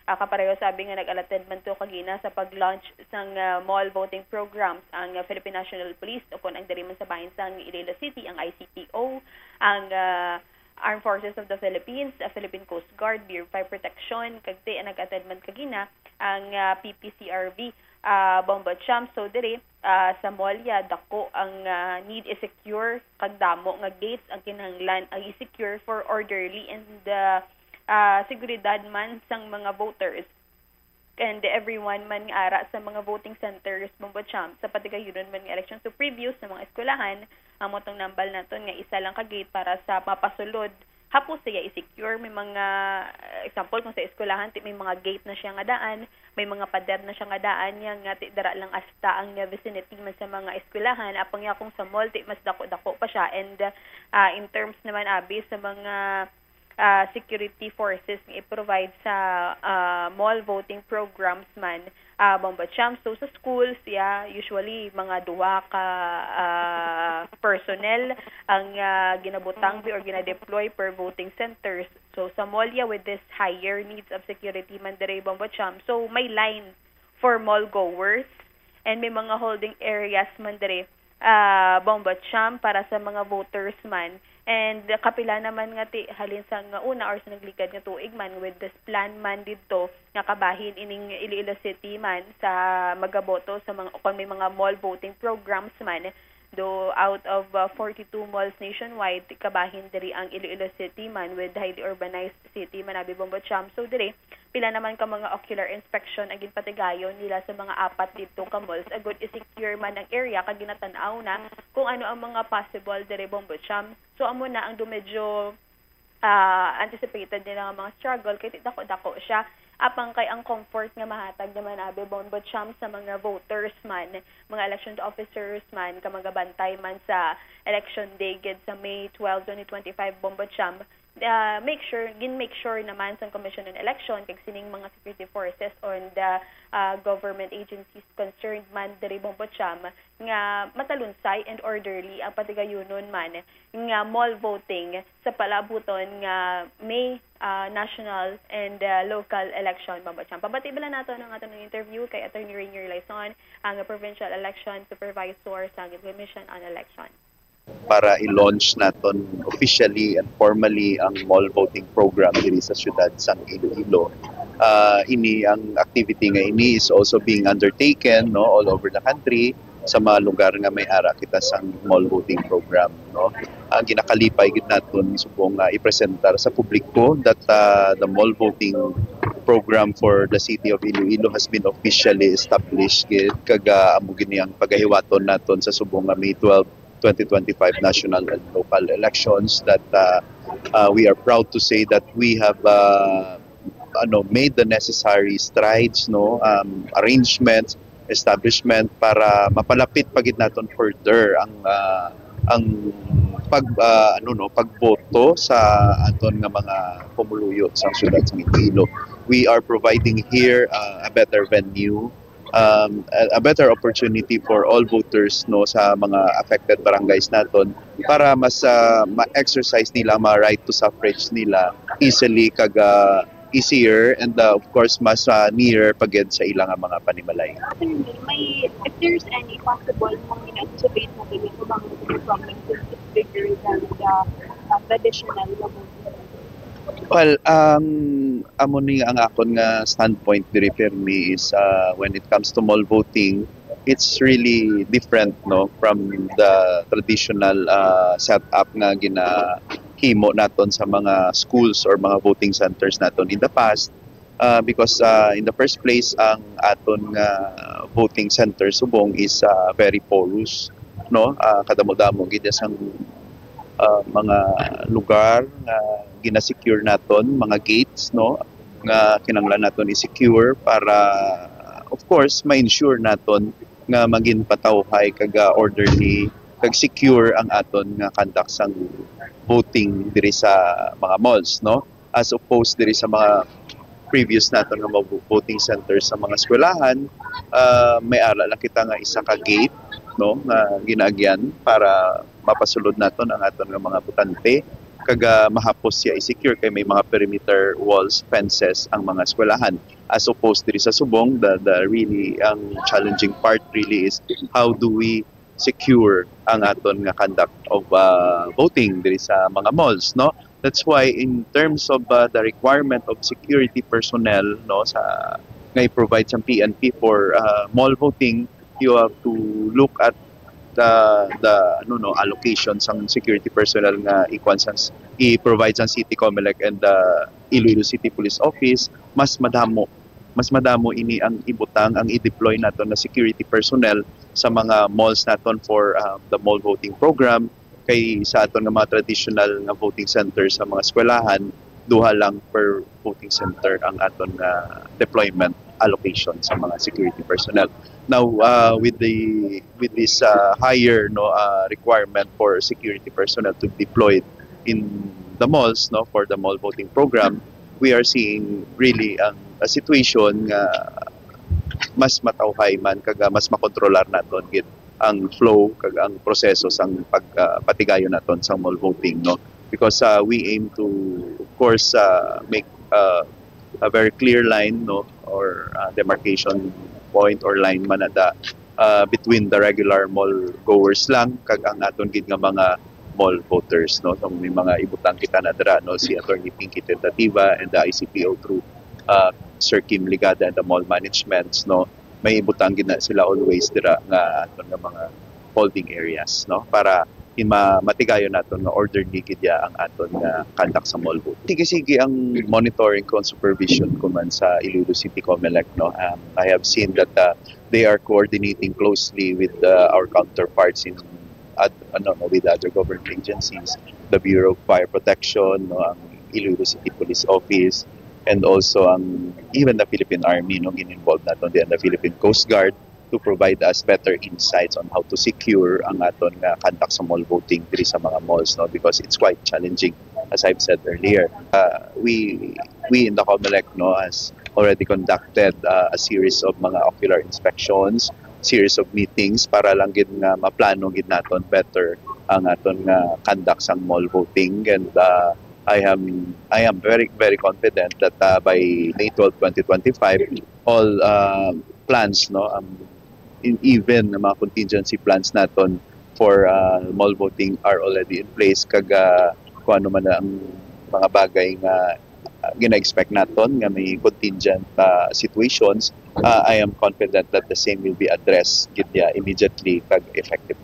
Ah, kapareho sabi nga nag-alatid man to kagina sa pag-launch sang, ah, mall voting programs ang, ah, Philippine National Police, o kon ang diri man sa bahin sang Iloilo City, ang I C P O, ang, ah, Armed Forces of the Philippines, ah, Philippine Coast Guard, Bureau of Fire Protection, kag ti, nag-attend man kagina ang, ah, P P C R V, ah, Bombo Cham. So, diri, ah, sa mall ya, dako ang, ah, need i-secure kag damo nga gates ang kinahanglan ang i-secure for orderly and, ah, ah, seguridad man sang mga voters. And everyone man nga ara sa mga voting centers, Bombo Cham, sa patigayunon man nga election. So, previous sa mga eskwelahan, ang motong nambal naton nga isa lang ka gate para sa mapasulod, hapos siya i-secure. May mga, uh, example, kung sa eskwelahan, ti-, may mga gate na siya nga daan, may mga pader na siya nga daan, niya nga ti-, dara lang asta ang, uh, vicinity man sa mga eskwelahan. Apang ya kung sa mall, ti-, mas dako-dako pa siya. And, uh, in terms naman, abi, sa mga, uh, security forces nga i-provide sa, uh, mall voting programs man, uh, Bombo Cham. So, sa schools, yeah, usually mga duha ka, uh, personnel ang, uh, ginabutang or ginadeploy per voting centers. So, sa mall, yeah, with this higher needs of security man diri, Bombo Cham. So, may line for mall goers and may mga holding areas man diri, ah, Bombo Cham, para sa mga voters man. And kapila naman nga ti-, halin sa nga una or sa nagligad nga tuig man, with this plan man didto nga kabahin ining Iloilo City man sa magaboto sa mga, kung may mga mall voting programs man, do out of, uh, forty-two malls nationwide, kabahin diri ang Iloilo City man, with highly urbanized city man abi, Bombo Cham. So diri, pila naman ka mga ocular inspection ang ginpatigayon nila sa mga apat didto ka malls agud i-secure man ang area kag ginatan-aw na kung ano ang mga possible diri, Bombo Cham. So amo na ang do medyo, ah, anticipated nila nga mga struggle kay ti-, dako-dako siya. Apang kay ang comfort nga mahatag naman abi, Bombo Cham, sa mga voters man, mga election officers man, ka magabantay man sa election day gid sa May twelve, twenty twenty-five, Bombo Cham, ah, make sure, gin-make sure naman sang Commission on Election kag sining mga security forces and, ah, ah, government agencies concerned man diri, Bombo Cham, nga matalunsay and orderly ang patigayunon man nga mall voting sa palaabuton nga May, ah, national and, ah, local election, Bombo Cham. Pabati bala nato ang aton interview kay Attorney Rainier Laison, ang provincial election supervisor sa Commission on Election. Para i-launch naton officially and formally ang mall voting program diri sa siyudad sang Iloilo. Ah, ini ang activity nga ini is also being undertaken, no, all over the country, sa mga lugar nga may ara kita sang mall voting program, no. Ang ginakalipay gid naton subong nga ipresentar sa publiko that, ah, the mall voting program for the city of Iloilo has been officially established gid, kag, ah, amo gid ni ang pagahiwaton naton sa subong nga May twelve, twenty twenty-five national and local elections that, uh, uh, we are proud to say that we have, uh, ano, made the necessary strides, no, um, arrangements, establishment para mapalapit pa gid naton further ang, uh, ang pag, uh, ano, no, pagboto sa aton nga mga pumuluyo sa siyudad sa Iloilo. We are providing here, uh, a better venue, um, a, a better opportunity for all voters, no, sa mga affected barangays naton para mas, ah, ma-exercise nila ang mga right to suffrage nila easily kag, ah, easier and, ah, of course mas, ah, nearer pa gid sa ila nga mga panimalay. Attorney, may, if there's any possible mo in-anticipate mo ba yung mga problems is bigger than the, uh, traditional na voting? Well, ang amo ni ang akon nga standpoint diri, Permi, is, ah, when it comes to mall voting, it's really different, no, from the traditional, ah, setup nga gina himo naton sa mga schools or mga voting centers naton in the past. Ah, because, ah, in the first place, ang aton nga voting center subong is, ah, very porous, no? Ah, kadamo-damo gid sang, ah, mga lugar nga gina-secure naton, mga gates, no, nga kinahanglan naton i-secure para, of course, ma-ensure naton nga maging patawhay kag, ah, orderly kag secure ang aton nga conduct sang voting diri sa mga malls, no? As opposed diri sa mga previous naton nga mga vo-, voting centers sa mga eskwelahan, ah, may ara lang kita nga isa ka gate, no, nga ginaagyan para mapasulod naton ang aton nga mga botante kag, ah, mahapos siya i-secure kay may mga perimeter walls, fences ang mga eskwelahan. As opposed diri sa subong, the, the really, ang challenging part really is how do we secure ang aton nga conduct of, ah, voting diri sa mga malls, no? That's why in terms of, ah, the requirement of security personnel, no, sa nga i-provide sa P N P for, ah, mall voting, you have to look at the, the, ano, no, allocation sang security personnel nga ikuan sang s-, i-provide sang City Comelec and the Iloilo City Police Office. Mas madamo, mas madamo ini ang ibutang, ang i-deploy naton nga security personnel sa mga malls naton for, ah, the mall voting program, kay sa aton nga mga traditional nga voting center sa mga eskwelahan, duha lang per voting center ang aton nga deployment allocation sa mga security personnel. Now, ah, with the, with this, ah, higher, no, ah, requirement for security personnel to be deployed in the malls, no, for the mall voting program, we are seeing really ang, a situation nga mas matawhay man kag, ah, mas makontrolar naton gid ang flow kag ang proseso sang pag, ah, patigayon naton sang mall voting, no? Because, ah, we aim to, of course, ah, make, ah, a very clear line, no, or, ah, demarcation point or line man na da, ah, between the regular mall goers lang kag ang aton gid nga mga mall voters, no? So, may mga ibutang kita na dira, no, si Attorney Pinky Tentativa and the I C P O through, ah, Sir Kim Ligada and the mall managements, no? May ibutang gid na sila always dira nga aton nga mga holding areas, no, para in ma-, matigayon naton nga orderly gid ya ang aton nga conduct sa mall vote. Sige-sige ang monitoring kon supervision ko man sa Iloilo City Comelec, no. Um, I have seen that, uh, they are coordinating closely with, uh, our counterparts in ad-, ano, no, with other government agencies, the Bureau of Fire Protection, no, ang Iloilo City Police Office, and also ang, even the Philippine Army, no, gin-involve naton di ang the Philippine Coast Guard to provide us better insights on how to secure ang aton nga conduct sa mall voting diri sa mga malls, no, because it's quite challenging, as I've said earlier. Uh, we, we in the Comelec, no, has already conducted, uh, a series of mga ocular inspections, series of meetings para lang gid nga maplano gid naton better ang aton nga conduct sang mall voting, and, uh, I am, I am very, very confident that, uh, by May twelve, twenty twenty-five, all, uh, plans, no, um, in, even ang mga contingency plans naton for, uh, mall voting are already in place, kag, uh, kung ano man ang mga bagay nga, uh, gina-expect naton nga may contingent, uh, situations, uh, I am confident that the same will be addressed gid niya immediately kag effectively.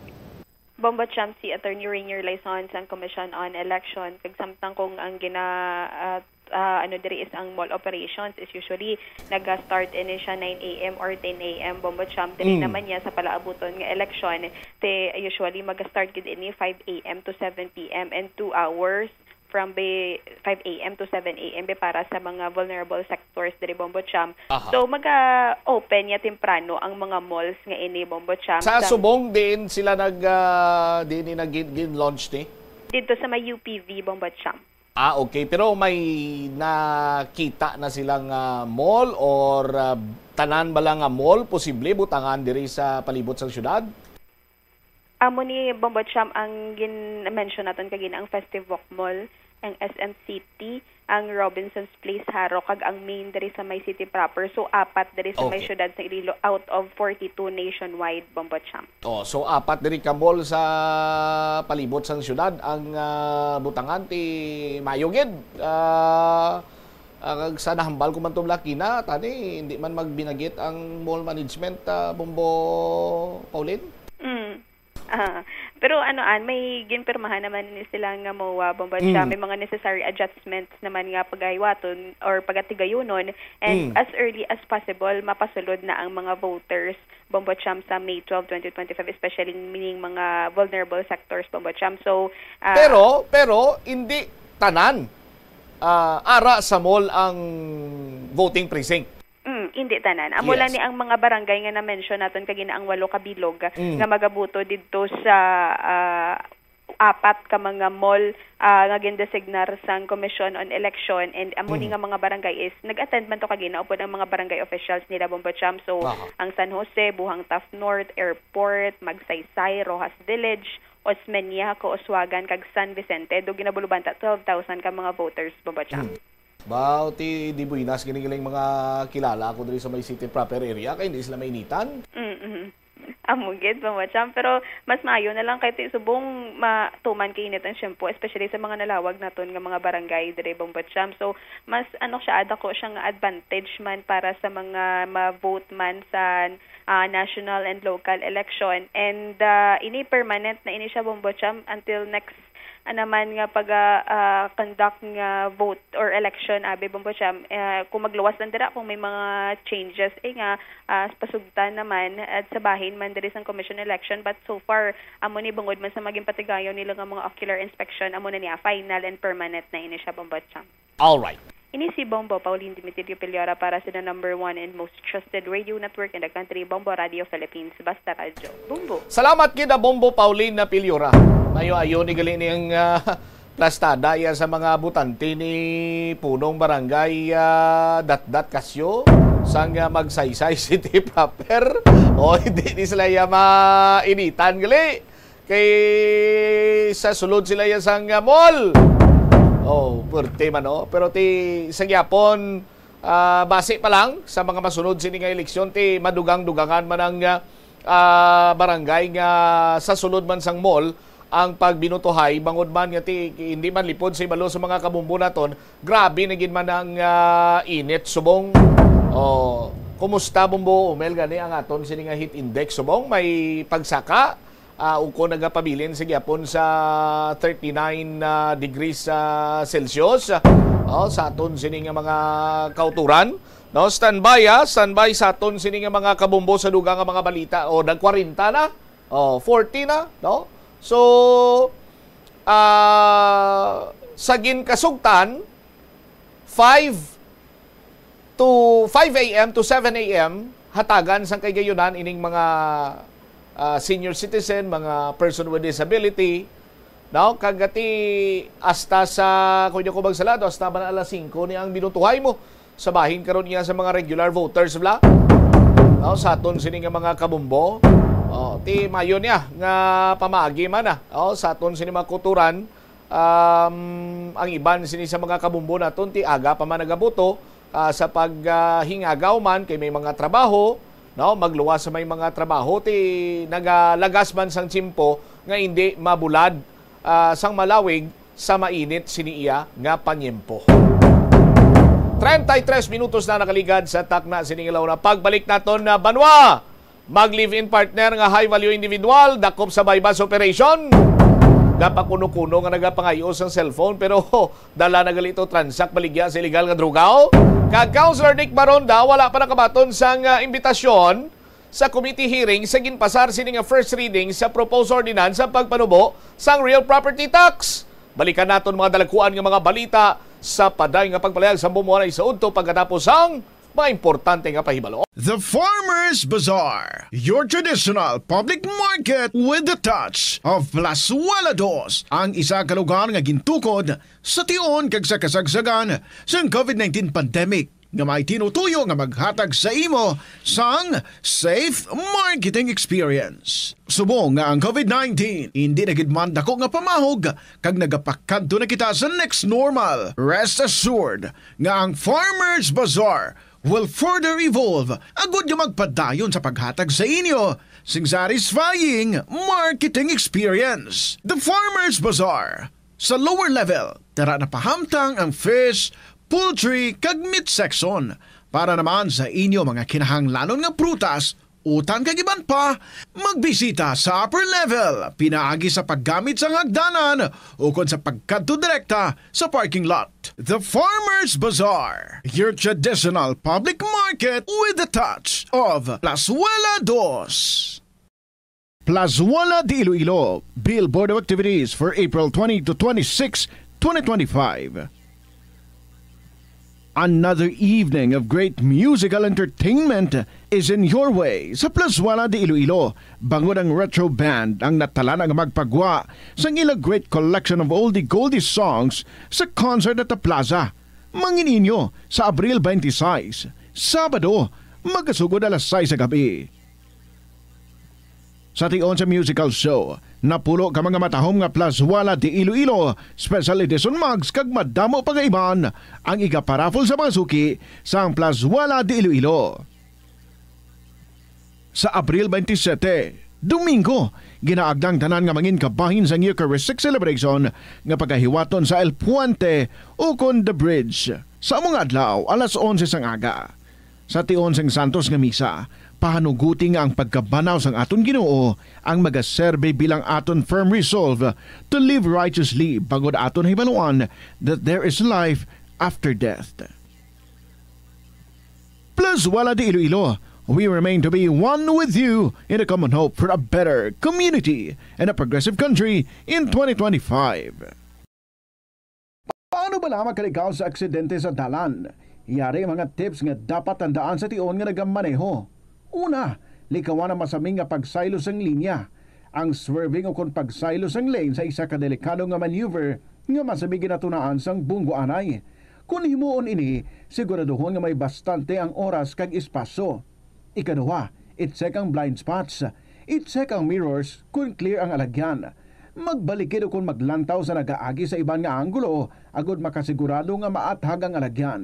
Bombo Champ, si Attorney Rainier Laison sang Commission on Election, kag samtang kung ang gina-, ah, ah, ano diri is ang mall operations is usually naga-start ini siya nine A M or ten A M, Bombo Champ, diri Mm. naman niya sa palaabuton nga eleksyon, te usually maga-start gid ini five A M to seven P M and two hours from be five A M to seven A M be para sa mga vulnerable sectors diri, Bombo Champ. Aha. So, maga-open niya temprano ang mga malls nga ini, Bombo Champ. Sa Sa subong, diin sila nag, ah, diin ni nag-, gin-, gin-launch ni? Dito sa may U P V, Bombo Champ. Ah, okay. Pero may nakita na silang, ah, mall or, ah, tanan ba lang nga mall posible butangan diri sa palibot sang syudad? Amo ni, Bombo Champ, ang gin-mention naton kagina, ang Festive Walk Mall, ang S M City, ang Robinson's Place, Jaro, kag ang main diri sa may city proper. So, apat diri sa may Okay. syudad sa Iloilo out of forty-two nationwide, Bombo Champ. Oh, so apat diri ka mall sa palibot sang syudad ang, ah, butangan ti mayo gid. Ah, ah, kag sa nahambal ko man to, Blakina, tani, hindi man magbinagit ang mall management, ah, Bombo Pauline? Mm. Ah, Pero ano, Ann, may ginpirmahan naman ni sila nga MOA, Bombo Cham. Mm. May mga necessary adjustments naman nga pagahiwaton or pagatigayunon, and Mm. as early as possible, mapasulod na ang mga voters, Bombo Cham, sa May twelve, twenty twenty-five, especially ning mga vulnerable sectors, Bombo Cham. So, ah, Pero, pero hindi tanan, ah, ara sa mall ang voting precinct. Mm, hindi tanan. Amo lang Yes. ni ang mga barangay nga na-mention naton kagina, ang walo ka bilog Mm. nga magabuto didto sa, ah, apat ka mga mall, ah, nga gindesignar sang Commission on Election, and amo ni Mm. nga mga barangay is nag-attend man to kagina upod ang mga barangay officials nila, Bombo Cham. So, Aha. ang San Jose, Buhang Taft North, Airport, Magsaysay, Roxas Village, Osmeña, Cooswagan, kag San Vicente, do ginabulubanta twelve thousand ka mga voters, Bombo Cham. Mm. Bao, ti di buenas gini galing mga kilala ako diri sa may city proper area, kay hindi sila mainitan. Mm-mm. Amo gid, Bombo Cham. Pero mas maayo na lang kay ti subong matuman kay init ang tiyempo, especially sa mga nalawag naton nga mga barangay diri, Bombo Cham. So, mas ano siya, dako siya nga advantage man para sa mga ma-vote man sa, ah, national and local election. And, ah, ini permanent na ini siya, Bombo Cham, until next, ah, naman nga pag, ah, ah, conduct nga vote or election, abi, Bombo Cham. Eh, kung magluwas lang dira, kung may mga changes, eh, nga, ah, pasugtan naman at sa bahin man diri sang commission election. But so far, amo ni, bangod man sa maging patigayon nila nga mga ocular inspection, amo na niya, final and permanent na ini siya, Bombo Cham. Alright. Ini si Bombo Pauline Dimitirio Piliora para sa the number one and most trusted radio network in the country, Bombo Radio Philippines. Basta Radyo. Bombo. Salamat gid, Bombo Pauline na Piliora. Ayo-ayo ni gali ni ang, ah, plastada iya sa mga butante ni punong barangay, ah, Datdat Casio, sang, ah, Magsaysay City proper. O, hindi ni sila iya mainitan gali. Kay sa sulod sila iya sang, ah, mall. Oh, pwerte man, no? Pero ti, sa gyapon, ah, base pa lang sa mga masunod sini nga eleksyon, ti madugang-dugangan man ang, ah, ah, barangay nga sa sulod man sang mall ang pagbinutuhay, bangod man nga ti hindi man lipod sa ibalo sa mga kabumbo naton, grabe na gid man ang, ah, init subong. Oh, kumusta, Bombo Umel, gani ang aton sini nga heat index subong? May pagsaka? Ah, o kung nagapabilin sa gyapon sa thirty-nine, ah, degrees, ah, Celsius, oh, sa aton sini nga mga kauturan, no? Standby, ah, standby sa aton sini nga mga kabumbo sa dugang nga mga balita. O, nag-kwarenta na, o, forty na, no? So, ah, sa ginkasugtan, five to five a m to seven a m, hatagan sang kahigayonan ining mga, ah, senior citizen, mga person with disability, no? Kag ati hasta sa, kung di ako magsalado, hasta man alas singko ni ang binutuhay mo sa bahin karon niya sa mga regular voters, bla? No? Sa aton sini nga mga kabumbo, oh, ti mayo niya nga pamaagi man, ah. Oh, sa aton sini mga kuturan, um, ang iban sini sa mga kabumbo naton ti aga pa man nagabuto, ah, sa pag, ah, hingagaw man kay may mga trabaho, no, magluwas sa may mga trabaho ti nagalagas man sang tiyempo nga indi mabulad, ah, sang malawig sa mainit sini iya nga panyempo. Treinta y tres minutos na nakaligad sa takna sini nga launa. Pagbalik naton na banwa, mag-live-in partner nga high value individual, dakop sa buy-bust operation. Gapakuno-kuno nga nagapangay-o sang cellphone, pero dala na gali to transact baligya sa illegal nga droga, oh. Kag Councilor Nick Baronda wala pa nakabaton sang, ah, imbitasyon sa committee hearing sa ginpasar sini nga first reading sa proposed ordinance sa pagpanubo sang real property tax. Balikan naton mga dalagkuan nga mga balita sa paday nga pagpalayag sa bumuanay sa udto pagkatapos sang mga importante nga pahibalo. The Farmers Bazaar, your traditional public market with the touch of Plazuela Dos, ang isa ka lugar nga gintukod sa tion kag sa kasagsagan sang covid nineteen pandemic, nga may tinutuyo nga maghatag sa imo sang safe marketing experience. Subong nga ang covid nineteen indi na gid man dako nga pamahog kag nagapakadto na kita sa next normal, rest assured nga ang Farmers Bazaar will further evolve agud nga magpadayon sa paghatag sa inyo sing satisfying marketing experience. The Farmers Bazaar, sa lower level, tara na pahamtang ang fish, poultry, kag meat section para naman sa inyo mga kinahanglanon nga prutas Utan kag iban pa, magbisita sa upper level pinaagi sa paggamit sang hagdanan ukon sa pagkadto direkta sa parking lot. The Farmers Bazaar, your traditional public market with a touch of Plazuela Dos. Plazuela de Iloilo, Bill Board of Activities for April twenty to twenty-six, twenty twenty-five. Another evening of great musical entertainment is in your way sa Plazuela de Iloilo, bangod ang Retro Band ang natalana nga magpagwa sang ila great collection of oldie goldie songs sa concert at the plaza. Mangin-inyo sa Abril twenty-six, Sabado, magasugod alas sais sa gabi. Sa tion sa musical show, napulo ka mga matahom nga Plazuela de Iloilo Special Edition mugs kag madamo pa nga iban ang igaparaffle sa mga suki sang Plazuela de Iloilo. Sa Abril twenty-seven, Domingo, ginaagda ang tanan nga mangin kabahin sang Eucharistic Celebration nga pagahiwaton sa El Puente ukon The Bridge sa amo nga adlaw, alas onse sang aga. Sa tion sang Santos nga Misa, pahanuguti nga ang pagkabanaw sang aton Ginoo ang magaserbi bilang aton firm resolve to live righteously, bangod aton hibaluan that there is life after death. Plazuela de Iloilo, we remain to be one with you in a common hope for a better community and a progressive country in twenty twenty-five. Paano bala makaligaw sa aksidente sa dalan? Yari mga tips nga dapat tandaan sa tion nga nagamaneho. Una, likawan ang masaming nga pagsaylo sang linya. Ang swerving ukon pagsaylo sang lane sa isa ka delikado nga maneuver nga masamig ginatunaan sang bunggoanay. Kon himuon ini, siguraduhon nga may bastante ang oras kag espasyo. Ikaduha, i-check ang blind spots. I-check ang mirrors kon clear ang alagyan. Magbalikid ukon maglantaw sa nagaagi sa iban nga anggulo agod makasigurado nga maathag ang alagyan.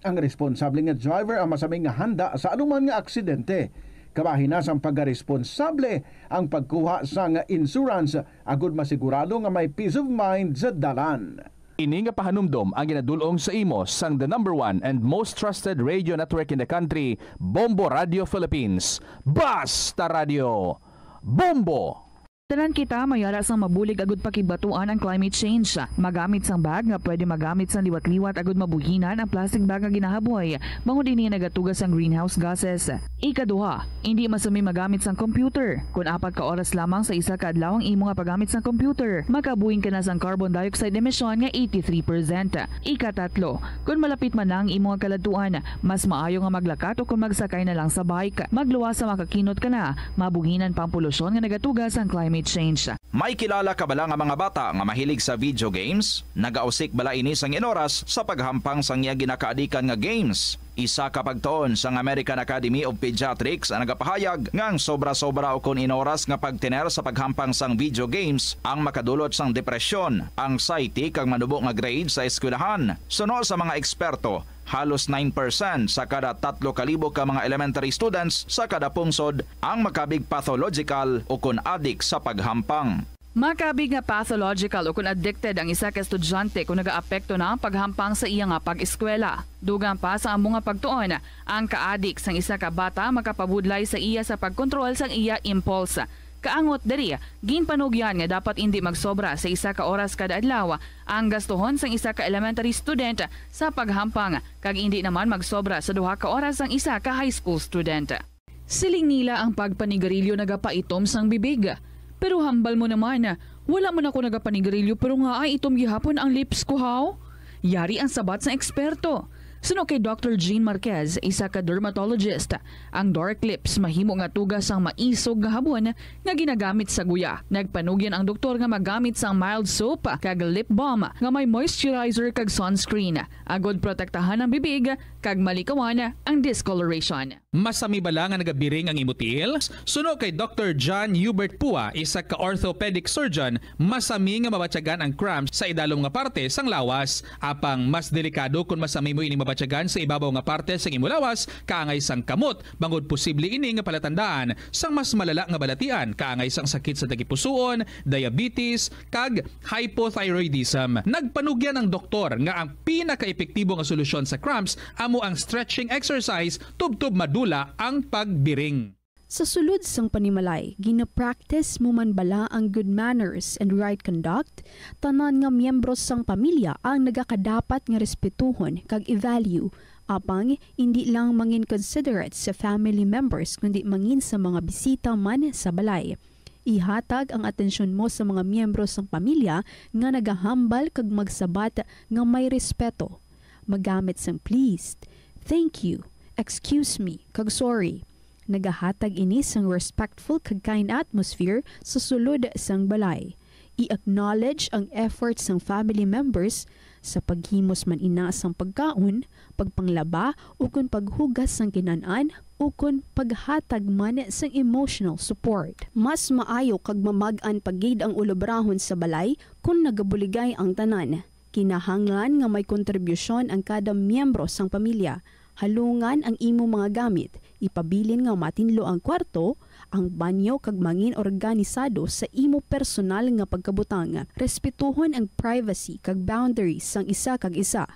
Ang responsable nga driver ang masaming nga handa sa anuman nga aksidente. Kabahin na sang pagkaresponsable ang pagkuha sang insurance agod masigurado nga may peace of mind sa dalan. Ini nga pahanumdom ang ginadul-ong sa imo sang the number one and most trusted radio network in the country, Bombo Radio Philippines. Basta Radio, Bombo! Tanan kita may ara sang mabulig agud pakigbatuan ang climate change. Magamit sang bag nga pwede magamit sang liwat-liwat agud mabuhinan ang plastic bag nga ginahaboy, bangod ini nagatuga sang greenhouse gases. Ikaduha, indi masami magamit sang computer. Kon apat ka oras lamang sa isa ka adlaw ang imo nga paggamit sang computer, makabuhin ka na sang carbon dioxide emission nga eighty-three percent. Ikatatlo, kon malapit man na ang imo nga kaladtuan, mas maayo nga maglakat o kon magsakay na lang sa bike. Magluwas sa makakinot ka na, mabuhinan pa ang polusyon nga nagatuga sang climate change. May kilala ka bala nga mga bata nga mahilig sa video games? Nagausik bala ini sang inoras sa paghampang sang iya ginakaadikan nga games? Isa ka pagtuon sang American Academy of Pediatrics ang nagapahayag nga ang sobra-sobra ukon inoras nga pagtener sa paghampang sang video games ang makadulot sang depresyon, anxiety, kag manubo nga grade sa eskwelahan. Suno sa mga eksperto, halos nine percent sa kada tatlo ka libo ka mga elementary students sa kada pungsod ang makabig pathological ukon adik sa paghampang. Makabig nga pathological ukon addicted ang isa ka estudyante kon nagaapekto na ang paghampang sa iya nga pag-eskwela. Dugang pa sa amo nga pagtuon, ang kaadik sang isa ka bata makapabudlay sa iya sa pagkontrol sang iya impulse. Kaangot diri, ginpanugyan nga dapat indi magsobra sa isa ka oras kada adlaw ang gastuhon sang isa ka elementary student sa paghampang, kag indi naman magsobra sa duha ka oras ang isa ka high school student. Siling nila ang pagpanigarilyo nagapaitom sang bibig. Pero hambal mo naman, wala man ako nagapanigarilyo pero ngaa itom gihapon ang lips ko, haw? Yari ang sabat sang eksperto. Suno kay Doctor Jean Marquez, isa ka dermatologist, ang dark lips mahimo nga tuga sang maisog nga habon nga ginagamit sa guya. Nagpanugyan ang doktor nga magamit sang mild soap kag lip balm nga may moisturizer kag sunscreen, agod protektahan ang bibig kag malikawan ang discoloration. Masami bala nga nagabiring ang imo tiil? Suno kay Doctor John Hubert Pua, isa ka orthopedic surgeon, masami nga mabatyagan ang cramps sa idalom nga parte sang lawas. Apang mas delikado kon masami mo ining mabatyagan sa ibabaw nga parte sang imo lawas, kaangay sang kamot, bangod posible ini nga palatandaan sang mas malala nga balatian, kaangay sang sakit sa tagipusoon, diabetes, kag hypothyroidism. Nagpanugyan ang doktor nga ang pinakaepektibo nga solusyon sa cramps amo ang stretching exercise tubtob madula ang pagbiring. Sa sulod sang panimalay, gina-practice mo man bala ang good manners and right conduct? Tanan nga miyembro sang pamilya ang nagakadapat nga respetuhon kag i-value. Apang, indi lang mangin considerate sa family members, kundi mangin sa mga bisita man sa balay. Ihatag ang atensyon mo sa mga miyembro sang pamilya nga nagahambal kag magsabat nga may respeto. Magamit sang please, thank you, excuse me, kag sorry. Nagahatag ini sang respectful kag kind atmosphere sa sulod sang balay. I-acknowledge ang effort sang family members sa paghimos man ina sang pagkaon, pagpanglaba, ukon paghugas sang kinan-an, ukon paghatag man sang emotional support. Mas maayo kag mamag-an pa gid ang ulobrahon sa balay kon nagabuligay ang tanan. Kinahanglan nga may kontribusyon ang kada miyembro sang pamilya. Halungan ang imo mga gamit, ipabilin nga matinlo ang kwarto, ang banyo, kag mangin organisado sa imo personal nga pagkabutang. Respetuhon ang privacy kag boundaries sang isa kag isa.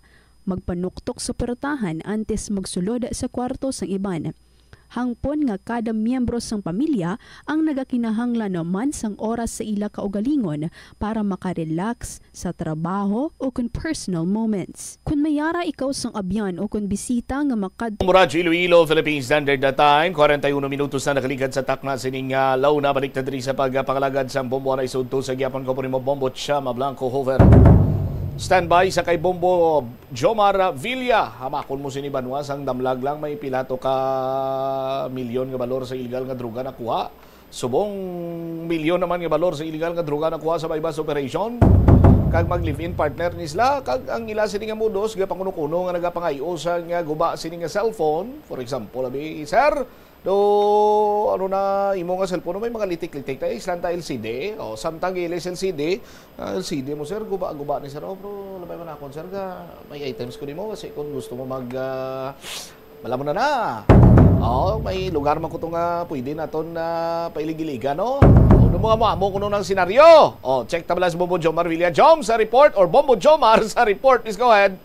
Magpanuktok sa portahan antes magsulod sa kwarto sang iban. Hangpon nga kada miyembro sang pamilya ang nagakinahanglan man sang oras sa ila kaugalingon para makarelax sa trabaho o kon personal moments. Kon may ara ikaw sang abyan o kon bisita nga makad- Radyo Iloilo, Philippine Standard Time, forty-one minutos na nakaligad sa takna sining, ah, law na. Balik ta diri sa pagpangalagad sang Bombo Anay Sudto sa gihapon ko po nimo, Bombo Chama Blanco Hover. Standby sa kay Bombo Jomar Villa. Hamakon mo sini, banwa, sang damlag lang may pila to ka milyon nga balor sa illegal nga droga nakuha. Subong milyon naman nga balor sa illegal nga droga nakuha sa buy-bust operation. Kag mag-live-in partner ni sila, kag ang ila sini nga modus, gapanguno-kuno nga nagapangay-o sa nga guba sini nga cellphone. For example, abi, sir, do, ano na, imo nga cellphone, may mga litik-litik na, islanta L C D, o, samtang ilis L C D, ah, L C D mo, sir, guba-guba ni sir, o, pero labay man akon, sir, ga, may items ko nimo, kasi kung gusto mo mag, ah, Bala mo na na. Oh, may lugar man ko to nga pwede naton na pailig-iligan, no? O, ano mo nga mo, amo kuno ng senaryo. Oh, check ta bala si Bombo Jomar Villa. Jom sa report or Bombo Jomar sa report. Please go ahead.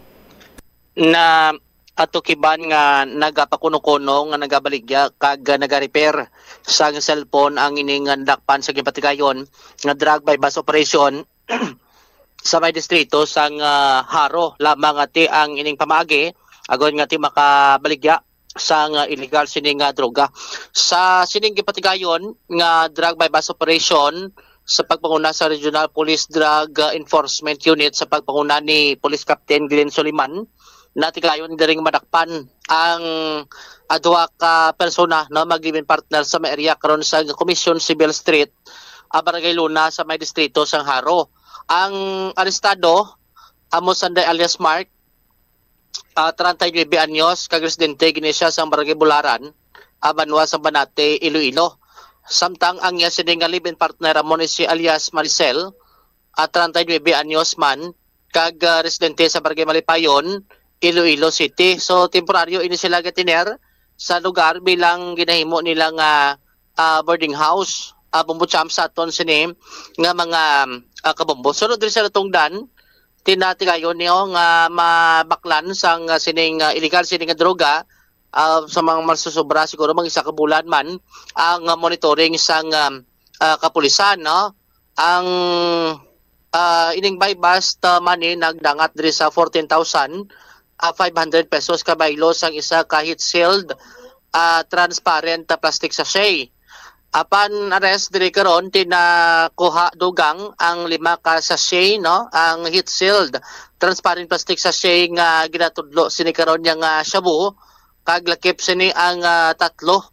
Na ato kiban nga nagapakuno-kuno, nga nagabaligya kag nagarepair sang cellphone ang ining nadakpan sa ginpatigayon nga drug buy-bust operation sa may distrito sang, ah, Jaro lamang ati ang ining pamaagi, agod nga ti makabaligya sang, ah, illegal sini nga droga. Sa sining gipatigayon nga drug buy-bust operation sa pagpanguna sa Regional Police Drug, ah, Enforcement Unit sa pagpanguna ni Police Captain Glenn Soliman, natigayon diring madakpan ang, ah, duha ka persona, no, mag-live-in partner sa may area karon sa Commission Civil Street, ah, Barangay Luna sa may distrito sang Jaro. Ang arestado amo sanday alias Mark, ah, treinta y nuebe anyos, kag residente gini siya sa Barangay Bularan, ah, banwa sa Banate, Iloilo. Samtang ang iya sini nga live-in partner amo ni si alias Maricel, ah, treinta y nuebe anyos man, kag, ah, residente sa Barangay Malipayon, Iloilo City. So, temporaryo ini sila gatiner sa lugar bilang ginahimo nila nga, ah, boarding house, ah, Bombo Champ, sa aton sini nga mga, ah, kabombo. Sunod diri sa natungdan, tinatigayon niyo nga mabaklan sang, ah, sining, ah, illegal sining nga droga, ah, sa mga masusubra siguro mga isa ka bulan man ang, ah, monitoring sang, ah, ah, kapulisan, no? Ang, ah, ining buy-bust, ah, money nagdangat diri sa fourteen thousand, ah, five hundred pesos kabaylo sang isa ka heat-sealed, ah, transparent, ah, plastic sachet. Apan arrest diri karon, tinakuha dugang ang lima ka sachet, no? Ang heat-sealed transparent plastic sachet nga ginatudlo sini karon niya nga shabu, kag lakip sini ang, ah, tatlo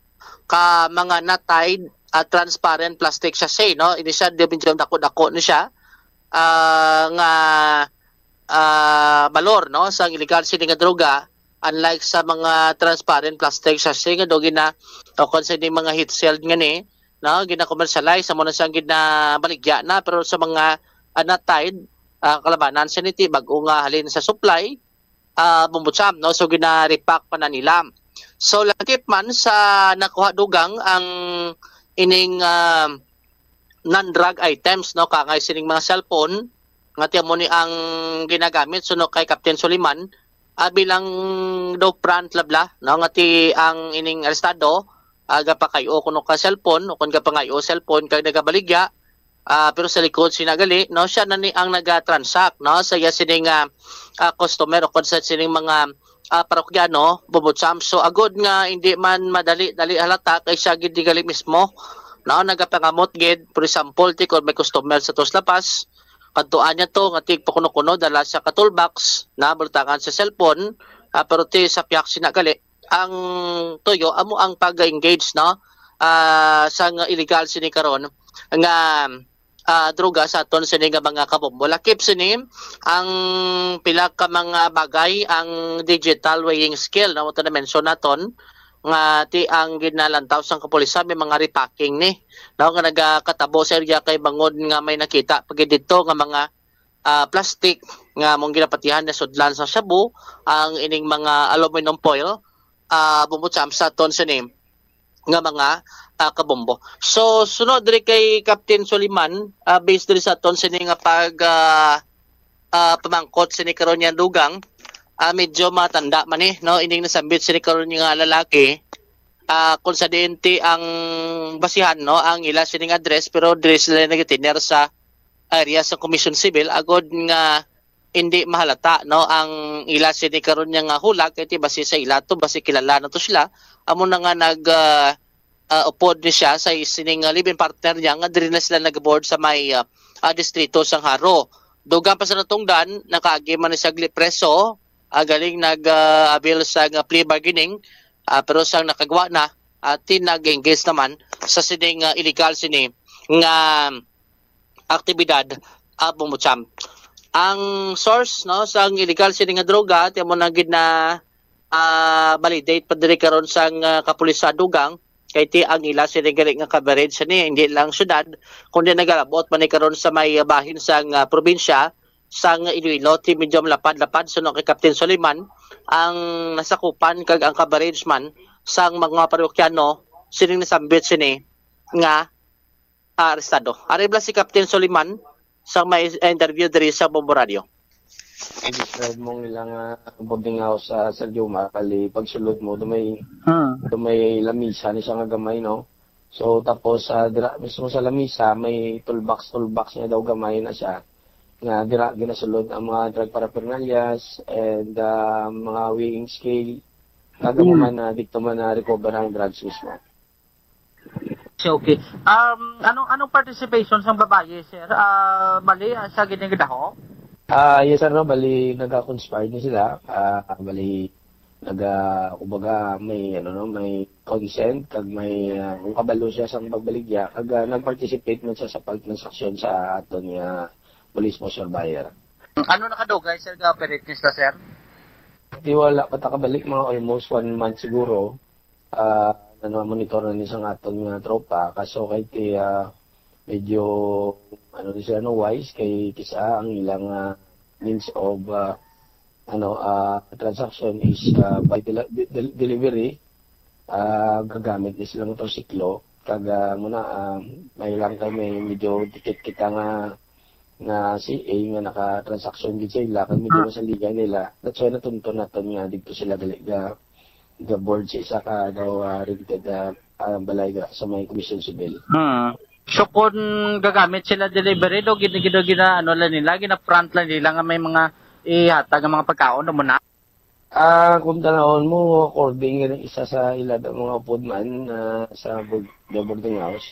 ka mga knot-tied, ah, transparent plastic sachet, no? Ini siya, di, medyo dako-dako ni siya, ah, nga, ah, balor, no, sa illegal sini nga droga, unlike sa mga transparent plastic sachet nga daw gina-, o kon sa ining mga heat-sealed nga ni, no, gina-commercialize, amo na siyang ginabaligya na, pero sa mga, ah, knot-tied, ah, kalabanan siya ni ti, bag-o nga halin sa supply, ah, Bombo Champ, no? So, gina-repack pa na nila. So, lakip man sa nakuha dugang ang ining, ah, non-drug items, no? Kangay sining mga cellphone, nga ti amo ni ang ginagamit, suno kay Captain Soliman, ah, bilang daw front labla, no? Nga ti ang ining arestado, ah, gapakay-o kuno ka cellphone, o kon gapangayo cellphone kag nagabaligya, ah, pero sa likod sina gali, no, siya na ni ang naga-transact, no, sa iya sini nga, ah, customer o kon sa sining mga, ah, parokyano, bubutsamso, agod nga hindi man madali-dali halata kay siya gid di gali mismo, no, nagapangamot gid. For example, ti kon may customer sa tos lapas, kadtuan niya to nga tig pakuno-kuno, dala sa ka toolbox na butangan sa cellphone, ah, pero ti sa piyak sina gali, ang tuyo amo ang pag-engage, no, ah, sang illegal sini karon nga, ah, droga sa aton sini nga mga kabombo. Lakip sini ang pila ka mga bagay, ang digital weighing scale, no, ito na mention naton nga ti ang ginalantaw sang kapulisan may mga repacking ni, no, nga nagakatabo sa area kay bangod nga may nakita pag dito nga mga, ah, plastic nga mong ginapatihan na sudlan sa shabu, ang ining mga aluminum foil, ah, bumutsamsa ton sini nga mga, ah, kabombo. So, sunod diri kay Captain Suliman, ah, based diri sa ton sini nga pag, ah, ah, pamangkot sini karon niya dugang, ah, medyo matanda man ni, no, ining nasambit sini karon nga lalaki, ah, kung sa diin ti ang basihan, no, ang ila sining address, pero diri sila nagitiner sa area sa Commission Civil, agod nga hindi mahalata, no, ang ila sini karon niya nga hulag, kay ti basi sa ila to, basi kilala na to sila, amo na nga nag, ah, ah, upod ni siya sa sining, ah, live-in partner niya nga diri na sila nag-board sa may, ah, ah, distrito sang Jaro. Dugang pa sa natungdan, nakaagi man ni siya gali preso, ah, galing nag, ah, avail sa nga plea bargaining, ah, pero sang nakagwa na, ah, ti nag-engage naman sa sining, ah, illegal sini nga aktibidad, ah, bumutsam. Ang source, no, sang illegal sini nga droga, ti amo na gid na, ah, validate pa diri karon sang, ah, kapulisan dugang, kay ti ang ila sini gali nga coverage ni hindi lang syudad, kundi nagalabot man ni karon sa may, ah, bahin sang, ah, probinsya sang Iloilo, ti medyo malapad-lapad suno kay Captain Suliman ang nasakupan kag ang coverage man sang mga parokyano sining nasambit sini nga arestado. Ari bala si Captain Suliman sang may interview diri sa Bombo Radio. I-describe mo ang ilang, ah, boarding house, ah, Sir Jomar, bali pagsulod mo, do may, Hmm. do may lamisa ni siya nga gamay, no? So, tapos, ah, dira mismo sa lamisa, may toolbox, toolbox niya daw gamay na siya, nga dira ginasulod ang mga drug paraphernalias and, ah, mga weighing scale. Kag amo Hmm. man, ah, dito man na-recover ang drugs mismo. Okay, okay. Um, anong, anong participation sang babayi, sir? Ah, bali, ah, sa gid nga gidaho? Ah, yes, sir, no? Bali, naga-conspire ni sila. Ah, bali, naga, kumbaga, may, ano, no, may consent, kag may, ah, kung kabalo siya sang pagbaligya, kag, ah, nag-participate man siya sa pagtransaksyon sa aton nga police poseur buyer. Ano nakadugay, sir, ga-operate ni sila, sir? Di wala pa ta kabalik, mga almost one month siguro. Ah, na-monitor na ni sang aton nga tropa. Kaso kay ti, ah, medyo, ano ni sila, no, wise, kay kisa ang ilang, ah, means of, ah, ano, ah, transaction is, ah, by deli-, de-, del-, delivery. Ah, gagamit ni silang motorsiklo. Kag, ah, muna, ah, may lang kay may medyo dikit kita nga, nga C A nga naka-transaction gid sa ila, kag medyo Ah. masaligan nila. That's why natunton naton nga didto sila gali ga, ga-board sa isa ka daw, ah, rented, ah, ah, balay ga, sa may Commission Civil. Hmm. So, kung gagamit sila delivery, do, gina-, gina-, gina-, ano lang nila, gina-front lang nila nga may mga ihatag nga mga pagkaon, do mo na? Ah, kung tanawon mo, according nga isa sa ila daw mga upod man, ah, sa board-, the boarding house,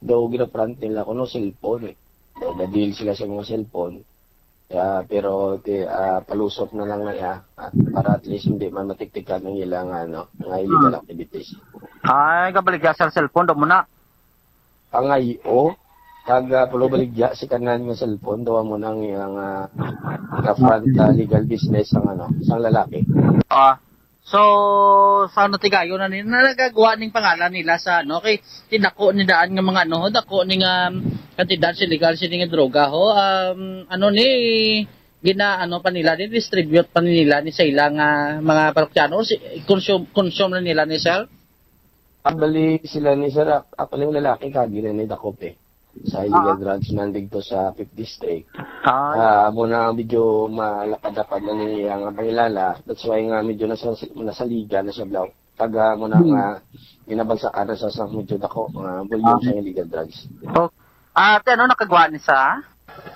daw gina-front nila kuno cellphone, eh. Daw nag-deal sila sa mga cellphone. Ah, pero ti-, ah, palusot na lang na iya, at para at least hindi man matiktikan ang ilang, ano, mga illegal Hmm. activities. Ay, gabaligya sa cellphone, do mo na. Pangayo, kag, ah, pulubaligya si kanan nga cellphone, daw mo nang iyang, ah, nga front, ah, legal business ang, ano, sang lalaki. Ah, so, sa natigayon na nila, nagagawa ning pangalan nila sa, ano, kay tinako ni daan nga mga, ano, dako ni nga kantidad sa illegal sini nga droga, ho. Um, ano ni, gina, ano pa nila, ni distribute pa nila ni sa ila nga mga parokyano, si, consume, consume na nila ni, sir? Ang bali sila ni sir, ak-, actually, ang lalaki kagi na ni dakop eh. Sa illegal Ah. drugs man dito sa Fifth District. Ah. Ah, amo na medyo malapad-lapad na niya nga pangilala. That's why nga medyo nasa, nasaligan na siya, Blau. Taga mo na Hmm. nga ginabagsakan na sa, sa medyo dako nga volume Ah. sa illegal drugs. Okay. Ah, ate, ano nakagwa ni sa?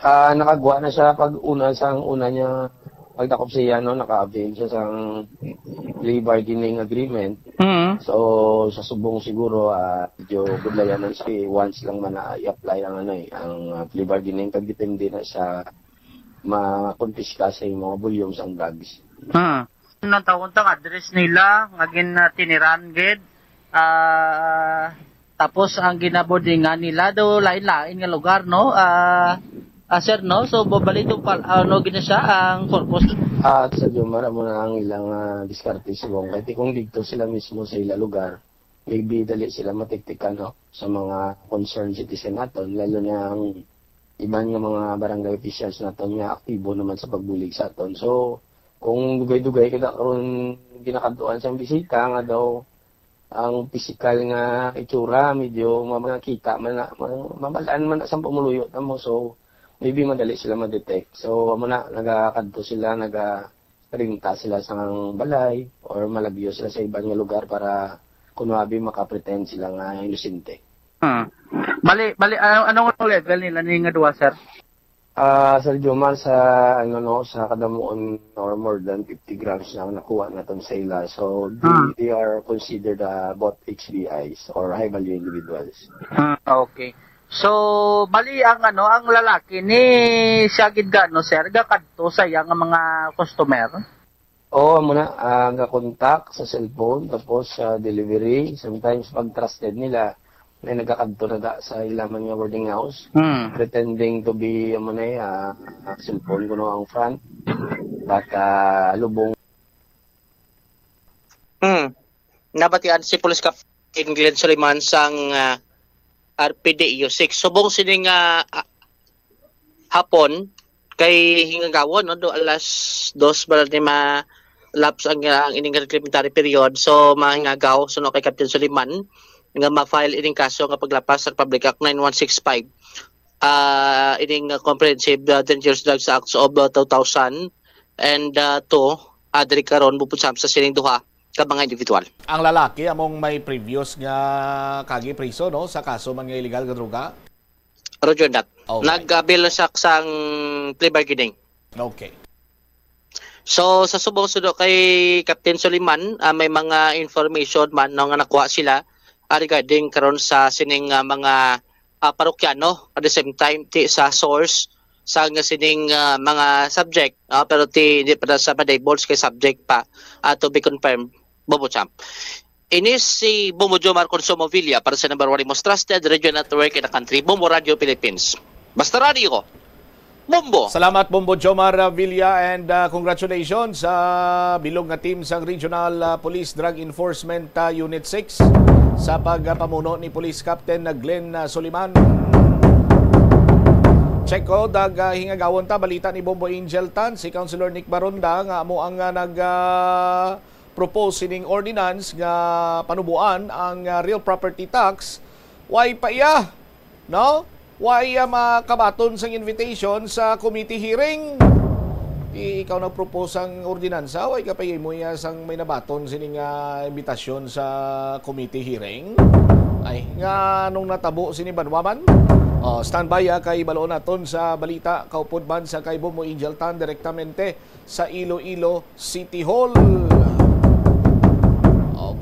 Ah, nakagwa na siya pag una, sa una niya, pagdakop siya, no, naka-avail siya sa plea bargaining agreement. Mm. So, sa subong siguro, ah, medyo budlayanan siya, once lang man na i-apply ang, ano, eh, ang, ah, plea bargaining, kag depende na sa makonpiska sa mga volume sang drugs. Hmm. Ang tawon ta nga address nila, nga gin, ah, tiniran gid. Ah, tapos ang ginabudingan nila daw lain-lain nga lugar, no? Ah, ah, sir, no? So, babalik to pal-, ano gina siya, ang purpose. Ah, sa Jomar, amo na ang ilang, ah, diskarte subong. Kay kung dito sila mismo sa ila lugar, maybe dali sila matiktikan, no? Sa mga concerned citizen naton, lalo na ang iban nga mga barangay officials naton nga aktibo naman sa pagbulig sa aton. So, kung dugay-dugay kita karon ginakadtuan sang bisita nga daw ang pisikal nga itsura medyo ma-, makita man na, ma-, mabal-an man na sa pumuluyo namo. So, maybe madali sila ma-detect. So, amo na, nagakadto sila, naga-, renta sila sa balay or malagyo sila sa iban nga lugar para kuno abi maka-pretend sila nga inosente. Hmm. Bali, bali, ano, anong level nila ni nga duwa, sir? Ah, Sir Jomar, sa, ano, no, sa kadamuon or more than fifty grams na ang nakuha naton sa ila. So, they, Hmm. they are considered, ah, both H B Is or high value individuals. Hmm, okay. So, bali ang, ano, ang lalaki ni siya gid gano, sir, gakadto sa iya nga mga customer? Oo, amo na, ah, ga-contact sa cellphone, tapos sa delivery. Sometimes, pag trusted nila, may nagakadto na da sa ila man nga boarding house, Hmm. pretending to be, amo na, eh, ah, cellphone kuno ang front. But, ah, lubong. Hmm. Nabatian si Police Captain Glenn Suliman sang, ah, R P D U six. Subong sining, ah, ah, hapon, kay hingagawon, no, do alas dos ba ni ma-lapse ang, ah, ang ining reglementary period. So, mahingagaw, suno kay Captain Suliman, nga ma-file ining kaso nga paglapas sa Republic Act nine one six five, ah, ining, ah, Comprehensive, ah, Dangerous Drugs Acts of, ah, two thousand and, ah, two, ah, diri karon, bubunsan sa sining duha ka mga individual. Ang lalaki among may previous nga kagi priso, no, sa kaso man nga illegal nga droga? Roger that. Okay. Nag-avail na siya sang plea bargaining. Okay. So, sa subong suno kay Captain Suliman, ah, may mga information man, no, nga nakuha sila, ah, regarding karon sa sining, ah, mga, ah, parokyano, at the same time, ti, sa source sa nga sining, ah, mga subject, ah, pero ti, di pa na sa ma-divulge kay subject pa, ah, to be confirmed, Bobo Champ. Ini si Bombo Jomar Consumo Villa para sa number one most trusted radio network in the country, Bombo Radio Philippines. Basta radio, Bombo! Salamat, Bombo Jomar Villa, and, ah, congratulations sa bilog nga team sang Regional, ah, Police Drug Enforcement, ah, Unit six sa pagpamuno ni Police Captain Glenn, ah, Suliman. Check ko, dag, ah, hingagawon ta, balita ni Bombo Angel Tan, si Councilor Nick Baronda, nga amo ang, ah, nag, ah, propose sining ordinance nga panuboan ang, ah, real property tax, way pa iya, no? Way iya makabaton sang invitation sa committee hearing. Di ikaw nag-propose sang ordinansa, way ka pa iya mo iya sang may nabaton sining, ah, imbitasyon sa committee hearing? Ay, nga nung natabo sini banwa man? Oh, standby, ah, kay baloon naton sa balita, kaupod man sa kay Bombo Angel Tan direktamente sa Iloilo City Hall.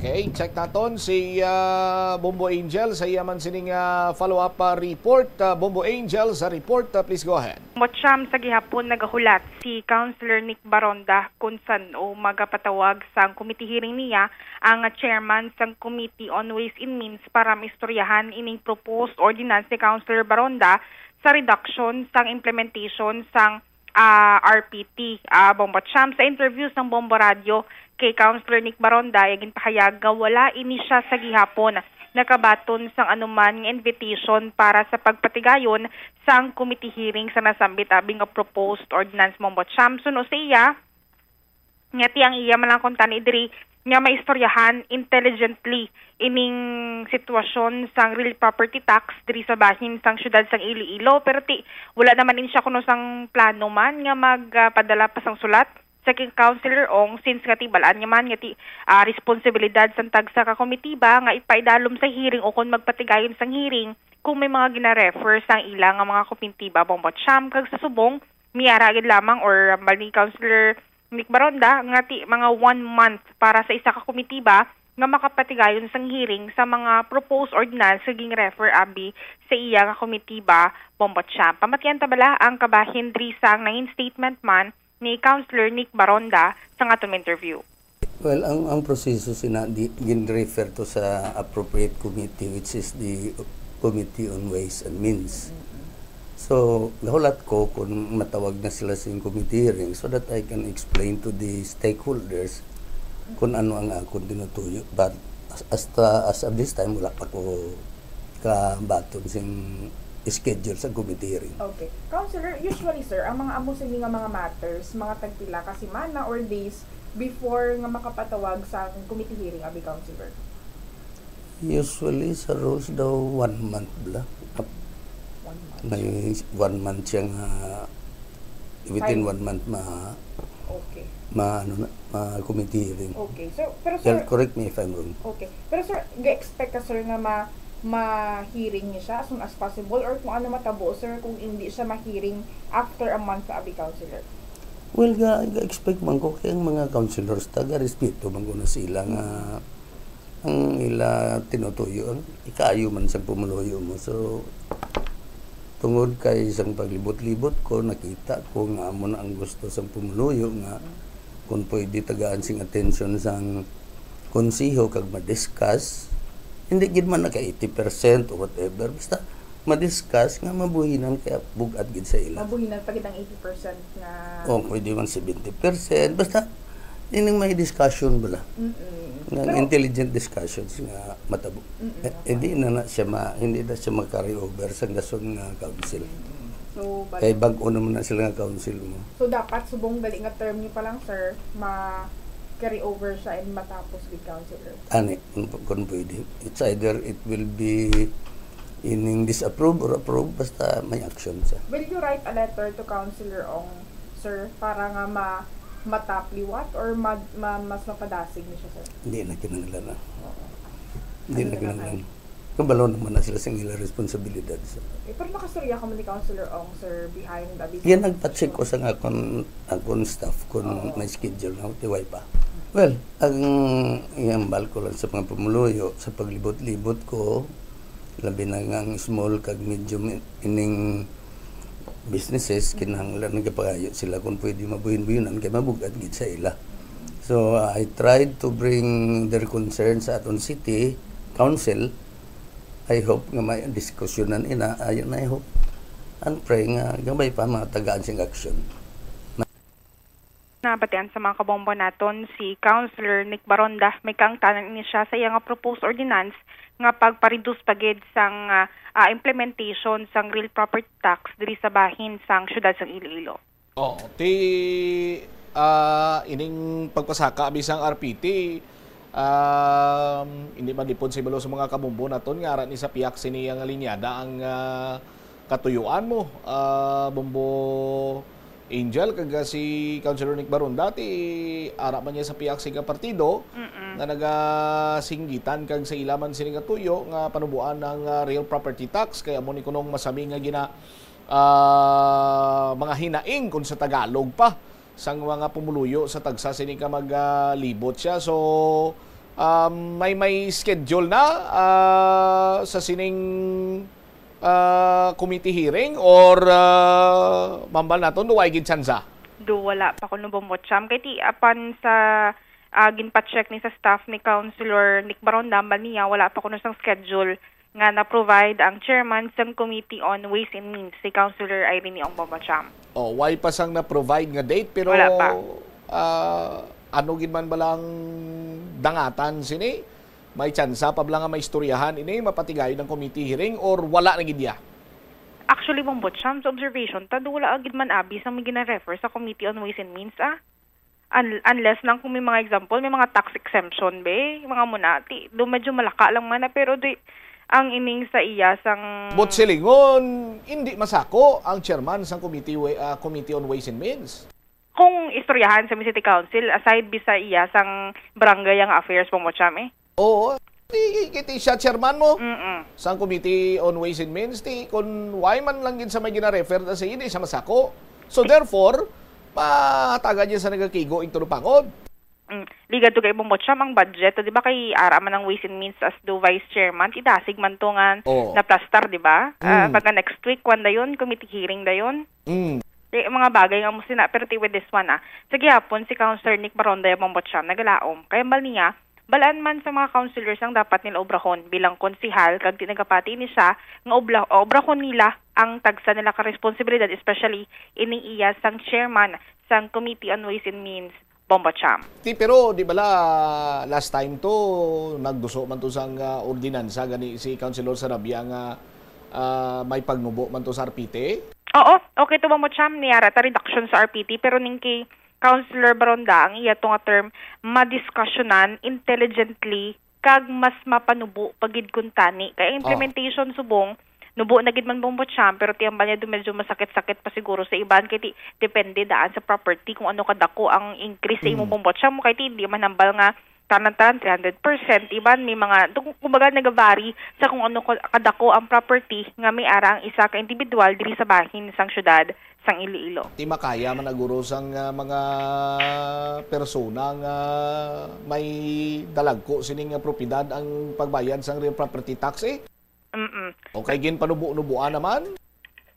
Okay, check naton si, ah, Bombo Angel sa iya man sining, ah, follow-up, ah, report. Ah, Bombo Angel sa report, ah, please go ahead. Mocham, sa gihapon nagahulat si Councilor Nick Baronda kung san-o magapatawag sang committee hearing niya ang chairman sang Committee on Ways and Means para maistoryahan ining proposed ordinance ni Councilor Baronda sa reduction sang implementation sang ah, R P T, ah, Bombo Champ. Sa interview sang Bombo Radio kay Councilor Nick Baronda, iya ginpahayag nga wala ini siya sa gihapon nakabaton sang anuman nga invitation para sa pagpatigayon sang committee hearing sa nasambit abi nga proposed ordinance, Bombo Champ. Suno sa iya, nga ti ang iya man lang kuntani diri nga maistoryahan intelligently ining sitwasyon sang real property tax diri sa bahin sang siyudad sang Iloilo, pero ti wala naman din siya kuno sang plano man nga magpadala pa sang sulat sa kay Councilor Ong, since nga ti balaan niya man nga ti, ah, responsibilidad sang tagsa ka komitiba nga ipaidalom sa hearing o kon magpatigayon sang hearing kung may mga gina-refer sang ila nga mga komitiba, Bombo Cham, kag sa subong, may ara gid lamang or hambal ni Councilor Nick Baronda nga ti mga one month para sa isa ka komitiba nga makapatigayon sang hearing sa mga proposed ordinance nga gin-refer abi sa iya nga komitiba, Bombo Cham. Pamatian ta bala ang kabahin diri sang nangin statement man ni Councilor Nick Baronda sa aton interview. Well, ang, ang proseso sina di, gin-refer to sa appropriate committee, which is the Committee on Ways and Means. So, gahulat ko kung matawag na sila sa committee hearing so that I can explain to the stakeholders kung ano ang akon tinutuyo. But as, as, as of this time, wala pa ko kabaton sing schedule sa committee hearing. Okay. Counselor, usually, sir, ang mga amo sini nga mga matters, mga tagpila ka semana or days before nga makapatawag sa committee hearing, abi, Counselor? Usually, sa rules daw, one month bala. One month. May one month siya nga, within Fine. One month, ma-, Okay. ma-, ano na, ma-committee hearing. Okay. So, pero, Tell, sir, correct me if I'm wrong. Okay. Pero, sir, ga-expect ka, sir, nga ma-, ma-hearing niya siya as soon as possible, or kung ano matabo, sir, kung hindi siya ma-hearing after a month, abi, Counselor? Well, ga-, ga-expect man ko kay ang mga councilors, taga-respeto man ko na sila nga ang ila tinutuyo, ang ikaayo man sa pumuluyo mo. So, tungod kay isang paglibot-libot ko, nakita ko nga amo na ang gusto sang pumuluyo nga kung pwede tagaan sing atensyon sang konseho kag ma-discuss, hindi gid man naka eighty percent o whatever, basta ma-discuss nga mabuhinan kaya bug-at gid sa ila. Mabuhinan pa gid ang eighty percent nga O, pwede man seventy percent. Basta, ining may discussion bala. Mm-mm. Nga Pero intelligent discussions nga matabo. Mm-mm, Eh, okay. hindi na na siya ma-, hindi na siya ma-carry over sa dason nga council. Mm-mm. So, Kay balik bag-o naman na sila nga council mo. So, dapat subong dali nga term niyo pa lang, sir, ma-carry over siya and matapos with council, sir? Ani, kung, kung pwede. It's either it will be ining disapprove or approve, basta may action siya. Will you write a letter to Councilor Ong, sir, para nga ma-, matap liwat or ma-, ma-, mas mapadasig ni siya, sir? Hindi na kinahanglan na. Oo. Hindi Ano na na lang kinahanglan. Kabalo naman na sila sa ilang responsibilidad, sir. Eh, pero nakastorya ka man ni Councilor Ong, sir, behind a Yan, nagpa-check ko sa akon, akon staff kung Oo. may schedule na, tiway pa. Well, ang ihambal ko lang sa mga pumuluyo, sa paglibot-libot ko, labi na nga ang small kag medium in-, ining businesses, kinahanglan nagapangayo sila kung pwede mabuhin-buhinan kay mabug-at gid sa ila. So, I tried to bring their concern sa aton city council. I hope nga may diskusyonan ina, ayun, I hope and pray nga gamay pa matagaan sing aksyon. Nabatian sa mga kabombo naton si Councilor Nick Baronda. May kaangtanan ini siya sa iya nga proposed ordinance nga pagpa-reduce pa gid sang, ah, ah, implementation sang real property tax diri sa bahin sang siyudad sang Iloilo. Oh, ti, ah, ining pagpasaka bisang R P T, um, hindi man lipod sa ibalo sa mga kabombo naton nga ara ni sa pihak sini nga linyada ang, ah, katuyuan mo, ah, Bombo Angel, kag, ah, si Councilor Nick Baronda, ti ara man niya sa pihak sa ika partido Mm-mm. nga nagasinggitan kag sa ila man sini nga tuyo nga panuboan ang, ah, real property tax, kay amo ni kunong masami nga gina-, ah, mga hinaing kon sa Tagalog pa sang mga pumuluyo sa tagsa sini ka maglibot siya. So, um, may, may schedule na, ah, sa sining, ah, committee hearing or, ah, mambal naton, do way gid tsansa? Do, wala pa kuno, Bombo Cham. Kay ti, apan sa, ah, ginpa-check ni sa staff ni Councilor Nick Baronda, hambal niya, wala pa kuno sang schedule nga na-provide ang chairman sang Committee on Ways and Means, si Councilor Irene Ong Bombo Cham. Oh, way pa sang na-provide nga date, pero, Wala pa. ah, ano gid man balang dangatan sini? May tsansa pa bala nga maistoryahan ini, mapatigayon ang committee hearing, or wala na gid ya? Actually, Bombo Cham, sa observation ta, do wala gid man abi sang may gina-refer sa Committee on Ways and Means, ah. Un-, unless lang kung may mga example, may mga tax exemption, be, mga muna, ti, do medyo malaka lang man na, pero di, ang ining sa iya, sang But silingon, hindi masako ang chairman sang committee, wa-, ah, Committee on Ways and Means. Kung istoryahan sa City Council, aside bi sa iya sang barangay nga affairs, Bombo Cham, eh. Oo. Ti, ti, ti siya chairman mo Mm-mm. sang Committee on Ways and Means, ti kun why man lang gid sa may gina-refer na sa ini, siya masako. So therefore, mahatagan niya sa nagakigo ing tulupangod. Mm. Ligad to kay Bombo Cham ang budget, di ba, kay ara man ang Ways and Means as the vice chairman, idasig man to nga Oo. naplastar, di ba? Ah, Mm. pagka next week, kwan dayon, committee hearing dayon. Mm. Di, mga bagay nga mo sina, pero ti with this one, ah. Sa gihapon, si Councilor Nick Baronda Bombo Cham nagalaom. Kay ambal niya, balaan man sa mga councilors ang dapat nila obrahon bilang konsihal, kag ti nagapati ni siya nga obla-, obrahon nila ang tagsa nila ka responsibilidad, especially ining iya sang chairman sang Committee on Ways and Means, Bombo Cham. Ti, pero di bala last time to, nagduso man to sang, ah, ordinansa gani si Councilor Sarabia nga, ah, may pagnubo man to sa R P T? Oo, okay to, Bombo Cham, niara ta reduction sa R P T, pero ning kay Councilor Baronda, ang iya to nga term, madiskusyonan intelligently kag mas mapanubo pa gid kuntani. Kay ang Oh. implementation subong, nubo na gid man, Bombo Cham, pero ti ambal niya do medyo masakit-sakit pa siguro sa iban, kay ti, depende daan sa property kung ano kadako ang increase sa imo, Mm. Bombo Cham, kay ti, hindi man hambal nga tanan-tanan three hundred percent, iban may mga, tung-, kumbaga, nagabari sa kung ano ka-, kadako ang property nga may ara ang isa ka individual diri sa bahin sang syudad sang Iloilo. Ti makaya man naguro sang, ah, mga persona nga may dalagko sining, ah, propiedad ang pagbayad sang real property tax, eh? Mm-mm. O kay ginpanubo-nubuan naman?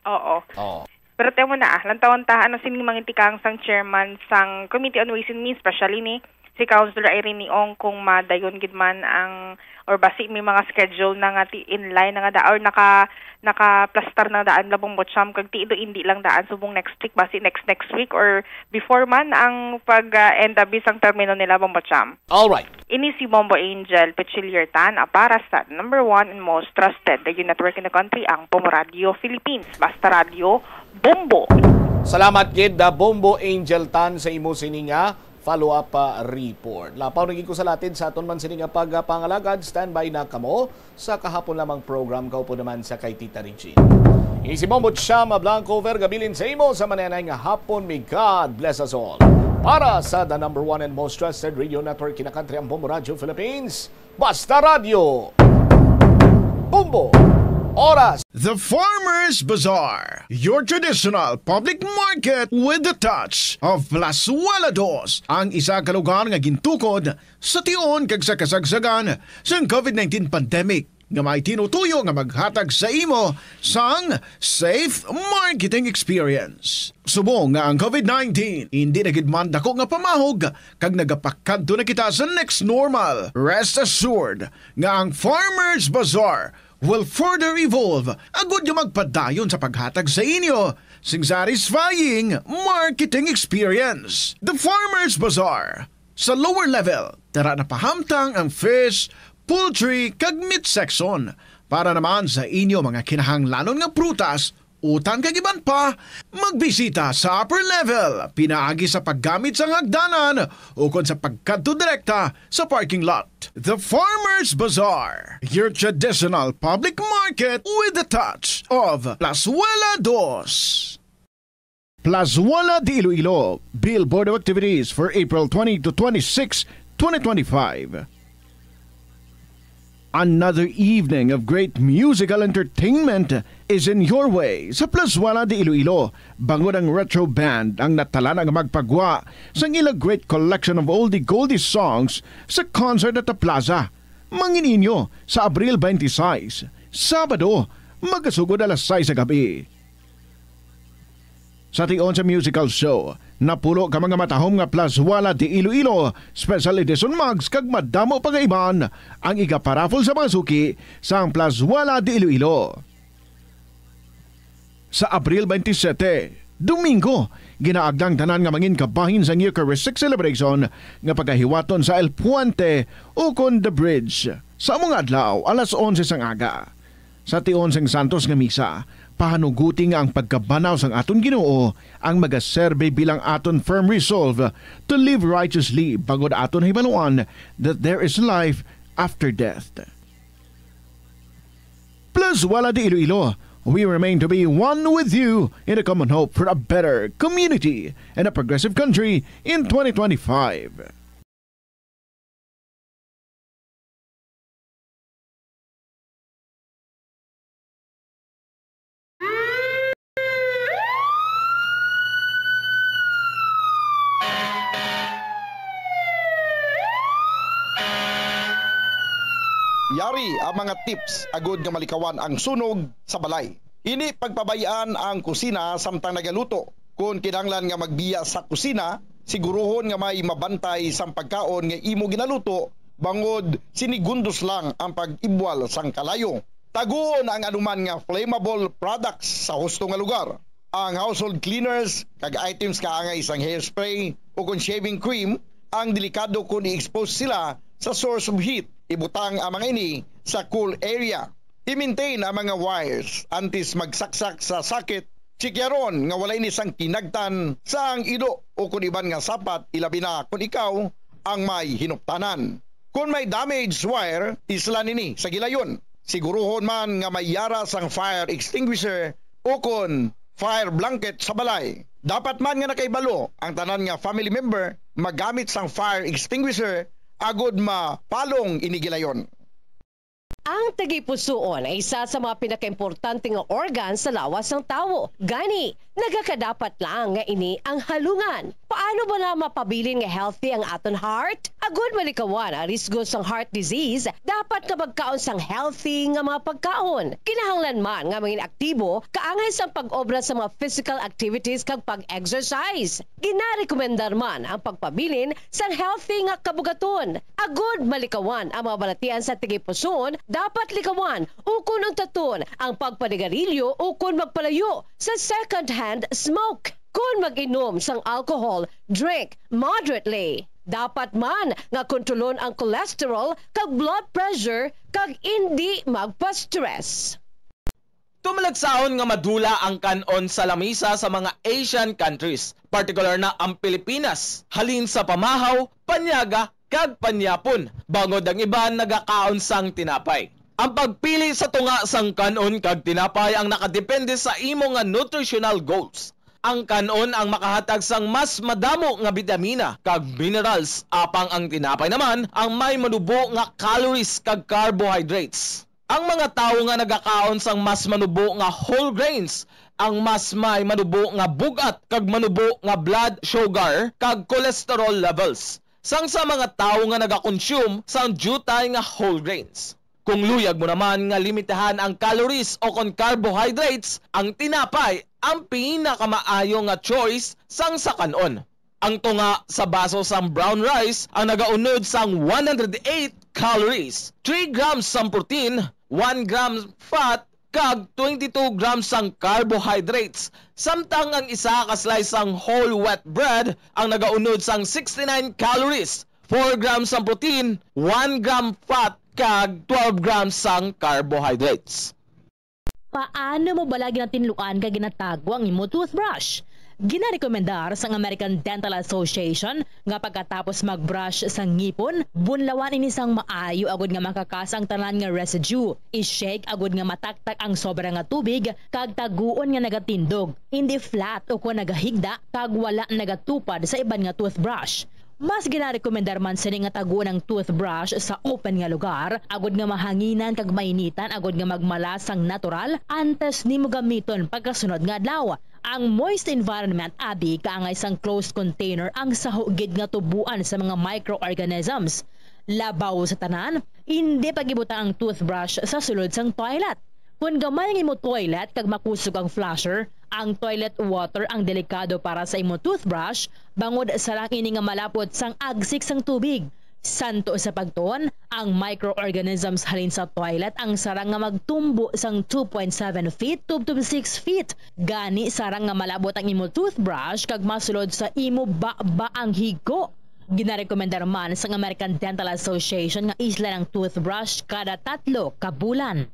Oo. Oo. Pero temo na, ah, lantawon ta, ano sining mangintikang sang chairman sang Committee on Ways and Means, especially ni si Councilor Irene Ong, kung madayon gid man ang, or basi may mga schedule na nga ti-, in line na nga da, or naka-, nakaplastar na daan, Bombo Cham, kag ti do indi lang daan subong next week, basi next, next week, or before man ang pag, ah, end abi sang termino nila, Bombo Cham. All right. Ini si Bombo Angel Pichiliertan, ah, para sa number one and most trusted radio network in the country, ang Bombo Radio Philippines. Basta Radio, Bombo. Salamat gid, ah, Bombo Angel Tan, sa imo sini nga follow-up, ah, report. Lapaw na gid ko sa latid sa aton man sini nga pag-, ah, pangalagad. Standby na kamo sa kahapon lamang program, kaupo naman sa kay Tita Regine. Ini si Bombo Chama Blanco, Vergabilin sa imo sa mananay nga hapon. May God bless us all. Para sa the number one and most trusted radio network in the country, ang Bombo Radio Philippines. Basta Radio. Bombo. Oras. The Farmers Bazaar, your traditional public market with the touch of Plazuela Dos, ang isa ka lugar nga gintukod sa tion kag sa kasagsagan sang covid nineteen pandemic, nga may tinutuyo nga maghatag sa imo sang safe marketing experience. Subong nga ang covid nineteen indi na gid man dako nga pamahog kag nagapakadto na kita sa next normal, rest assured nga ang Farmers Bazaar will further evolve agud nga magpadayon sa paghatag sa inyo sing satisfying marketing experience. The Farmers Bazaar, sa lower level, tara na pahamtang ang fish, poultry, kag meat section. Para naman sa inyo mga kinahanglanon nga prutas, utan kag iban pa, magbisita sa upper level, pinaagi sa paggamit sang hagdanan ukon sa pagkadto direkta sa parking lot. The Farmers Bazaar, your traditional public market with the touch of Plazuela Dos. Plazuela de Iloilo, Bill Board of Activities for April twenty to twenty-six, twenty twenty-five. Another evening of great musical entertainment is in your way sa Plazuela de Iloilo, bangod ang Retro Band ang natalana nga magpagwa sang ila great collection of oldie goldie songs sa concert at the plaza. Mangin-inyo sa Abril twenty-six, Sabado, magasugod alas sais sa gabi. Sa tion sa musical show, napulo ka mga matahom nga Plazuela de Iloilo Special Edition mugs kag madamo pa nga iban ang igaparaffle sa mga suki sang Plazuela de Iloilo. Sa Abril twenty-seven, Domingo, ginaagda ang tanan nga manginkabahin sang Eucharistic celebration nga pagahiwaton sa El Puente ukon The Bridge sa amo nga adlaw, alas onse sang aga. Sa tion sang Santos nga Misa, pahanuguti nga ang pagkabanaw sang aton Ginoo ang magaserbi bilang aton firm resolve to live righteously, bangod aton hibaluan that there is life after death. Plazuela de Iloilo, We remain to be one with you in a common hope for a better community and a progressive country in twenty twenty-five. Yari ang mga tips agud nga malikawan ang sunog sa balay. Ini pagpabay-an ang kusina samtang nagaluto. Kon kinahanglan nga magbiya sa kusina, siguruhon nga may mabantay sang pagkaon nga imo ginaluto, bangod sinigundos lang ang pag-ibwal sang kalayo. Taguon ang anuman nga flammable products sa husto nga lugar. Ang household cleaners kag items kaangay sang hairspray o kon shaving cream ang delikado kon i-expose sila sa source of heat. Ibutang ang mga ini sa cool area. I-maintain ang mga wires antes magsaksak sa socket. Tsikyaron nga wala ini sang kinagtan sang ilo o kon iban nga sapat, ilabi na kon ikaw ang may hinuptanan. Kon may damaged wire, islan ini sa gilayon. Siguruhon man nga may yara sang fire extinguisher o kon fire blanket sa balay. Dapat man nga nakahibalo ang tanan nga family member magamit sang fire extinguisher agud mapalong ini gilayon. Ang tagipusoon ay isa sa mga pinakaimportante nga organ sa lawas sang tawo. Gani, nagakadapat lang nga ini ang halungan. Paano bala mapabilin nga healthy ang aton heart? Agud malikawan ang risgo sang heart disease, dapat nga magkaon sang healthy nga mga pagkaon. Kinahanglan man nga mangin aktibo, kaangay sang pag-obra sa mga physical activities kag pag-exercise. Ginarekomendar man ang pagpabilin sang healthy nga kabugaton. Agud malikawan ang mga balatian sa tagipusoon, dapat likawan ukon untaton ang pagpanigarilyo ukon magpalayo sa second-hand smoke. Kon mag-inom sang alcohol, drink moderately. Dapat man nga kontrolon ang cholesterol kag blood pressure kag indi magpa-stress. Tumalagsaon nga madula ang kan-on sa lamisa sa mga Asian countries, partikular na ang Pilipinas, halin sa pamahaw, panyaga, kag panyapon, bangod ang iban nagakaon sang tinapay. Ang pagpili sa tunga sang kan-on kag tinapay ang nakadepende sa imo nga nutritional goals. Ang kan-on ang makahatag sang mas madamo nga bitamina kag minerals, apang ang tinapay naman ang may manubo nga calories kag carbohydrates. Ang mga tawo nga nagakaon sang mas manubo nga whole grains ang mas may manubo nga bug-at kag manubo nga blood sugar kag cholesterol levels, sang sa mga tawo nga nagakonsume sang diutay nga whole grains. Kung luyag mo naman nga limitahan ang calories o kon carbohydrates, ang tinapay ang pinakamaayo nga choice sang sa kan-on. Ang tunga sa baso sang brown rice ang nagaunod sang one hundred eight calories, three grams sang protein, one gram fat, kag twenty-two grams sang carbohydrates, samtang ang isa ka slice sang whole wheat bread ang nagaunod sang sixty-nine calories, four grams sang protein, one gram fat, kag twelve grams sang carbohydrates. Paano mo bala ginatinluan kag ginatago ang imo toothbrush? Ginarekomendar sang American Dental Association nga pagkatapos mag-brush sa ngipon, bunlawan ini sang maayo agud nga makakas ang tanan nga residue. I-shake agud nga mataktak ang sobra nga tubig kag taguon nga nagatindog, indi flat o kon nagahigda kag wala nagatupad sa iban nga toothbrush. Mas ginarekomendar man sini nga taguon ang toothbrush sa open nga lugar, agud nga mahanginan kag mainitan agud nga magmala sang natural antes nimo gamiton pagkasunod nga adlaw. Ang moist environment abi kaangay sang closed container ang saho gid nga tuboan sa mga microorganisms. Labaw sa tanan, indi pag-ibutang ang toothbrush sa sulod sang toilet. Kon gamay ang imo toilet kag makusog ang flusher, ang toilet water ang delikado para sa imo toothbrush, bangod sarang ini nga malapot sang agsik sang tubig. Santo sa pagtuon, ang microorganisms halin sa toilet ang sarang nga magtumbo sang two point seven feet tubtob six feet. Gani, sarang nga malabot ang imo toothbrush kag masulod sa imo baba ang higko. Ginarekomendar man sang American Dental Association nga islan ang toothbrush kada tatlo ka bulan.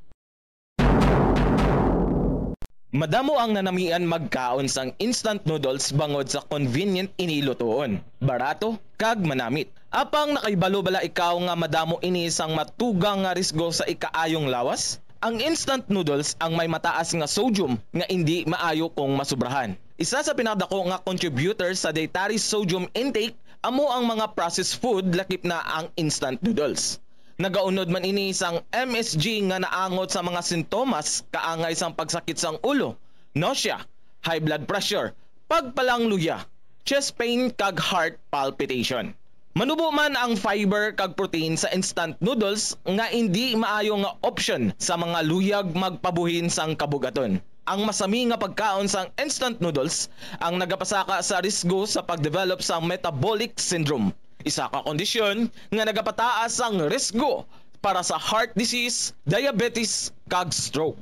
Madamo ang nanamian magkaon sang instant noodles bangod sa convenient ini lutoon, barato, kag manamit. Apang nakahibalo bala ikaw nga madamo ini sang matugang nga risgo sa ikaayong lawas? Ang instant noodles ang may mataas nga sodium nga indi maayo kung masubrahan. Isa sa pinakadako nga contributor sa dietary sodium intake amo ang mga processed food, lakip na ang instant noodles. Nagaunod man ini sang M S G nga naangot sa mga sintomas kaangay sang pagsakit sang ulo, nausea, high blood pressure, pagpalangluya, chest pain kag heart palpitation. Manubo man ang fiber kag protein sa instant noodles nga indi maayo nga opsyon sa mga luyag magpabuhin sang kabugaton. Ang masami nga pagkaon sang instant noodles ang nagapasaka sa risgo sa pagdevelop sang metabolic syndrome, isa ka kondisyon nga nagapataas sang risgo para sa heart disease, diabetes, kag stroke.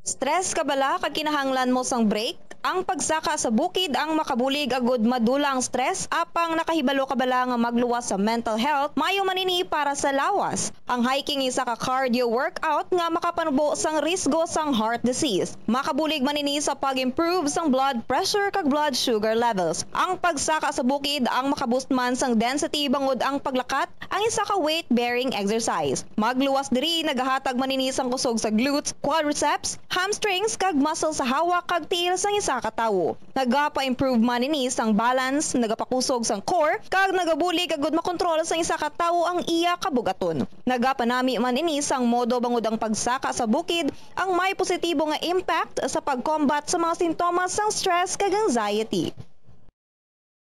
Stress ka bala kag kinahanglan mo sang break? Ang pagsaka sa bukid ang makabulig agud madula ang stress, apang nakahibalo ka bala nga magluwas sa mental health? Maayo man ini para sa lawas. Ang hiking isa ka cardio workout nga makapanubo sang risgo sang heart disease. Makabulig man ini sa pag-improve sang blood pressure kag blood sugar levels. Ang pagsaka sa bukid ang makaboost man sang density bangod ang paglakat ang isa ka weight-bearing exercise. Magluwas diri nagahatag man ini sang kusog sa glutes, quadriceps, hamstrings, kag muscle sa hawak kag tiil sang isa ka tawo. Nagapa-improve man ini sang balance, nagapakusog sang core, kag nagabulig agud makontrol sang isa ka tawo ang iya kabugaton. Nagapanami man ini sang modo bangod ang pagsaka sa bukid ang may positibo nga impact sa pag-combat sa mga sintomas sang stress kag anxiety.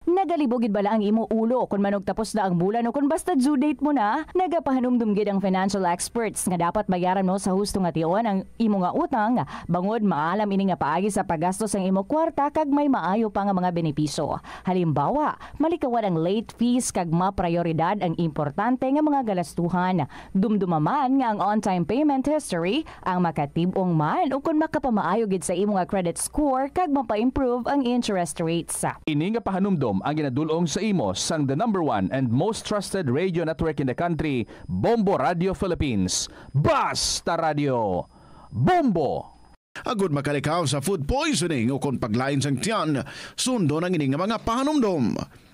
Nagalibog gid bala ang imo ulo kon manugtapos na ang bulan o kon basta due date mo na? Nagapahanumdom gid ang financial experts nga dapat bayaran mo sa husto nga tion ang imo nga utang, bangod maalam ini nga paagi sa paggasto sang imo kwarta kag may maayo pa nga mga benepisyo. Halimbawa, malikawan ang late fees kag maprayoridad ang importante nga mga galastuhan. Dumduma man nga ang on-time payment history ang makatib-ong man ukon makapamaayo gid sa imo nga credit score kag mapa-improve ang interest rates. Ini nga pahanumdom ang ginadul-ong sa imo sang the number one and most trusted radio network in the country, Bombo Radio Philippines. Basta Radio, Bombo! Agud makalikaw sa food poisoning ukon paglain sang tiyan, sundon ang ini nga mga pahanumdom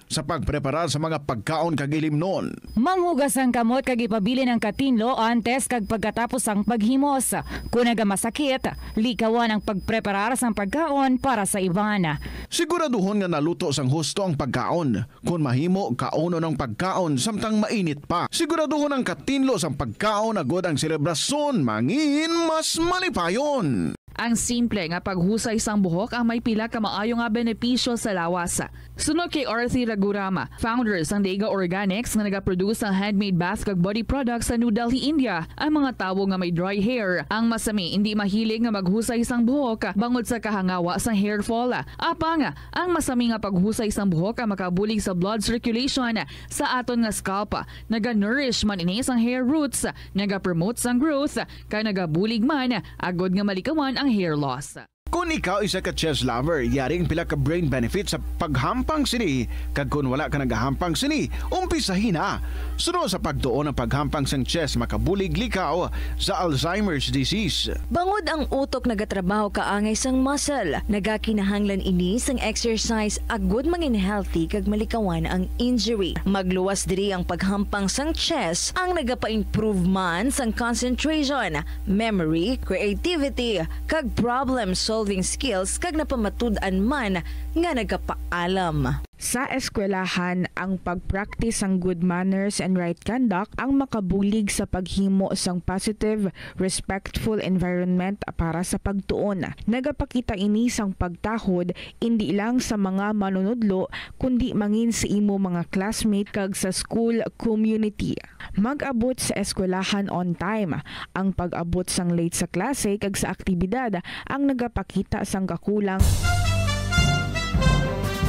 sa pagpreparar sa mga pagkaon kag ilimnon. Manghugas ang kamot kag ipabilin ang katinlo antes kag pagkatapos sang paghimos. Kon nagamasakit, likawan ang pagpreparar sang pagkaon para sa iban. Siguraduhon nga naluto sang husto ang pagkaon. Kon mahimo, kaunon ang pagkaon samtang mainit pa. Siguraduhon ang katinlo sang pagkaon agud ang selebrasyon mangin mas malipayon. Ang simple nga paghusay sang buhok ang may pila ka maayo nga benepisyo sa lawas. Suno kay Arthi Raghuram, founder sang Dega Organics nga nagaproduce sang handmade bath kag body products sa New Delhi, India, ang mga tawo nga may dry hair ang masami indi mahilig nga maghusay sang buhok bangod sa kahangawa sang hair fall. Apang ang masami nga paghusay sang buhok ang makabulig sa blood circulation sa aton nga scalp. Naga-nourish man ini sang hair roots, nagapromote sang growth, kag nagabulig man agud nga malikawan ang hair loss. Kon ikaw isa ka chess lover, yari ang pila ka brain benefit sa paghampang sini, kag kon wala ka nagahampang sini, umpisahi na. Suno sa pagtuon ang paghampang sang chess makabulig likaw sa Alzheimer's disease. Bangod ang utok nagatrabaho kaangay sang muscle, nagakinahanglan ini sang exercise agud mangin healthy kag malikawan ang injury. Magluwas diri ang paghampang sang chess, ang nagapa-improve man sang concentration, memory, creativity, kag problem-solving skills, kag napamatud-an man nga nagapaalam. Sa eskwelahan, ang pag-practice sang good manners and right conduct ang makabulig sa paghimo sang positive, respectful environment para sa pagtuon. Nagapakita ini sang pagtahod indi lang sa mga manunudlo, kundi mangin sa imo mga classmate kag sa school community. Mag-abot sa eskwelahan on time. Ang pag-abot sang late sa klase kag sa aktibidad ang nagapakita sang kakulang.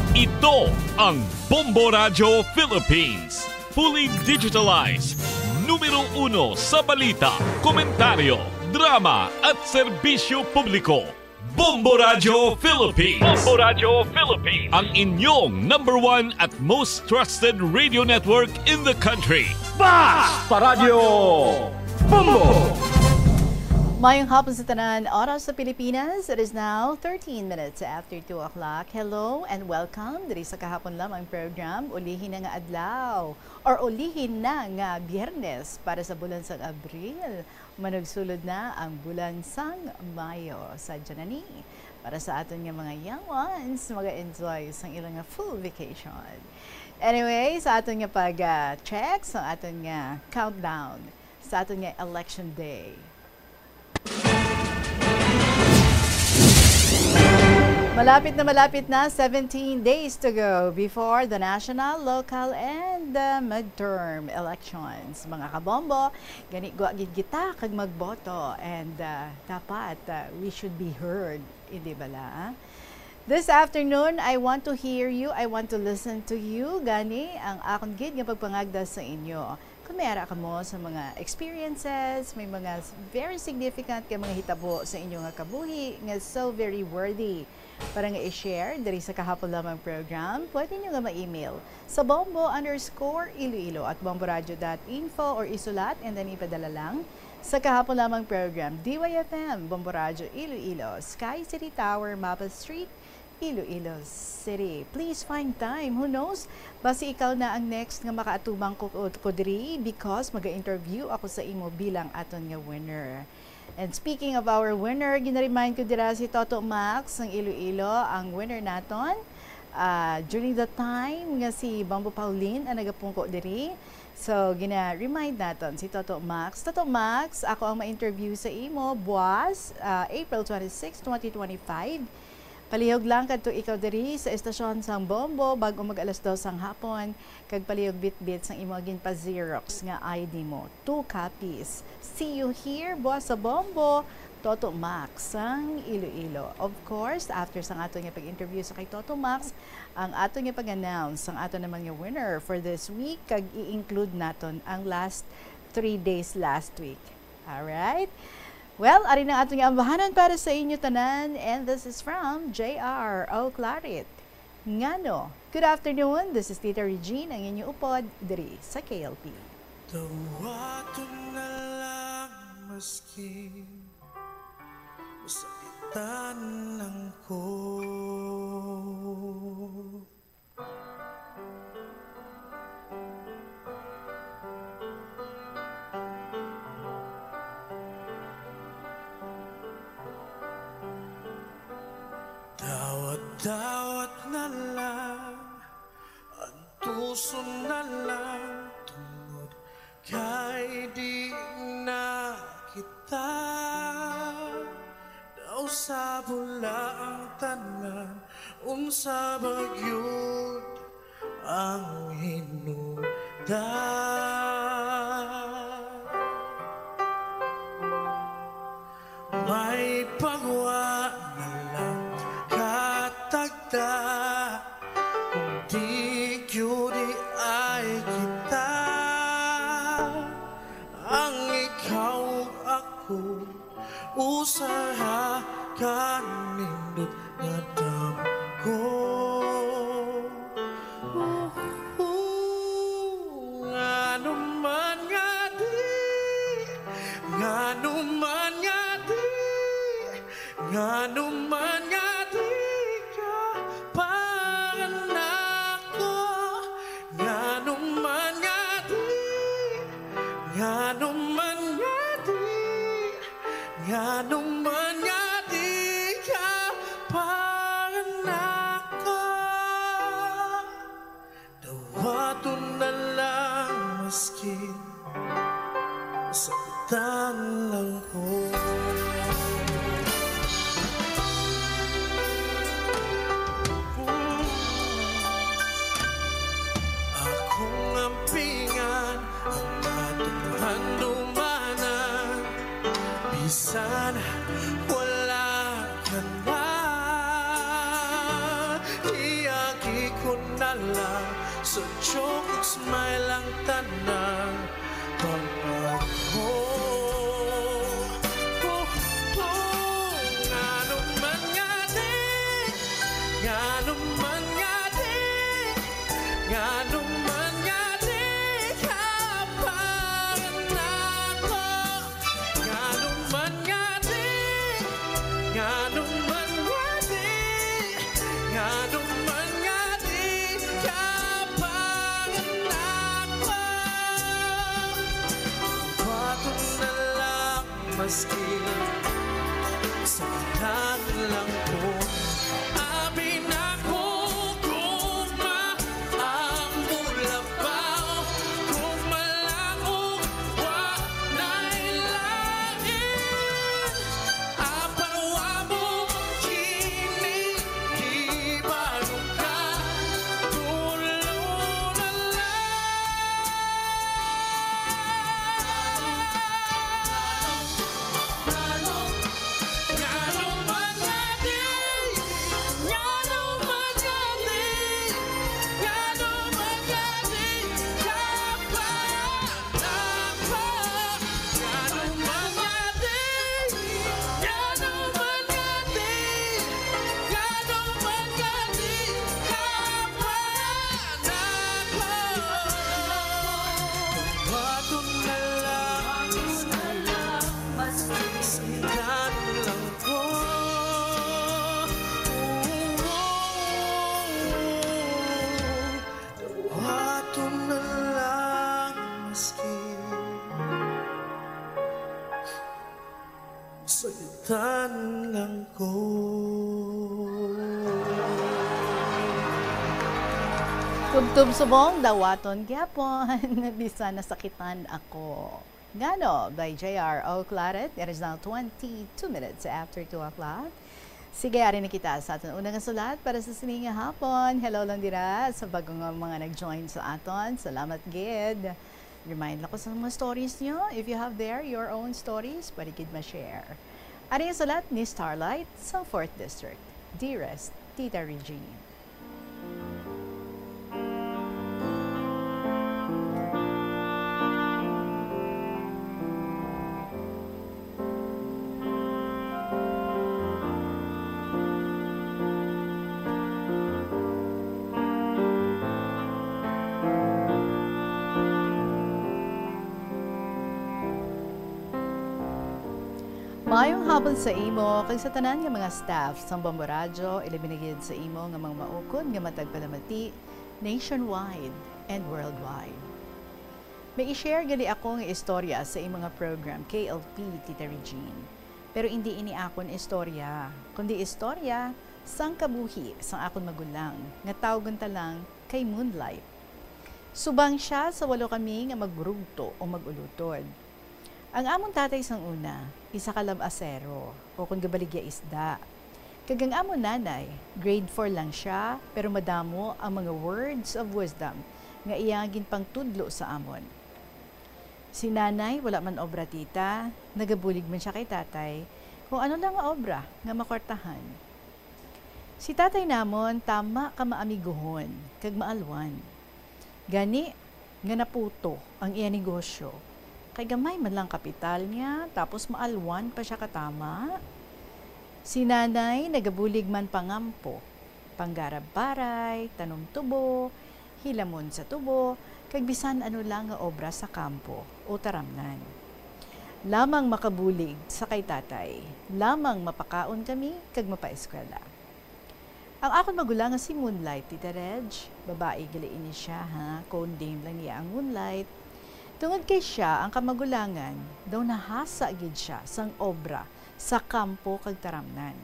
Ito ang Bombo Radyo Philippines. Fully digitalized. Numero uno sa balita, komentaryo, drama at serbisyo publiko. Bombo Radyo Philippines. Bombo Radyo Philippines. Ang inyong number one at most trusted radio network in the country. Basta Radyo Bombo! Mayong hapon sa tanan. Oras sa Pilipinas, it is now thirteen minutes after two o'clock. Hello and welcome diri sa Kahapon Lamang program. Ulihi na nga adlaw, or ulihi na nga Biyernes para sa bulan sang Abril. Manugsulod na ang bulan sang Mayo. Sadya na ni, para sa aton nga mga young ones, mag-enjoy sang ilang nga full vacation. Anyway, sa aton nga pag, ah, check, sa aton nga countdown, sa aton nga election day. Malapit na, malapit na, seventeen days to go before the national, local, and, uh, midterm elections. Mga kabombo, gani gwa gid kita kag magboto, and, uh, dapat, uh, we should be heard, hindi bala? This afternoon, I want to hear you, I want to listen to you. Gani ang akon gid nga pagpangagda sa inyo. Kung may ara kamo sa mga experiences, may mga s-, very significant nga mga hitabo sa inyo nga kabuhi nga so very worthy para nga i-share diri sa Kahapon Lamang program, pwede nyo nga ma-email sa bombo underscore iloilo at bomboradio dot info or isulat and then ipadala lang sa Kahapon Lamang program, D Y F M, Bombo Radio Iloilo, Sky City Tower, Mapa Street, Iloilo City. Please find time. Who knows? Basi ikaw na ang next nga makaatubang ko, ko, ko diri because maga-interview ako sa imo bilang aton nga winner. And speaking of our winner, gina-remind ko dira si Toto Max ng Iloilo, ang winner naton. Ah, during the time nga si Bambo Pauline ang nagapungko diri. So, gina-remind naton si Toto Max. Toto Max, ako ang ma-interview sa imo, buwas, ah, April twenty-six, twenty twenty-five. Palihog lang kadto ikaw diri sa estasyon sang Bombo bag-o mag alas dos sang hapon, kag palihog bitbit sang imo ginpa-xerox nga I D mo. Two copies. See you here, buwas sa Bombo, Toto Max sang Iloilo. Of course, after sang ato nga pag-interview sa kay Toto Max, ang ato nga pag-announce sang ato naman nga winner for this week, kag i-include naton ang last three days last week. Alright? Well, ari na ato nga ambahanan para sa inyo tanan, and this is from J R O Claret. Ngano? Good afternoon, this is Tita Regine, ang inyo upod diri sa K L P. Dawaton na lang maskin masakitan lang ko. Dawat-dawat na lang, antuson na lang, tungod kay di na kita daw sa bula ang tanan. Unsa ba gyud ang hinungdan? May pagwa na lang katagda, kung di gyud ay kita, ang ikaw ug ako, usaha ka nindot nga damgo. Ngano man nga di, ngano man nga di, ngano man nga di ka panganako, ngano man nga di, ngano man nga di, ngano man nga di ka panganako. Dawaton na lang maskin masakitan lang ko. Akong ampingan ang atong handumanan, bisan wala ka na. Iagi ko na lang sa joke ug smile ang tanan. Pangako. Oh, oh, ngano man nga di, ngano man nga di, ngano man nga di ka panganako, ngano man nga Maski sa lang ko, abi na ko gugma ang mulabaw, gugma lang ug wa na'y lain. Apan wa mo kini gibalo ka, tulo na lang. Ato na lang maski sakitan lang ko. Tubtob subong, dawaton gyapon, bisan nasakitan ako. Ngano by J R O'Claret. It is now twenty-two minutes after two o'clock. Sige, ari na kita sa aton una nga sulat para sa sini nga hapon. Hello lang dira sa bago nga mga nag-join sa aton. Salamat gid. Remind lang ko sa mga stories nyo. If you have there your own stories, pwede gid ma-share. Ari ang sulat ni Starlight sa Fourth District. Dearest Tita Regine. Maayong hapon sa imo kag sa tanan nga mga staff sang Bombo Radyo, ilabi na gid sa imo nga mga maukod nga matag palamati nationwide and worldwide. May i-share gali ako nga istorya sa imo nga program, K L P, Tita Regine. Pero indi ini akon istorya, kundi istorya sang kabuhi sang akon magulang nga tawgon ta lang kay Moonlight. Subang sia sa walo kami nga magrugto o mag-ulutod. Ang amon tatay sang una, isa ka lab-asero, o kon gabaligya, isda. Kag ang amon nanay, grade four lang sia, pero madamo ang mga words of wisdom nga iya nga ginpangtudlo sa amon. Si nanay wala man obra, tita, nagabulig man sia kay tatay kung ano lang nga obra nga makwartahan. Si tatay namon tama ka maamigohon kag maalwan. Gani nga naputo ang iya negosyo, kay gamay man lang kapital niya, tapos maalwan pa sia katama. Si nanay nagabulig man pangampo, panggarab baray, tanom tubo, hilamon sa tubo, kag bisan ano lang nga obra sa kampo o taramnan. Lamang makabulig sa kay tatay, lamang mapakaon kami kag mapaeskwela. Ang akon magulang nga si Moonlight, Tita Reg, babae gali ini siya, ha, code name lang niya ang Moonlight. Tungod kay sia ang kamagulangan, daw nahasa gid sia sang obra sa kampo kag taramnan.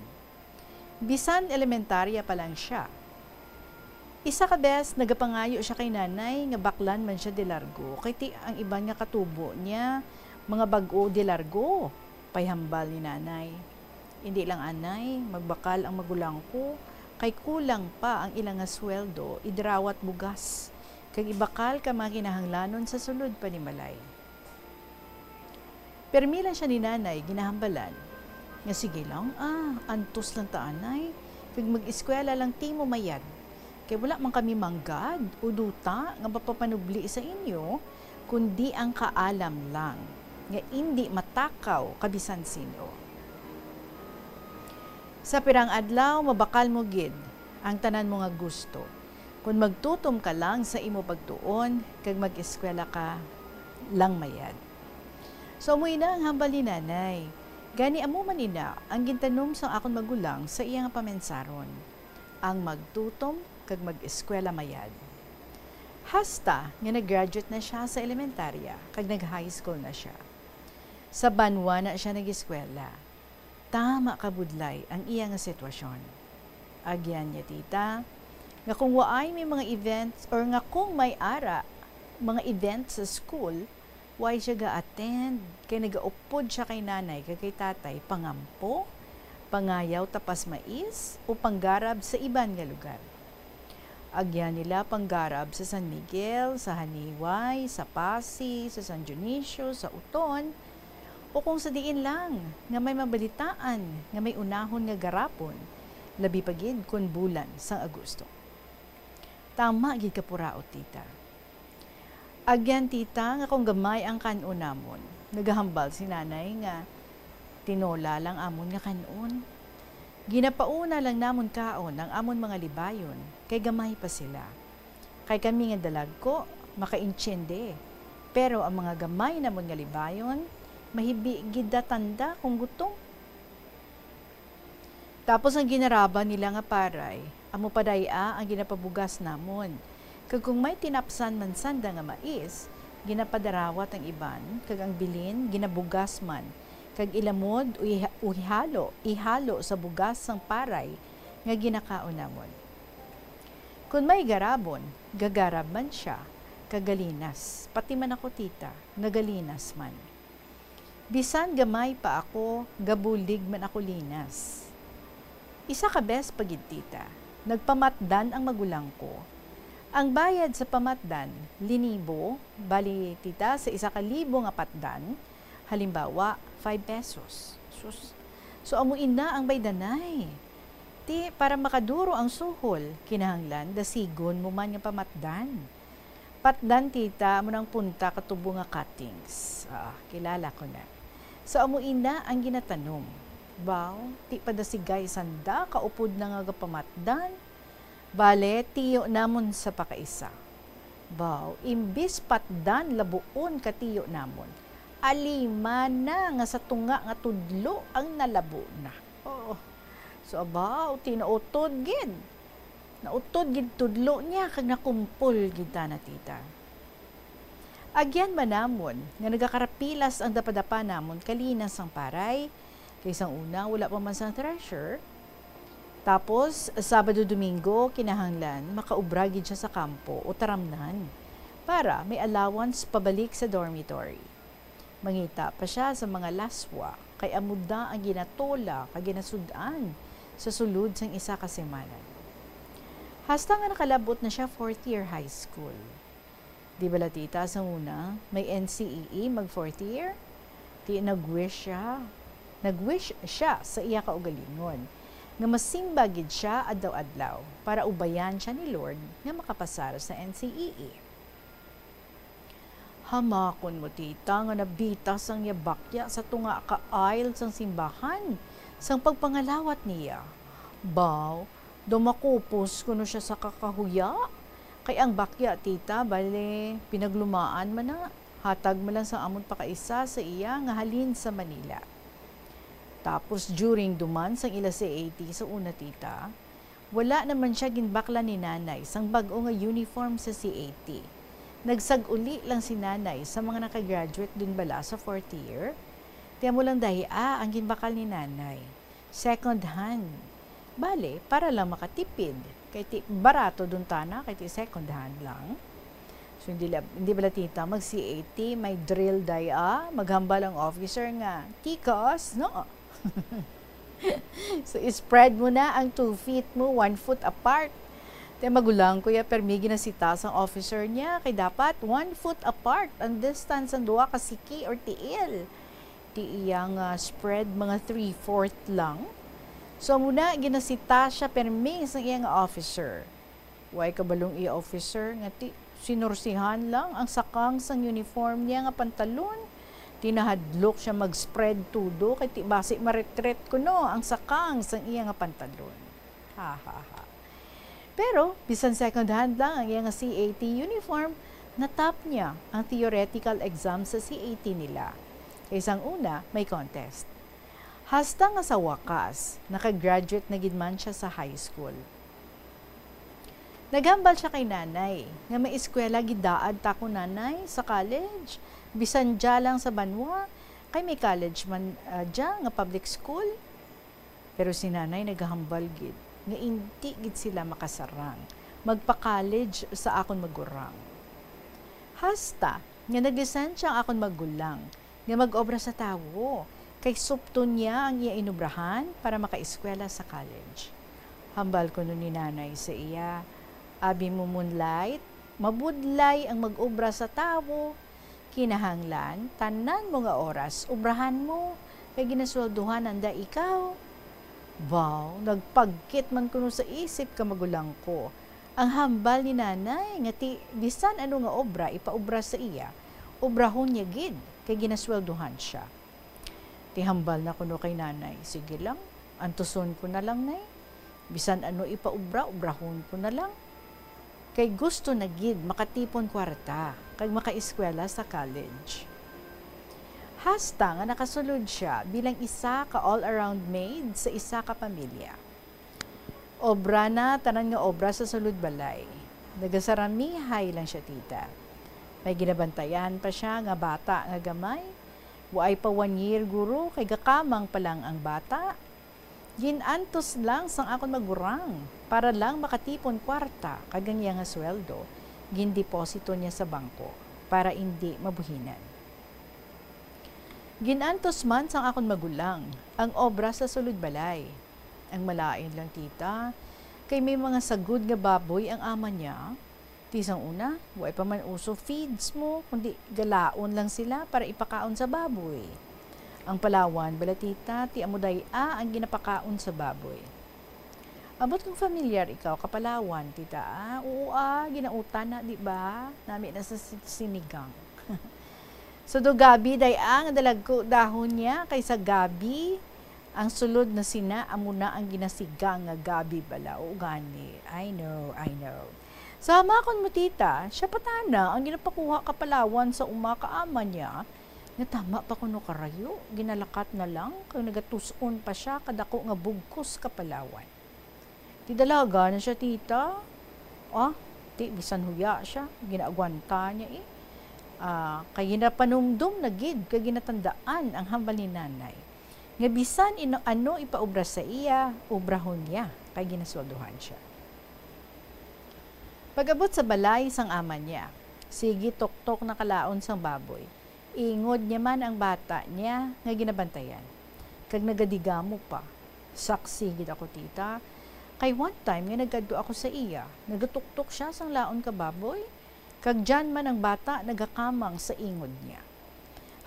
Bisan elementarya pa lang sia. Isa ka bes, nagapangayo sia kay nanay nga baklan man sia de largo, kay ti ang iban nga katubo niya mga bag-o de largo, pay hambal ni nanay. Indi lang anay, magbakal ang magulang ko, kay kulang pa ang ila nga sweldo, idrawat bugas, kag ibakal ka mga kinahanglanon sa sulod panimalay. Permi lang sia ni nanay ginahambalan nga, "Sige lang, ah, antos lang ta anay, kag mag-eskwela lang ti mo mayad. Kay wala man kami manggad o duta nga mapapanubli sa inyo, kundi ang kaalam lang nga indi matakaw ka bisan sin-o. Sa pirang adlaw, mabakal mo gid ang tanan mo nga gusto, kon magtutom ka lang sa imo pagtuon kag mag-eskwela ka lang mayad." So, amo ina ang hambal ni nanay. Gani, amo man ina ang gintanom sang akon magulang sa iya nga pamensaron, ang magtutom kag mag-eskwela mayad. Hasta nga nag-graduate na sia sa elementarya kag nag-high school na sia. Sa banwa na sia nag-eskwela. Tama kabudlay ang iya nga sitwasyon. Agyan niya, tita, nga kung waay may mga events or nga kung may ara mga events sa school, waay siya ga-attend kay nagaupod siya kay nanay kag kay tatay pangampo, pangayaw tapas mais, o panggarab sa iban nga lugar. Agyan nila panggarab sa San Miguel, sa Janiuay, sa Passi, sa San Dionisio, sa Uton, o kung sa diin lang nga may mabalitaan nga may unahon nga garapon, labi pa gid kon bulan sang Agosto. Tama gid ka puraot, tita. Agyan, tita, nga kung gamay ang kan-on namon, nagahambal si nanay nga tinola lang amon nga kan-on. Ginapauna lang namon kaon ang amon mga libayon, kay gamay pa sila. Kay kami nga dalagko, makaintiende, pero ang mga gamay namon nga libayon, mahibi gid datanda kung gutom. Tapos ang ginaraba nila nga paray, amo pa day-a ang ginapabugas namon. Kag kung may tinapsan man sanda nga mais, ginapadarawat ang iban, kag ang bilin ginabugas man, kag ilamod o iha-, o ihalo, ihalo sa bugas sang paray nga ginakaon namon. Kon may garabon, gagarab man sia, kag galinas, pati man ako, tita, nagalinas man. Bisan gamay pa ako, gabulig man ako linas. Isa ka bes pa gid, tita, nagpamatdan ang magulang ko. Ang bayad sa pamatdan, linibo, bali, tita, sa isa ka libo nga patdan, halimbawa, five pesos. Sus. So, amo ina ang baydanay. Ti, para makaduro ang suhol, kinahanglan dasigon mo man nga pamatdan. Patdan, tita, amo nang punta ka tubo nga cuttings. Ah, kilala ko na. So, amo ina ang ginatanom. Baw, ti pa dasigay sanda kaupod na nga gapamatdan. Bale, tiyo namon sa pakaisa. Baw, imbis patdan labuon ka tiyo namon, alima na nga sa tunga nga tudlo ang nalabo na. Oo. So, abaw, ti nautod gid. Nautod gid tudlo niya kag nakumpol gid tana, tita. Agyan man namon nga nagakarapilas ang dapadapa namon kalinas sang paray, kay sang una wala pa man sang thresher. Tapos, Sabado, Domingo, kinahanglan makaubra gid siya sa kampo o taramnan para may allowance pabalik sa dormitory. Mangita pa sia sa mga laswa, kay amo da ang ginatola kag ginasud-an sa sulod sang isa ka semana. Hasta nga nakalab-ot na sia fourth year high school. Di bala, tita, sa una, may N C E E mag fourth year? Ti nag-wish siya. Nag-wish siya sa iya kaugalingon nga masimba gid siya adlaw-adlaw para ubayan siya ni Lord nga makapasar sa N C E E. Hamakon mo, tita, nga nabitas ang iya bakya sa tunga ka aisle sang simbahan sang pagpangalawat niya. Baw, daw makupos kuno sia sa kakahuya. Kay ang bakya, tita, bale, pinaglumaan man na. Hatag man lang sang amon pakaisa sa iya nga halin sa Manila. Tapos, during duman sang ila C A T sa una, tita, wala naman sia ginbaklan ni nanay sang bag-o nga uniform sa C A T. Nagsag-uli lang si nanay sa mga nakagraduate dun bala sa fourth year. Ti amo lang dahi, ah, ang ginbakal ni nanay. Second hand. Bale, para lang makatipid. Kay ti, barato dun tana, kay ti second hand lang. So, hindi la-, hindi bala, tita, mag C A T, may drill day, ah, maghambal ang officer nga, "Tikas, no?" So, spread mo na ang two feet mo, one foot apart. Ti magulang ko ya, permi ginasita sang officer niya, kay dapat one foot apart ang distance sang duha ka siki or tiil. Ti iya nga spread mga three-fourth lang. So, amo na, ginasita sia permi sang iya nga officer. Way kabalong iya officer nga ti sinorsihan lang ang sakang sang uniform niya nga pantalon. Ti nahadlok sia mag-spread todo kay ti basi maretret kuno ang sakang sang iya nga pantalon. Ha, ha, ha. Pero, bisan second hand lang ang iya nga C A T uniform, na-top niya ang theoretical exam sa C A T nila. Kay sang una, may contest. Hasta nga sa wakas, nakagraduate na gid man sia sa high school. Naghambal sia kay nanay nga may eskwela gidaad ta ko, nanay, sa college, bisan dya lang sa banwa, Kay may college man, ah, dya nga public school. Pero si Nanay nagahambal gid nga indi gid sila makasarang magpa-college sa akon magurang. Hasta nga naglisensya ang akon magulang nga mag-obra sa tawo, kay supton niya ang iya inubrahan para makaeskwela sa college. Hambal kuno ni Nanay sa iya, "Abi mo, Moonlight, mabudlay ang mag-obra sa tawo. Kinahanglan, tanan mo nga oras, obrahan mo, kay ginasweldohan nanda ikaw." Baw, nagpagkit man kuno sa isip ka magulang ko ang hambal ni Nanay nga ti bisan ano nga obra ipaobra sa iya, obrahon niya gid, kay ginasweldohan siya. Ti hambal na kuno kay Nanay, "Sige lang, antuson ko na lang, Nay. Bisan ano ipaobra, obrahon ko na lang." Kay gusto na gid makatipon kwarta kag makaeskwela sa college. Hasta nga nakasulod siya bilang isa ka all-around maid sa isa ka pamilya. Obra na tanan nga obra sa sulod balay. Nagasaramihay lang siya, tita. May ginabantayan pa siya nga bata nga gamay. Waay pa one year guro kay gakamang pa lang ang bata. Gin-antos lang sang akon magurang para lang makatipon kwarta, kag ang iya nga sweldo gindeposito niya sa bangko para indi mabuhinan. Gin-antos man sang akon magulang ang obra sa sulod balay. Ang malain lang, tita, kay may mga sagod nga baboy ang ama niya. Ti sang una, way pa man uso feeds mo, kundi galaon lang sila para ipakaon sa baboy. Ang palawan bala, tita, ti amo day-a ang ginapakaon sa baboy. Ambot kung familiar ikaw ka palawan, tita, ah? Oo, ah, ginautan na, di ba? Nami na sa si-, sinigang. So, do gabi day-a nga dalagko dahon niya, kay sa gabi, ang sulod na sina, amo na ang ginasigang nga gabi bala. O gani, I know, I know. So, hamakon mo, tita, siya pa tana ang ginapakuha ka palawan sa uma ka ama niya, nga tama pa kuno karayo, ginalakat na lang, kag nagatus-on pa siya kadako nga bugkos ka palawan. Ti dalaga na siya, tita. Ah, ti bisan huya siya, ginaagwanta niya, eh. Ah, kay ginapanumdom na gid kag ginatandaan ang hambal ni Nanay, nga bisan ino-, ano ipaobra sa iya, obrahon niya, kay ginasweldohan siya. Pag-abot sa balay sang ama niya, sige tuktok na kalaon sang baboy. Ingod niya man ang bata niya nga ginabantayan, kag nagadigamo pa. Saksi gid ako, tita, kay one time nga nagkadto ako sa iya, nagatuktok siya sang laon ka baboy, kag diyan man ang bata nagakamang sa ingod niya.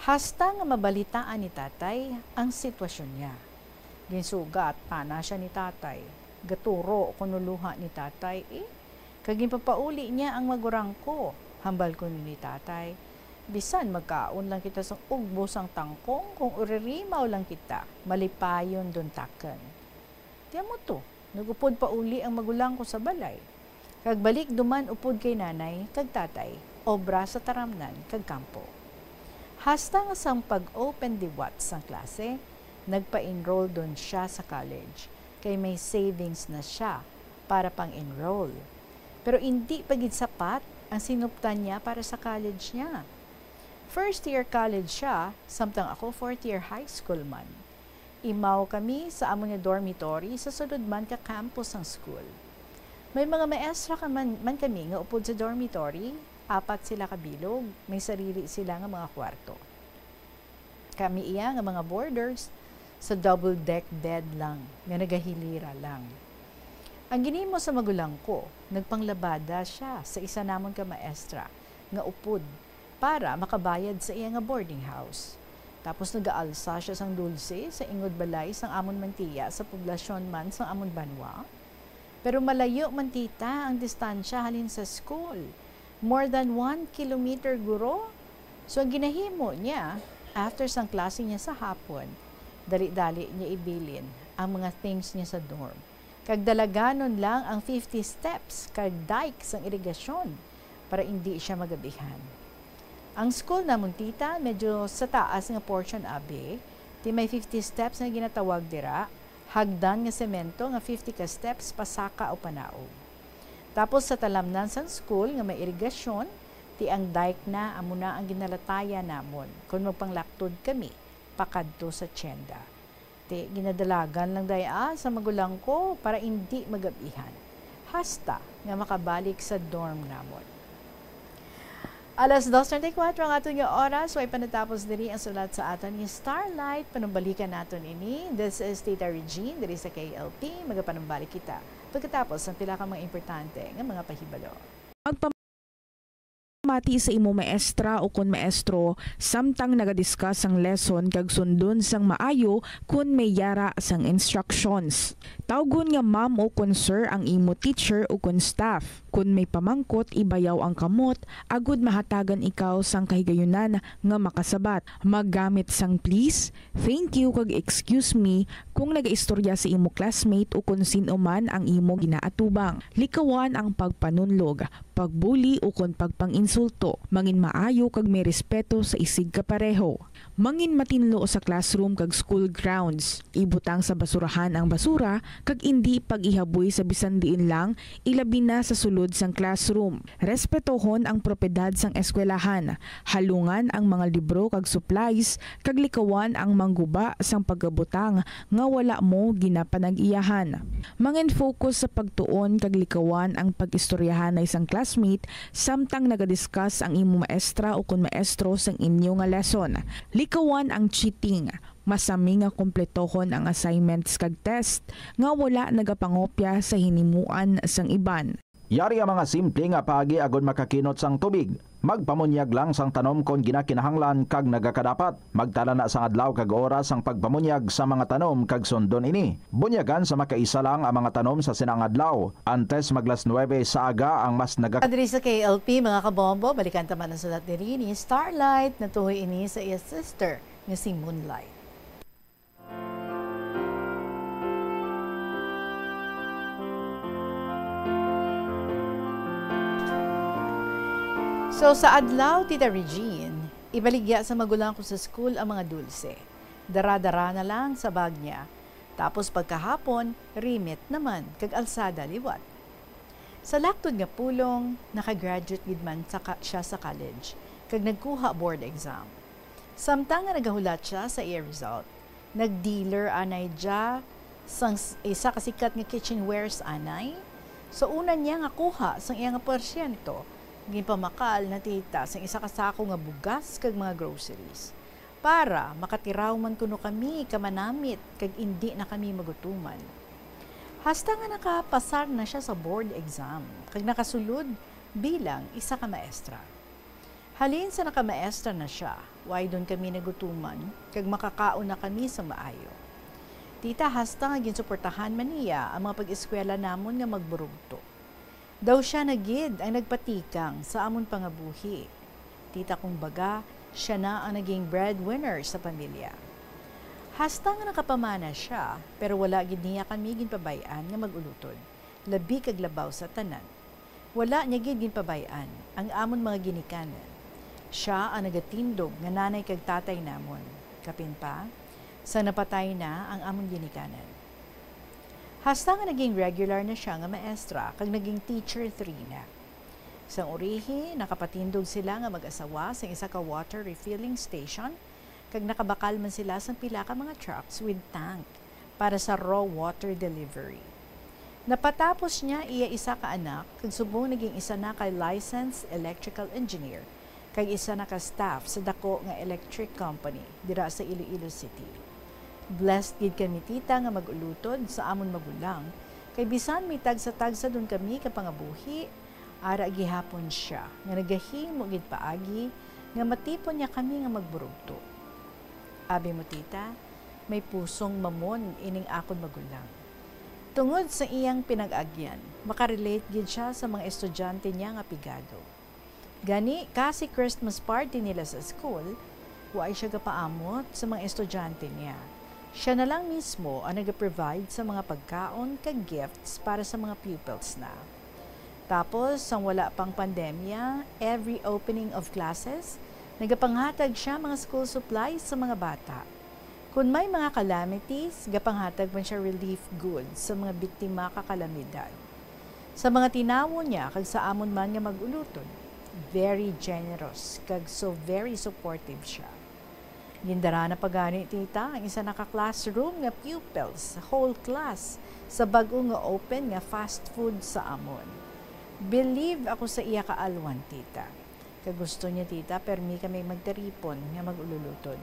Hasta nga mabalitaan ni tatay ang sitwasyon niya. Ginsugat pa na siya ni tatay. Gaturo kuno luha ni tatay, eh. Kag ginpapauli niya ang magurang ko. Hambal kuno ni tatay, "Bisan magkaon lang kita sang ugbo sang tangkong, kung uririmaw lang kita, malipayon duntaken." Ti amo to, nag-upod pauli ang magulang ko sa balay. Kag balik duman upod kay nanay kag tatay, obra sa taramnan kag kampo. Hasta nga sang pag-open liwat sang klase, nagpa-enroll don siya sa college, kay may savings na siya para pang-enroll. Pero indi pa gid sapat ang sinuptan niya para sa college niya. First year college siya, samtang ako fourth year high school man. Imaw kami sa amon nga dormitory sa sulod man ka campus sang school. May mga maestra ka man, man kami nga upod sa dormitory, apat sila ka bilog, may sarili sila nga mga kwarto. Kami iya nga mga boarders, sa double deck bed lang, nga nagahilira lang. Ang ginhimo sa magulang ko, nagpanglabada siya sa isa namon ka maestra nga upod para makabayad sa iya nga boarding house. Tapos nagaalsa siya sang dulse sa ingod balay sang amon man tiya sa poblasyon man sang amon banwa. Pero malayo man, tita, ang distansya halin sa school. More than one kilometer guro. So, ang ginahimo niya, after sang klase niya sa hapon, dali-dali niya ibilin ang mga things niya sa dorm. Kag dalaganon lang ang fifty steps kag dike sang irigasyon para indi siya magabihan. Ang school namon, tita, medyo sa taas nga portion, abi, ti may fifty steps nga ginatawag dira, hagdan nga semento nga fifty ka steps pasaka o panaog. Tapos sa talamnan sang school nga may irigasyon, ti ang dike na amo na ang ginalatayan namon kon magpanglaktod kami pakadto sa tienda. Ti, ginadalagan lang daya sa magulang ko para indi magabihan, hasta nga makabalik sa dorm namon. Alas dos treinta y cuatro ang aton nga oras, way pa natapos diri ang sulat sa aton nga Starlight. Panumbalikan naton ini. This is Tita Regine diri sa K L P. Magapanumbalik kita pagkatapos ang pila ka mga importante nga mga pahibalo. Magpamati sa imo maestra o kon maestro samtang nagadiscuss ang lesson, kag sundon sang maayo kon may yara sang instructions. Tawgon nga ma'am o kon sir ang imo teacher o kon staff. Kon may pamangkot, ibayaw ang kamot agud mahatagan ikaw sang kahigayunan nga makasabat. Maggamit sang please, thank you, kag excuse me kung nagaistorya sa imo classmate o kon sin-o man ang imo ginaatubang. Likawan ang pagpanunlog, pagbuli, o kon pagpang-insulto. Mangin maayo kag may respeto sa isigkapareho. Mangin matinlo sa classroom kag school grounds. Ibutang sa basurahan ang basura kag indi pag-ihaboy sa bisan diin lang, ilabi na sa sulod sang classroom. Respetohon ang propiedad sang eskwelahan. Halungan ang mga libro kag supplies, kag likawan ang mangguba sang pagkabutang nga wala mo ginapanag-iyahan. Mangin-focus sa pagtuon kag likawan ang pag-istoryahanay sang classmate samtang nagadiscuss ang imo maestra o kon maestro sang inyo nga lesson. Likawan ang cheating. Masami nga kumpletohon ang assignments kag test nga wala nagapangopya sa hinimuan sang iban. Yari ang mga simple nga paagi agud makakinot sang tubig. Magpamunyag lang sang tanom kon ginakinahanglan kag nagakadapat. Magtala na sang adlaw kag oras sang pagpamunyag sa mga tanom kag sundon ini. Bunyagan sa makaisa lang ang mga tanom sa sina nga adlaw. Antes mag las nuebe sa aga ang mas naga- Diri sa K L P, mga kabombo, balikan ta man ang sulat diri ni Starlight. Natuhoy ini sa iya sister nga si Moonlight. So, sa adlaw, Tita Regine, ibaligya sa magulang ko sa school ang mga dulce. Dara-dara na lang sa bag niya. Tapos pagkahapon, remit naman, kag alsada liwat. Sa laktod nga pulong, nakagraduate gid man sa ka-, siya sa college, kag nagkuha board exam. Samtang nga nagahulat siya sa iya result, nag-dealer anay dia sang s-, isa ka sikat nga kitchenwares anay. Sa una niya nga kuha sang iya nga porsyento, ginpamakal na tita sang isa ka sako nga bugas kag mga groceries, para makatiraw man kuno kami ka manamit kag indi na kami magutuman. Hasta nga nakapasar na siya sa board exam kag nakasulod bilang isa ka maestra. Halin sa nakamaestra na sia, waydon kami nagutuman, kag makakaon na kami sa maayo. Tita, hasta nga ginsuportahan man niya ang mga pag-eskwela namon nga magburugto. Daw sia na gid ang nagpatikang sa amon pangabuhi. Tita, kumbaga, sia na ang naging breadwinner sa pamilya. Hasta nga nakapamana sia, pero wala gid niya kami ginpabay-an nga mag-ulutod, labi kag labaw sa tanan. Wala niya gid ginpabay-an ang amon mga ginikanan. Sia ang nagatindog nga nanay kag tatay namon. Kapin pa, sang napatay na ang amon ginikanan. Hasta nga naging regular na sia nga maestra kag naging teacher three na. Sang urihi, nakapatindog sila nga mag-asawa sang isa ka water refilling station, kag nakabakal man sila sang pila ka mga trucks with tank para sa raw water delivery. Napatapos niya iya isa ka anak, kag subong naging isa na ka licensed electrical engineer, kag isa na ka staff sa dako nga electric company dira sa Iloilo City. Blessed gid kami, tita, nga mag-ulutod sa amon magulang, kay bisan may tagsa-tagsa dun kami ka pangabuhi, ara gihapon sia nga nagahimo gid paagi nga matipon niya kami nga magburugto. Abi mo, tita, may pusong mamon ining akon magulang. Tungod sa iyang pinag-agyan, makarelate gid sia sa mga estudyante niya nga pigado. Gani, kasi Christmas party nila sa school, waay sia gapaamot sa mga estudyante niya. Sia na lang mismo ang nagaprovide sa mga pagkaon kag gifts para sa mga pupils na. Tapos, sang wala pang pandemya, every opening of classes, nagapanghatag sia mga school supplies sa mga bata. Kon may mga calamities, gapanghatag man sia relief goods sa mga biktima ka kalamidad. Sa mga tinawon niya kag sa amon man nga mag-ulutod, very generous kag so very supportive sia. Gindara na pa gani, tita, ang isa na ka classroom nga pupils, whole class, sa bag-o nga open nga fast food sa amon. Believe ako sa iya kaalwan, tita. Kag gusto niya, tita, permi kami magtiripon nga mag-ululutod.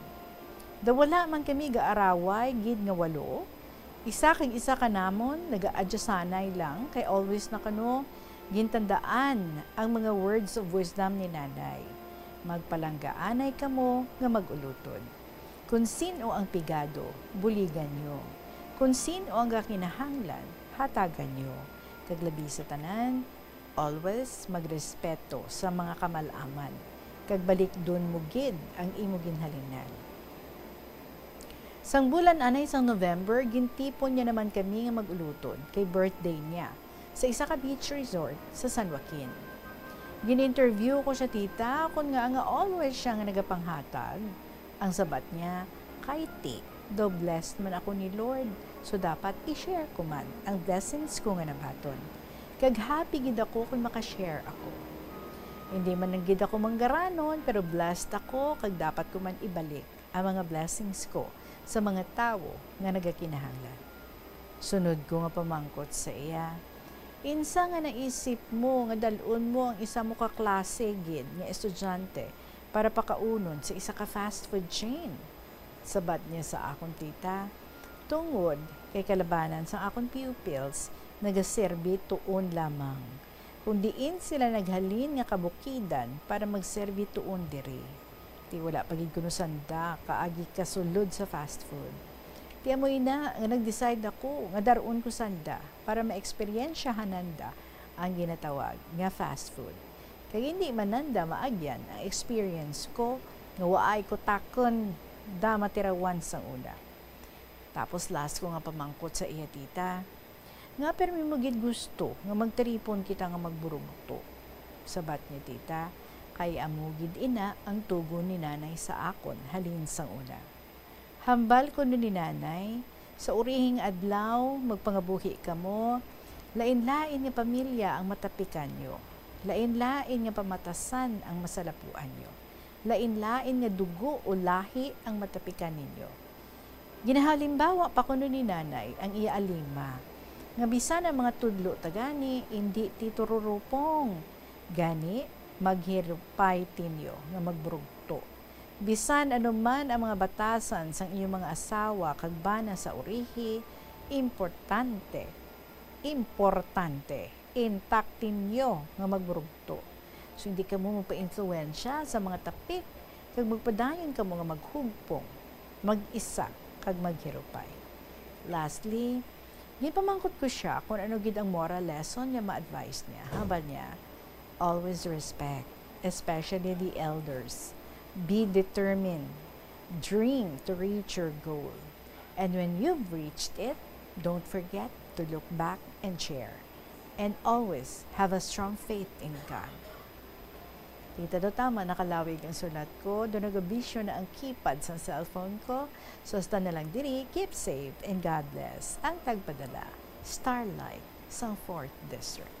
Daw wala man kami gaaraway gid nga walo, isa kag isa ka namon nagaadyasanay lang, kay always na kano gintandaan ang mga words of wisdom ni Nanay. Magpalanggaanay kamo nga mag-ulutod. Kon sin-o ang pigado, buligan niyo. Kon sin-o ang gakinahanglan, hatagan niyo. Kag labi sa tanan, always magrespeto sa mga kamal-aman, kag balikdon mo gid ang imo ginhalinan. Sang bulan anay sang November, gintipon niya naman kami nga mag-ulutod kay birthday niya sa isa ka beach resort sa San Joaquin. Gin-interview ko siya, tita, kon ngaa nga always siya nga nagapanghatag. Ang sabat niya, "Kay ti, daw blessed man ako ni Lord, so dapat i-share ko man ang blessings ko nga nabaton. Kag happy gid ako kon maka-share ako. Hindi man lang gid ako manggaranon, pero blessed ako, kag dapat ko man ibalik ang mga blessings ko sa mga tawo nga nagakinahanglan." Sunod ko nga pamangkot sa iya, "Insa nga naisip mo nga dal-on mo ang isa mo ka klase gid nga estudyante para pakaunon sa isa ka fast food chain?" Sabat niya sa akon, tita, "Tungod kay kalabanan sang akon pupils nagaserbi tuon lamang, kung diin sila naghalin nga kabukidan para magserbi tuon diri. Ti wala pa gid kuno sanda kaagi kasulod sa fast food. Ti amo ina nga nag-decide ako nga dar-on ko sanda para maeksperiensyahan nanda ang ginatawag nga fast food. Kag hindi man nanda maagyan ang experience ko nga waay ko takon da matirawan sang una." Tapos last ko nga pamangkot sa iya, tita, "Nga permi mo gid gusto nga magtiripon kita nga magburugto?" Sabat niya, tita, "Kay amo gid ina ang tugon ni Nanay sa akon halin sang una." Hambal kuno ni Nanay, "Sa urihing adlaw, magpangabuhi kamo, lain-lain nga pamilya ang matapikan niyo, lain-lain nga pamatasan ang masalapuan niyo, lain-lain nga dugo o lahi ang matapikan ninyo." Ginahalimbawa pa kuno ni Nanay ang iya alima, nga bisan ang mga tudlo ta gani indi ti tururupong, gani maghirupay tinyo nga magburugto. Bisan ano man ang mga batasan sang inyong mga asawa kag bana sa urihi, importante, importante, intact ninyo nga magburugto. So, hindi kamo magpa-influensya sa mga tapik, kag magpadayon kamo nga maghugpong, mag-isa, kag maghirupay. Lastly, ginpamangkot ko sia kon ano gid ang moral lesson nga ma-advise niya. Hambal niya, "Always respect, especially the elders. Be determined. Dream to reach your goal. And when you've reached it, don't forget to look back and share. And always have a strong faith in God." Tita, daw tama nakalawig ang sulat ko. Daw nagabisyo na ang keypad sa cellphone ko. So, hasta na lang diri, keep safe and God bless. Ang tagpadala, Starlight, sang Fourth District.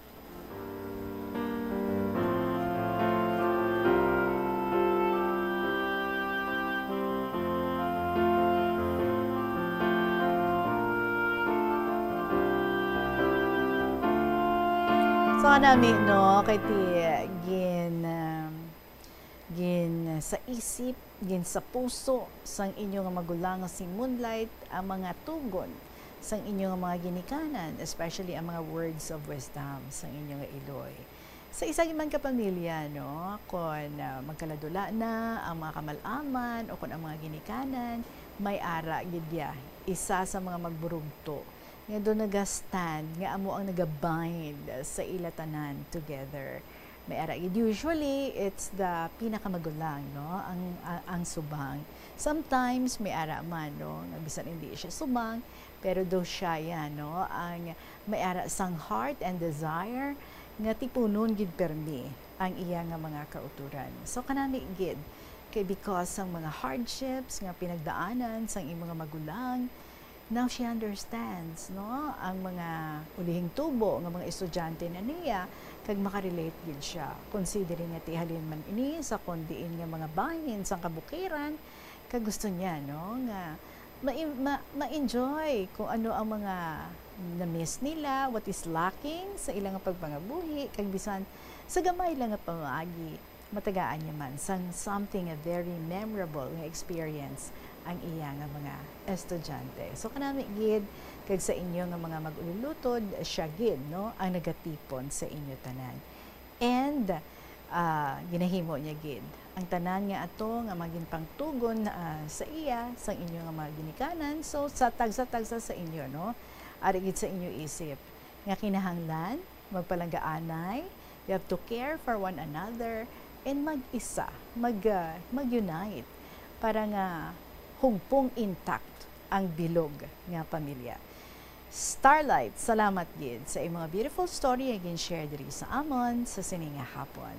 So, kanami, no, kay ti gin, um, gin sa isip, gin sa puso sang inyo nga magulang si Moonlight ang mga tugon sang inyo nga mga ginikanan, especially ang mga words of wisdom sang inyo nga iloy. Sa isa gid man ka pamilya, no, kon, ah, magkaladula na ang mga kamal-aman o kon ang mga ginikanan, may ara gid ya isa sa mga magburugto nga do nagastand nga amo ang nagabind sa ila tanan together. May ara gid, usually it's the pinakamagulang, no, ang, ang, ang subang. Sometimes may ara man, no, nga bisan hindi siya subang, pero do siya yan, no, ang may ara sang heart and desire nga tipunon gid permi ang iya nga mga kauturan. So, kanami gid, kay because sang mga hardships nga pinagdaanan sang imo nga magulang, now she understands, no, ang mga ulihing tubo nga mga estudyante na niya, kag makarelate gid siya, considering nga ti halin man ini sa kon diin nga mga bahin sang kabukiran, Kag gusto niya, no, nga ma-, ma-, ma-enjoy kung ano ang mga na-miss nila, what is lacking sa ilang pagpangabuhi, kag bisan sa gamay lang nga pamaagi, matagaan niya man sang something a very memorable nga experience ang iya nga mga estudyante. So, kanami gid, kag sa inyo nga mga mag-ululutod, siya gid, no, ang nagatipon sa inyo tanan. And, ah, ginahimo niya gid ang tanan nga ato nga magin pangtugon, ah, sa iya, sang inyo nga mga ginikanan. So, sa tagsa-tagsa sa inyo, no, ari gid sa inyo isip nga kinahanglan magpalanggaanay, you have to care for one another, and mag-isa, mag, ah, mag-unite para nga hugpong intact ang bilog nga pamilya. Starlight, salamat gid sa imong beautiful story nga gin-share diri sa amon sa sini nga hapon.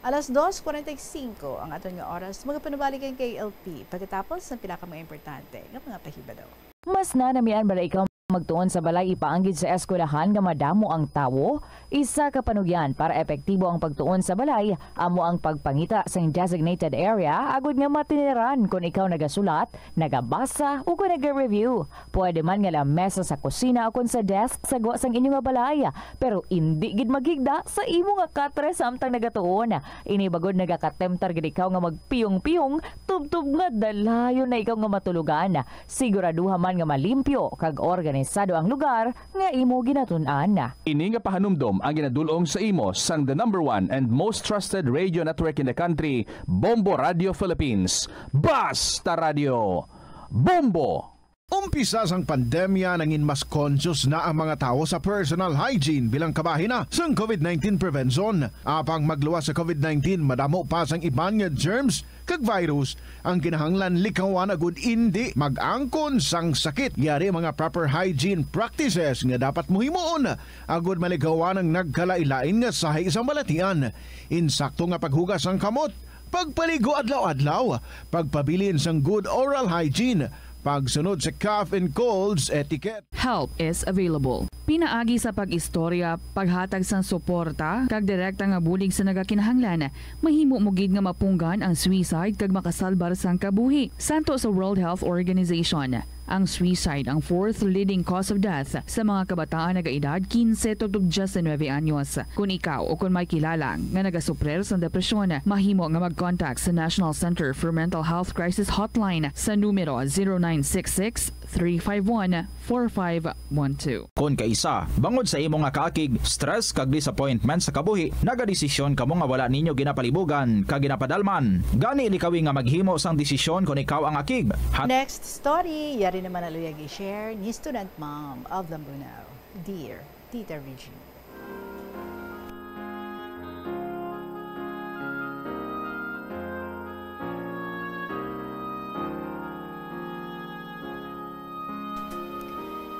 Alas dos cuarenta y cinco ang aton nga oras. Magapanubalik ang K L P pagkatapos ng pila ka mga importante nga mga pahibalo. Mas nanamian ba na ikaw magtuon sa balay ipaanggid sa eskwelahan nga madamo ang tawo? Isa ka panugyan para epektibo ang pagtuon sa balay amo ang pagpangita sang designated area agud nga matiniran kon ikaw nagasulat, nagabasa, o kon naga-review. Pwede man nga lamesa sa kusina o kon sa desk sa gwa sang inyo nga balay, pero indi gid maghigda sa imo nga katre samtang nagatuon. Ini bagod nagakatemptar gid ikaw nga magpiyong-piyong, tubtob nga dalayon na ikaw nga matulogan. Siguraduha man nga malimpyo kag organisado ang lugar nga imo ginatun-an. Ini nga pahanumdom ang ginadul-ong sa imo sang the number one and most trusted radio network in the country, Bombo Radio Philippines. Basta Radio, Bombo! Umpisa sang pandemya, nangin mas conscious na ang mga tawo sa personal hygiene bilang kabahin na sang covid nineteen prevention. Apang magluwas sa covid nineteen, madamo pa sang iban nga germs kag virus ang kinahanglan likawan agud indi mag-angkon sang sakit. Yari ang mga proper hygiene practices nga dapat mo himuon agud malikawan ang nagkalain-lain nga sahi sang balatian. Insakto nga paghugas sang kamot, pagpaligo adlaw-adlaw, pagpabilin sang good oral hygiene, pagsunod sa cough and colds etiquette. Help is available. Pinaagi sa pag-istorya, paghatag sang suporta, kag direkta nga bulig sa nagakinahanglan, mahimo mo gid nga mapunggan ang suicide kag makasalbar sang kabuhi. Santo sa World Health Organization, ang suicide ang fourth leading cause of death sa mga kabataan nagaedad quince tubtob diecinueve anyos. Kon ikaw o kon may kilala nga nagasuprir sang depresyon, mahimo nga mag-contact sa National Center for Mental Health Crisis Hotline sa numero zero nine six six, three five one, four five one two. Kon kaisa, bangod sa imo nga kaakig, stress kag disappointment sa kabuhi, nagadesisyon kamo nga wala ninyo ginapalibugan kag ginapadalman. Gani, likawi nga maghimo sang desisyon kon ikaw ang akig. Ha- Next story, yari naman na luyag i-share ni student mom of Lambunao. Dear Tita Regine.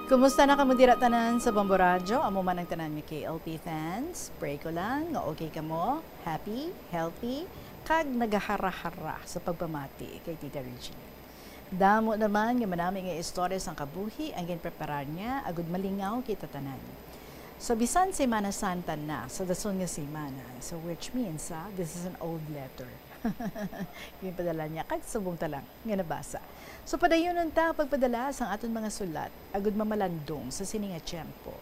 Kumusta na kamo dira tanan sa Bombo Radyo? Amo man ang tanan nga K L P fans. Pray ko lang nga okay kamo, happy, healthy, kag nagahara-hara sa pagpamati kay Tita Regine. Damo naman nga manami nga istorya sang kabuhi ang ginpreparar niya agud malingaw kita tanan. So, bisan Semana Santa na sa dason nga semana, so which means, ah, this is an old letter. Ginpadala niya kag subong ta lang nga nabasa. So, padayunon ta pagpadala sang aton mga sulat agud mamalandong sa sini nga tiyempo.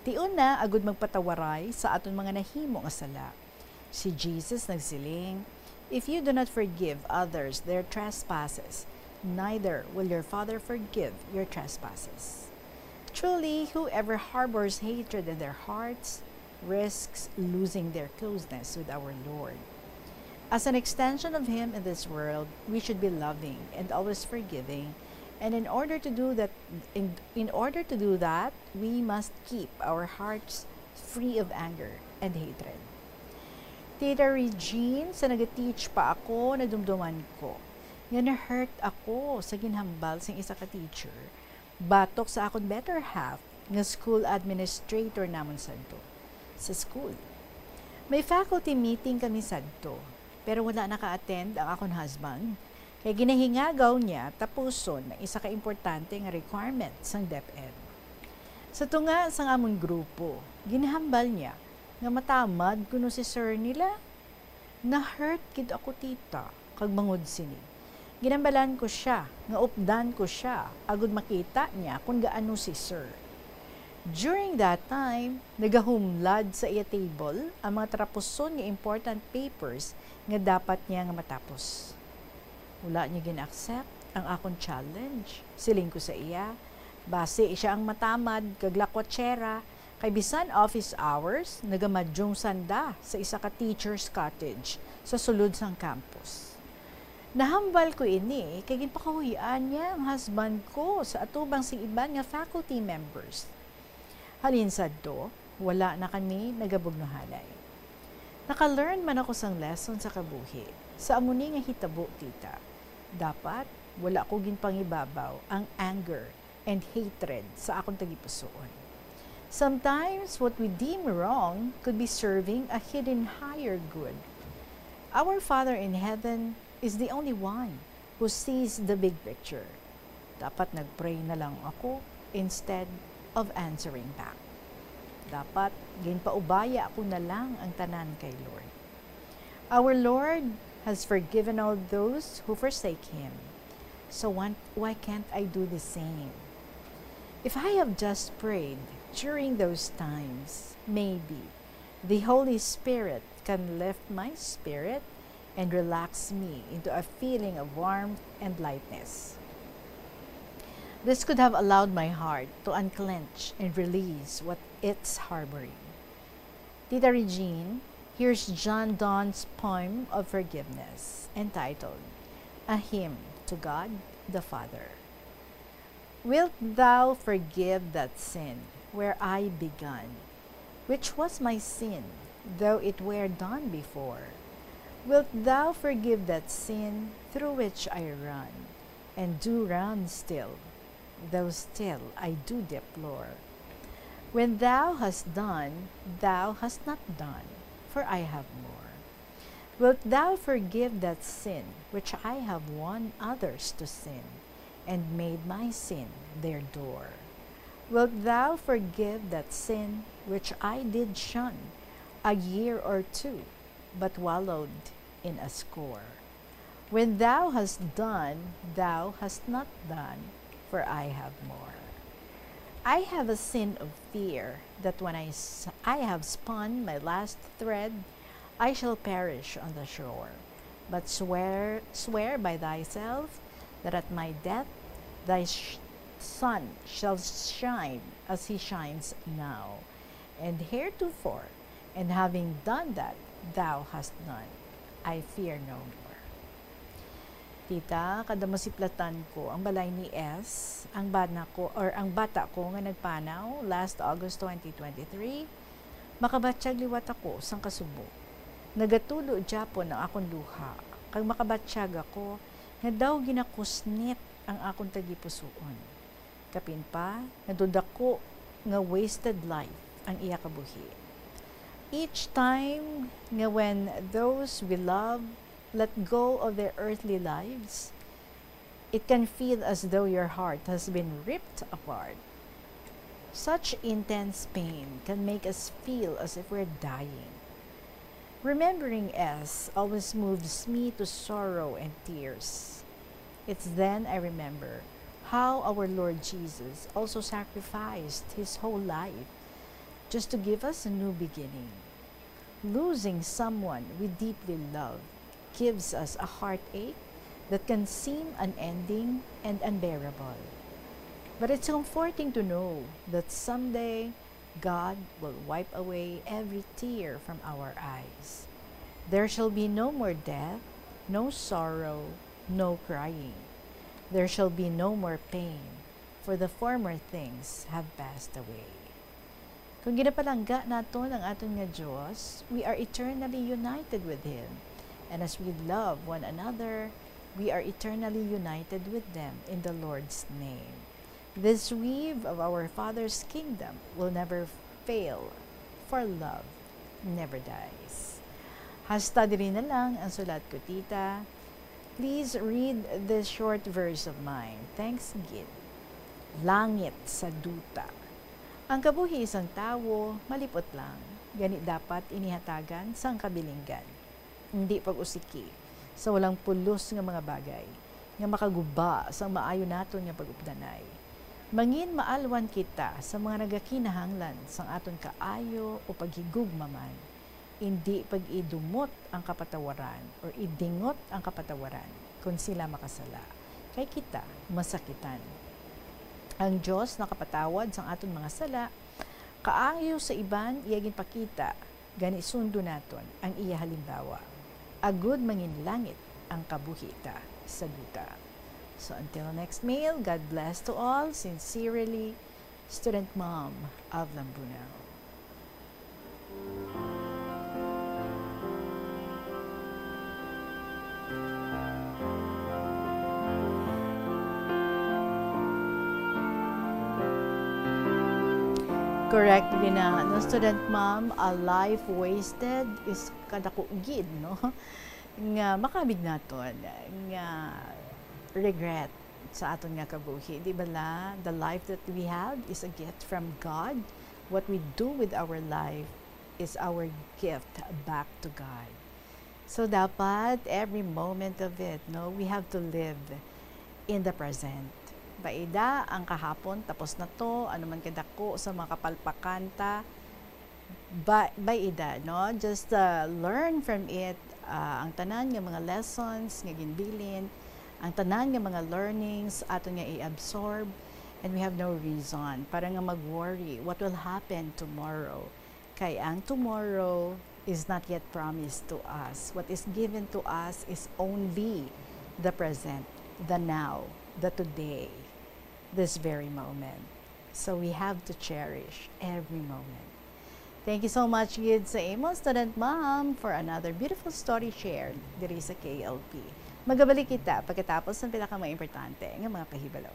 Tion na agud magpatawaray sa aton mga nahimo nga sala. Si Jesus nagsiling, "If you do not forgive others their trespasses, neither will your Father forgive your trespasses." Truly, whoever harbors hatred in their hearts risks losing their closeness with our Lord. As an extension of Him in this world, we should be loving and always forgiving. And in order to do that, in, in order to do that, we must keep our hearts free of anger and hatred. Tita Regine, sa nag-teach pa ako, nadumduman ko nga na-hurt ako sa ginhambal sang isa ka teacher batok sa akon better half nga school administrator namon sadto sa school. May faculty meeting kami sadto, pero wala naka-attend ang akon husband, kay ginahingagaw niya tapuson ang isa ka importante nga requirement sang DepEd. Sa tunga sang amon grupo, ginhambal niya nga matamad kuno si sir nila. Na-hurt gid ako, tita, kag bangod sini, Ginambalan ko sia nga updan ko sia agod makita niya kon gaano si Sir. During that time, nagahumlad sa iya table ang mga trapuson nga important papers nga dapat niya nga matapos. Wala niya gin-accept ang akon challenge. Siling ko sa iya, basi sia ang matamad kag lakwatsera, kay bisan office hours, nagamadyong sanda sa isa ka teacher's cottage sa sulod sang campus. Nahambal ko ini kay ginpakahuy-an niya ang husband ko sa atubang sing iban nga faculty members. Halin sadto, wala na kami nagabugnohalay. Naka-learn man ako sang lesson sa kabuhi sa amo ni nga hitabo, tita. Dapat wala ko ginpangibabaw ang anger and hatred sa akon tagipusoon. Sometimes, what we deem wrong could be serving a hidden higher good. Our Father in Heaven is the only one who sees the big picture. Dapat nag-pray na lang ako instead of answering back. Dapat ginpaubaya ko na lang ang tanan kay Lord. Our Lord has forgiven all those who forsake Him. So why, why can't I do the same? If I have just prayed during those times, maybe the Holy Spirit can lift my spirit and relax me into a feeling of warmth and lightness. This could have allowed my heart to unclench and release what it's harboring. Tita Regine, here's John Donne's poem of forgiveness, entitled A Hymn to God the Father. Wilt thou forgive that sin where I began, which was my sin, though it were done before? Wilt thou forgive that sin through which I run, and do run still, though still I do deplore? When thou hast done, thou hast not done, for I have more. Wilt thou forgive that sin which I have won others to sin, and made my sin their door? Wilt thou forgive that sin which I did shun a year or two, but wallowed in a score? When thou hast done, thou hast not done, for I have more. I have a sin of fear that when I, s- I have spun my last thread, I shall perish on the shore. But swear, swear by thyself that at my death thy sh- sun shall shine as he shines now. And heretofore, and having done that thou hast done, I fear no more. Tita, kada masiplatan ko ang balay ni S, ang bana ko, or ang bata ko nga nagpanaw last August twenty twenty-three, makabatyag liwat ako sang kasubo. Nagatulo gyapon ang akon luha, kag makabatyag ako nga daw ginakusnit ang akon tagipusoon. Kapin pa, nga daw daku nga wasted life ang iya kabuhi. Each time nga when those we love let go of their earthly lives, it can feel as though your heart has been ripped apart. Such intense pain can make us feel as if we're dying. Remembering S always moves me to sorrow and tears. It's then I remember how our Lord Jesus also sacrificed his whole life just to give us a new beginning. Losing someone we deeply love gives us a heartache that can seem unending and unbearable. But it's comforting to know that someday God will wipe away every tear from our eyes. There shall be no more death, no sorrow, no crying. There shall be no more pain, for the former things have passed away. Kung ginapalangga naton ang aton nga Dios, we are eternally united with Him. And as we love one another, we are eternally united with them in the Lord's name. This weave of our Father's kingdom will never fail, for love never dies. Hasta diri na lang ang sulat ko, tita. Please read this short verse of mine. Thanks gid. Langit sa duta. Ang kabuhi sang tawo malipot lang, gani dapat ini hatagan sang kabilinggan. Indi pag-usiki sa walang pulos nga mga bagay, nga makaguba sang maayo naton nga pag-updanay. Mangin maalwan kita sa mga nagakinahanglan sang aton kaayo o paghigugma man, indi pag-idumot ang kapatawaran or idingot ang kapatawaran kon sila makasala, kay kita masakitan. Ang Dios nakapatawad sang aton mga sala, kaayo sa iban iya ginpakita, gani sundon naton ang iya halimbawa, agud manginlangit ang kabuhi ta sa duta. So until next mail, God bless to all. Sincerely, Student Mom of Lambunao. Correct, Lina. No, Student Mom, a life wasted is kadako gid, no? Nga makamig naton nga regret sa aton nga kabuhi. Di bala, the life that we have is a gift from God. What we do with our life is our gift back to God. So dapat every moment of it, no, we have to live in the present. Baida ang kahapon, tapos na to, ano man kadako sa mga kapalpakan ta, ba, baida, no? Just uh, learn from it, uh, ang tanan nga mga lessons nga ginbilin, ang tanan nga mga learnings ato nga i-absorb, and we have no reason para nga mag-worry what will happen tomorrow. Kay ang tomorrow is not yet promised to us. What is given to us is only the present, the now, the today, this very moment. So we have to cherish every moment. Thank you so much gid sa imo, Student Mom, for another beautiful story shared diri sa K L P. Magabalik kita pagkatapos ng pila ka mga importante nga mga pahibalo.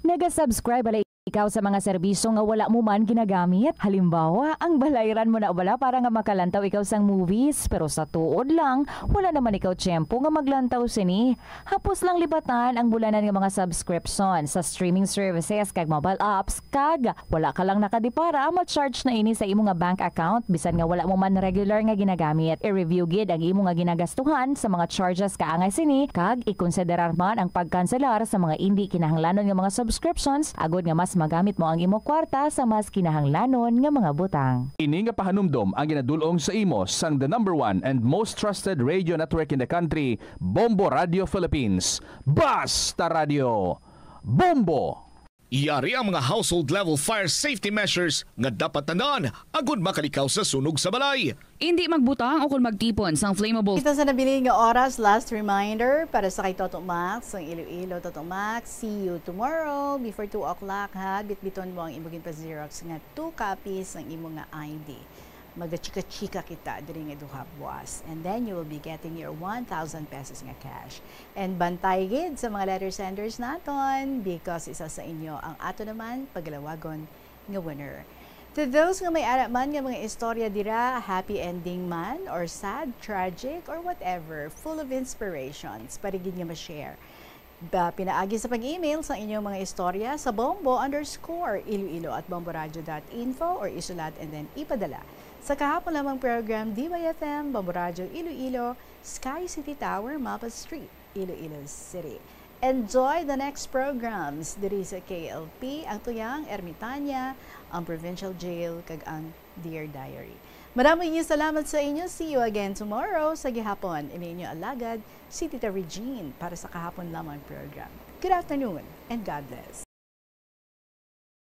Naga-subscribe bala ikaw sa mga serbisyo nga wala mo man ginagamit? Halimbawa, ang balayran mo na bala para nga makalantaw ikaw sang movies, pero sa tuod lang, wala naman ikaw tiyempo nga maglantaw sini. Hapos lang libatan ang bulanan nga mga subscription sa streaming services kag mobile apps, kag wala ka lang nakadipara, ma-charge na ini sa imo nga bank account bisan nga wala mo man regular nga ginagamit. I-review gid ang imo nga ginagastuhan sa mga charges kaangay sini, kag ikonsiderar man ang pagkanselar sa mga indi kinahanglanon nga mga subscriptions, agod nga mas magamit mo ang imo kwarta sa mas kinahanglanon nga mga butang. Ini nga pahanumdom ang ginadul-ong sa imo sang the number one and most trusted radio network in the country, Bombo Radio Philippines. Basta Radio, Bombo! Yari ang mga household level fire safety measures nga dapat tandaan agud makalikaw sa sunog sa balay. Indi magbutang o kon magtipon sang flammable. Kita sa nabilin nga oras, last reminder para sa kay Toto Max, ang Iloilo Toto Max. See you tomorrow before two o'clock, ha. Bitbiton mo ang imo ginpa-xerox nga two copies sang imo nga I D. Magachika-chika kita diri nga duha buas. And then you will be getting your one thousand pesos nga cash. And bantay gid sa mga letter senders naton, because isa sa inyo ang ato naman paglawagon nga winner. To those nga may ara man nga mga istorya dira, happy ending man, or sad, tragic, or whatever, full of inspirations, pwede gid nga ma-share. Ba, pinaagi sa pag-email sa inyong mga istorya sa bombo underscore iloilo at bomboradio dot info or isulat and then ipadala sa kahapon lamang program, D Y F M, Bombo Radio Iloilo, Sky City Tower, Mapa Street, Iloilo City. Enjoy the next programs diri sa K L P, ang tuyang Ermitania, ang Provincial Jail, kag ang Dear Diary. Madamo nga salamat sa inyo. See you again tomorrow sa gihapon. Ini inyo alagad, si Tita Regine, para sa kahapon lamang program. Good afternoon and God bless.